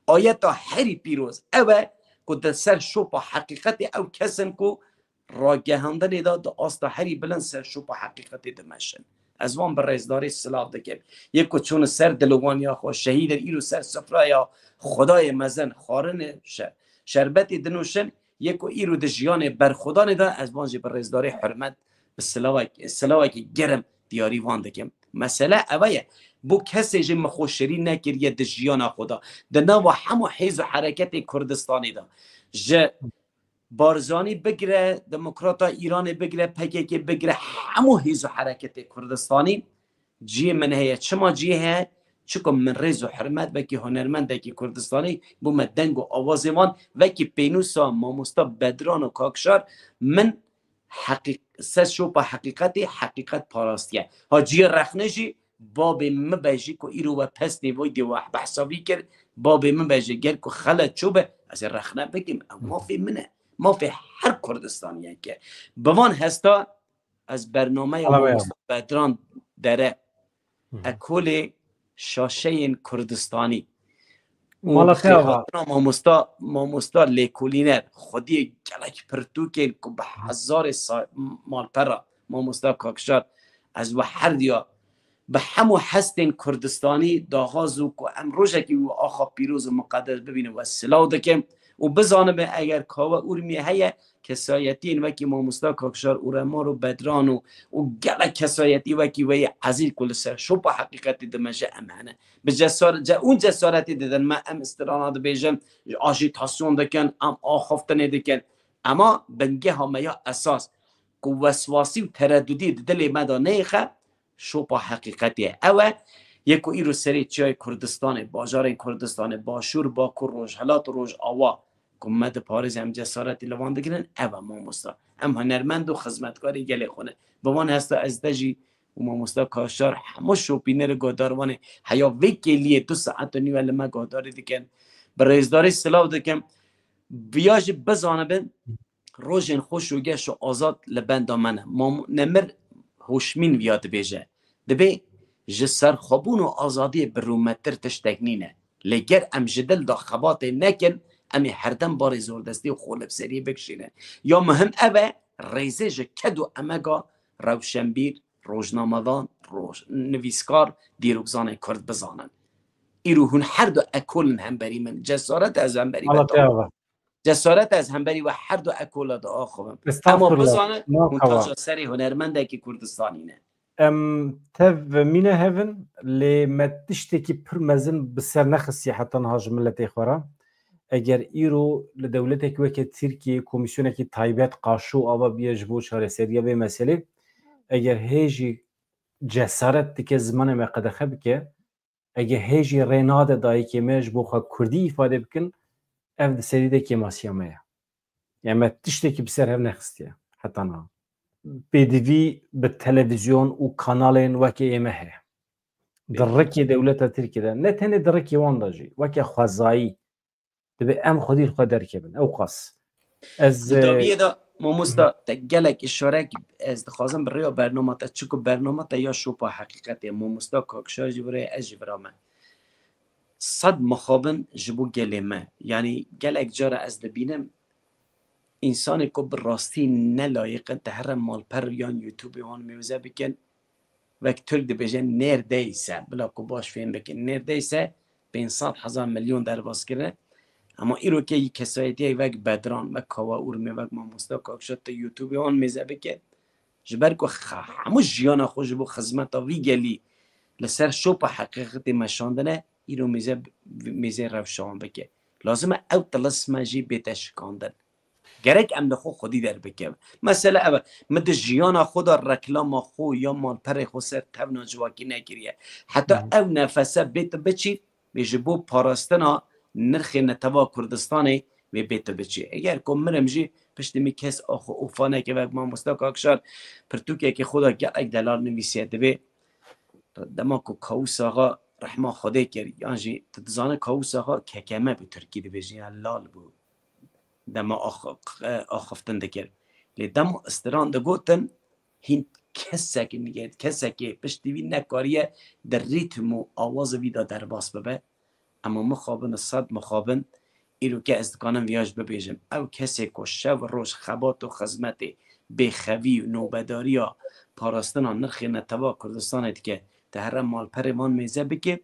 Ayeta herî pîroz ew e, ku di ser şopa heqîqetê ew kes in ku ragihandinê de di asta herî bilind ser şopa heqîqetê dimeşin. Ez wan bi rêzdarî silav dikim. Yê ku çûne ser dilûwaniya xwe, şehîd in, îro ser sifraya Xwedayê mezin xwarinê şe-, şerbetê dinûşin, yê ku îro di jiyanê berxwedanê de, ez wan jî bi rêzdarî hurmet, bi silavek-, silavekî germ diyarî wan dikim. Mesele ev e, bo kesê jî min xwe şirîn nekiriye di jiyana xwe de. Di nava hemû hêz û hereketê Kurdistanê de, ji Barzanî bigire, Demokrata Îranê bigire, P K K bigire, hemû hêz û hereketê Kurdistanî cihê min heye. Çima cihê heye? Çiko min rêz û hurmet wekî hunermendekî Kurdistanî bûme deng û awazê wan, wekî pênûsa mamosta Bedran û Kakşar min heqîq-, ser şopa heqîqetê heqîqet parastiye. Ha cihê rexne jî babê min be jî ku îro we pestê vay dê we behsa vî kir, babê min be jî ger ku xelet çû be, ez ê rexne bikim. Ew mafê min e. Mafê her Kurdistaniyeke. Bi van hesta ez bernameya Ala be ya. Mamosta Bedran Dere, Hı hı. Ekolê Şaşeyên Kurdistanî û Mala te ava. Xêrhatina mamosta, mamosta lêkolîner, xwediyê gelek pirtûkên ku bi hezarê sa-, malpera mamosta Kakşar, ez we her diya bi hemû hestên Kurdistanî daxwaz û ku em rojekî wî axa pîroz û miqedes bibînin, we silav dikim û bizanibe eger kawe Urmiyê heye, kesayetiyên wekî mamosta Kakşar û Remar û Bedran û, û gelek kesayetî wekî wê yê ezîz ku li ser şopa heqîqetê dimeje em hene. Bi cesar-, ce-, û cesaretê didin me, em istirana dibêjin, ajitasyon dikin, em axaftinê dikin. Ema bingeha me ya esas ku weswasî û teredudî di dilê me de neyêxe, şopa heqîqetê ye. Ew e, yê ku îro serê çiyayê Kurdistanê, bajarên Kurdistanê, Başûr, Bakur, Rojhilat û Rojava, ku me diparêze em cesaretî li van digirin, ev e mamosta. Em hunermend û xizmetkarê gelê xwe ne. Bi van hesta ez te jî û mamosta Kaşar hemû şopînerê guhdar wan ê heya vê kêliyê du saet û nîve li me guhdarî dikin. Bi rêzdarî silav dikim. Viya jî bizanibin, rojên xweş û geş û azad li benda me ne. Mam-, Nemir Hoşmîn viya dibêje. Dibê ji serxwebûn û azadiyê bi rûmettir tiştek nîne. Lê ger em ji dil de xebatê nekin, em ê herdem barê zordestî û xolebseriyê bikişînin. Ya muhim ev e, rêzê ji ked û emega rewşenbîr, rojnamevan, roj-, nivîskar, dîrokzanên Kurd bizanin. Îro hûn her du ekol in hemberî min. Cesaret ez hemberî Ala me te ava. Cesaret ez hemberî we her du ekola diaxivim. Estağfurullah. Ema bizane, hûn taca serê hunermendekî Kurdistanî ne. Em tev mîne hevin, lê me tiştekî pir mezin bi ser nexistiye heta niha ji miletê xwe re. Eger îro li dewletekî weke Tirkiyê komîsyonekî taybet qaşo ava biye ji bo çareseriya vê meselê, eger hê jî cesaret dike zimanê me qedexe bike, eger hê jî rê nade dayikê me ji bo xwe kurdî îfade bikin, ev di serî de kêmasiya me ye. Yani me tiştekî bi ser hev nexistiye heta niha. Pêdivî bi televîzyon û kanalên weke ê me heye. Di rikê dewleta Tirkiyê de, ne tenê di rikê wan de jî, weke xwezayî, dibe em xwedî li xwe derkevin. Ew qas. Ez, Di e, dawiyê de, mamosta, te gelek îşarek ez dixwazim bi rêya bernama te, çiku bernama te ya şopa heqîqetê, mamosta Kakşar jî vire, ez jî vira me. Sed mixabin ji bo gelê me. Yanî gelek cara ez dibînim, însanê ku bi rastî ne layiq in, te here malper yan YouTubeê wan mêwize bikin, wek Tirk dibêje neredeyse, bila ku baş fêm bikin, neredeyse pênc sed hezar milyon derbas kirine. Ema îro ke yî kesayetiyek wek Bedran, wek Kawa Urmê, wek Mamosta Kakşa, tu YouTubeê wan mêze bike, ji ber ku xe-, hemû jiyana xwe ji bo xizmeta vî gelî li ser şopa heqîqetê meşandine, îro mêze, mêzê rewşa wan bike. Lazim e ew tilisme jî bête şikandin. Gerek em li xwe xwedî derbikevin. Mesele ev e. Min di jiyana xwe de reklama xwe ya malperê xwe ser tevna civakî nekiriye. Heta Hı hı. ev nefese bête biçî, wê ji bo parastina nirxê netewa Kurdistanê wê bête biçî. Eger ku mirim jî piştî min kes axwe ûfa neke, wek Mamosta Kakşar pirtûkekê xwe de gelek delal nivîsiye, divê dema ku Kawus Axa rehma Xwedê kir, yan jî tu dizane Kawus Axa kekeme bi Tirkî dibêjin, ya lal bû. Dema ax-, axiftin dikir. Lê dema istiran digotin, hîn kesek nigê-, kesekê piştî vî nekariye di rîtm û awazê vî de derbas bibe. Ema mixabin û sed mixabin Îro ke ez dikanim viya jî bibêjim, ew kesê ku şev roj xebat û xizmetê bêxevî û nobedariya parastina nirxê netewa Kurdistanê dike, te here malperê wan mêze bike,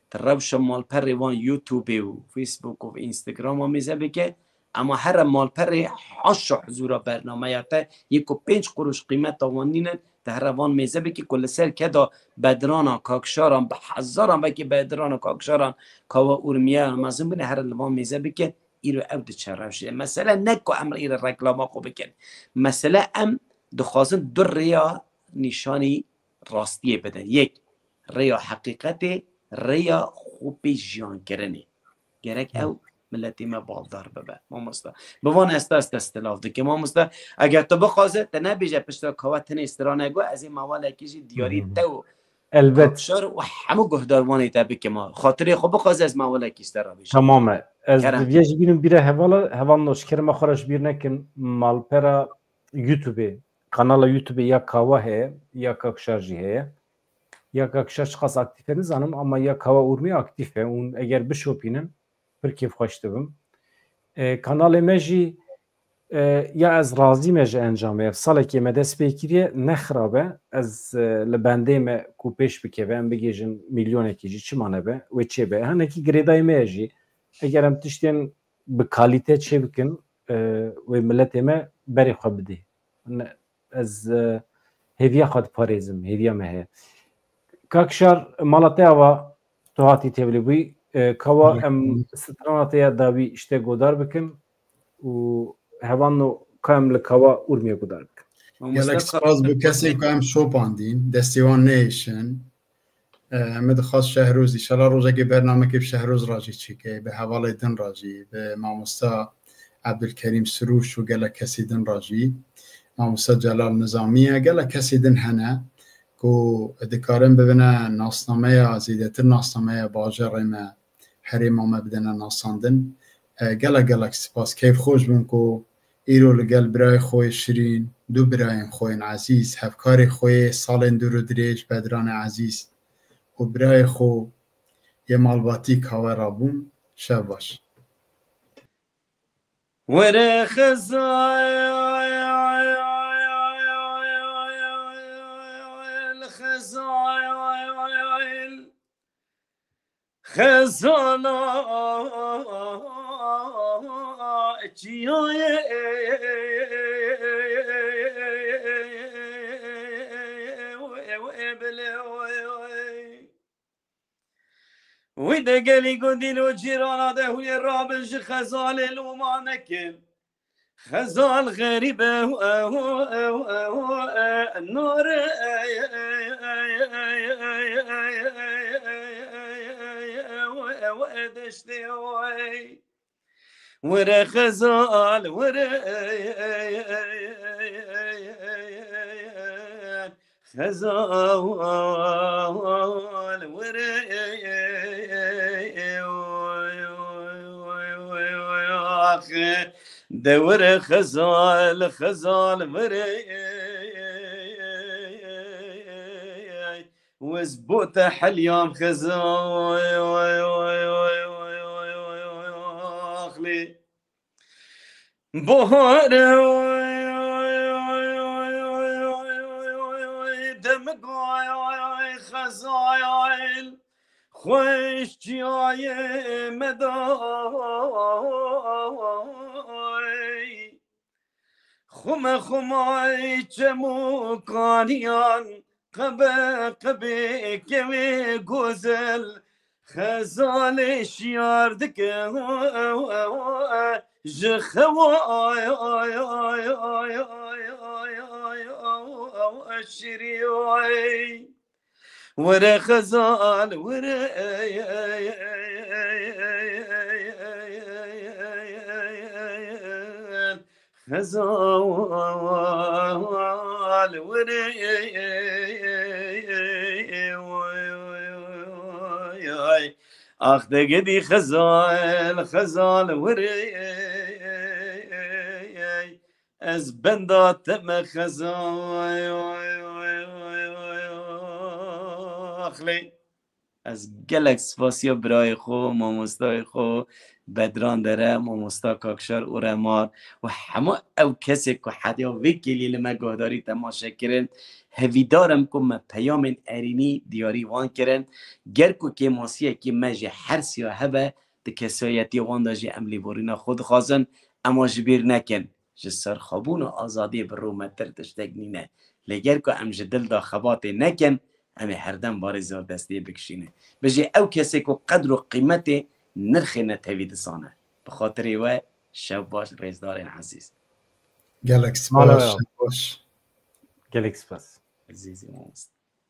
te rewşa malperê wan YouTubeê û Facebook û Instagrama mêze bike, ema here malperê haşa huzûra bernameya te yê ku pênc quruş qîmeta wan nîne, te here van mêze bike ku li ser keda bedirana kakşaran, bi hezaran vekî bedirana kakşaran kawa urmiye mezin bûne, here li van mêze bike, îro ew diçe rewşê. Mesele ne ku em îro reklama xwe bikin. Mesele em dixwazin du rêya nîşanî rastiyê bidin. Yek, rêya heqîqetê, rêya xwe pê jiyankirinê. Gerek ew miletê me baldar bibe, mamosta. Bi van esta ez te silav dikim, mamosta. Eger tu bixwaze, te nebêje pişta kawa tenê strane got, ez ê mawalekî jî diyarî te û Elbet. Kakşar û hemû guhdarvanê te bikim. Xatirê xwe bixwaze ez mawalekî ji te re bêjim. Tamam e. Ez Kerem. Di vê jî bînim bîra hevala, heval noşkerima xwe re ji bîr nekin. Malpera YouTubeê, kanala YouTubeê ya Kawa heye, ya Kakşar jî heye. Ya Kakşar çiqas aktif e nizanim ama ya Kawa Urmî aktif e. Hûn eger bişopînin pir kêfxweş dibim. E, kanalê me jî, e, ya ez razî me ji encamê. Ev salekê me dest pê kiriye, ne xirab e. Ez, e, li bendê me ku pêş bikeve, em bigêjin milyonekî jî çima nebe, wê çêbe. Hinekî girêdayî me ye jî. Eger em tiştên bi kalîte çêbikin, e, wê miletê me berê xwe bidê. Ne, ez, e, hêviya xwe diparêzim, hêviya me heye. Kakşar, mala te ava tu hatî tevlî bûyî, e, kawa Hı. em strana te ya dawî işte godar bikin û hevanno ka em li kawa Urmiye godar bikin. Gelek spas bi kesên ku em şopandîn, destê wan nehêşin. E, min dixwast Şehroz, înşallah rojekê bernamekê bi Şehroz re jî çêke, bi hevalê din re jî, bi mamosta Ebdulkerîm Sirûş û gelek kesê din re jî. Mamosta Celal Nizamiye, gelek kesê din hene ku dikarin bibine nasnameya, zêdetir nasnameya bajarê me, herêma me bidine nasandin. E, gelek gelek spas. Keyfxweş bûm ku îro li gel birayê xwe yê şirîn, du birayên xwe yên ezîz, hevkarê xwe yê salên dûr û dirêj Bedranê Ezîz û birayê xwe yê malbatî Kawe rabûm. Şev baş. Were Xezal, Xezal, Xezala çiyayê bilê. Wî de gelî got dîl û cîrana de hûn ê rabin ji Xezalê loma nekin. Xezal xerîb e, nare deştê. Were Xezal, were Xezal, were ax, de were Xezal, Xezal, were. Wez bo te helyam Xezal, axlê. Bahar dem gay Xezal, xweş çiyayê me da. Xume xumay çem û kaniyan qebe qebê kewê gozel Xezalê şiyar dike ji xewa şirî. Were Xezal, were Xezal, were ax de gedî Xezal, Xezal, were. Ez benda te me Xezal, axlê. Ez gelek spasiya birayê xwe, mamostayê xwe, Bedran Dere, mamosta Kakşar û Remar û hemû ew kesê ku hediya vê kêliyê li me guhdarî temaşe kirin. Hevîdar im ku me peyamên erênî diyarî wan kirin. Ger ku kêmasiyekî me ji her siya hebe, di kesayetiya wan de jî em lêborîna xwe dixwazin, ema ji bîr nekin. Ji serxwebûn û azadiyê bi rûmetir tiştek nîne. Lê ger ku em ji dil de xebatê nekin, em ê herdem barê zordestiyê bikişînin. Bijî ew kesê ku qedr û qîmetê nirxê netewî dizane. Bi xatirê we şev baş rêzdarên ezîz. Gelek spas, şev baş. Gelek spas. Ezîzî mamoste.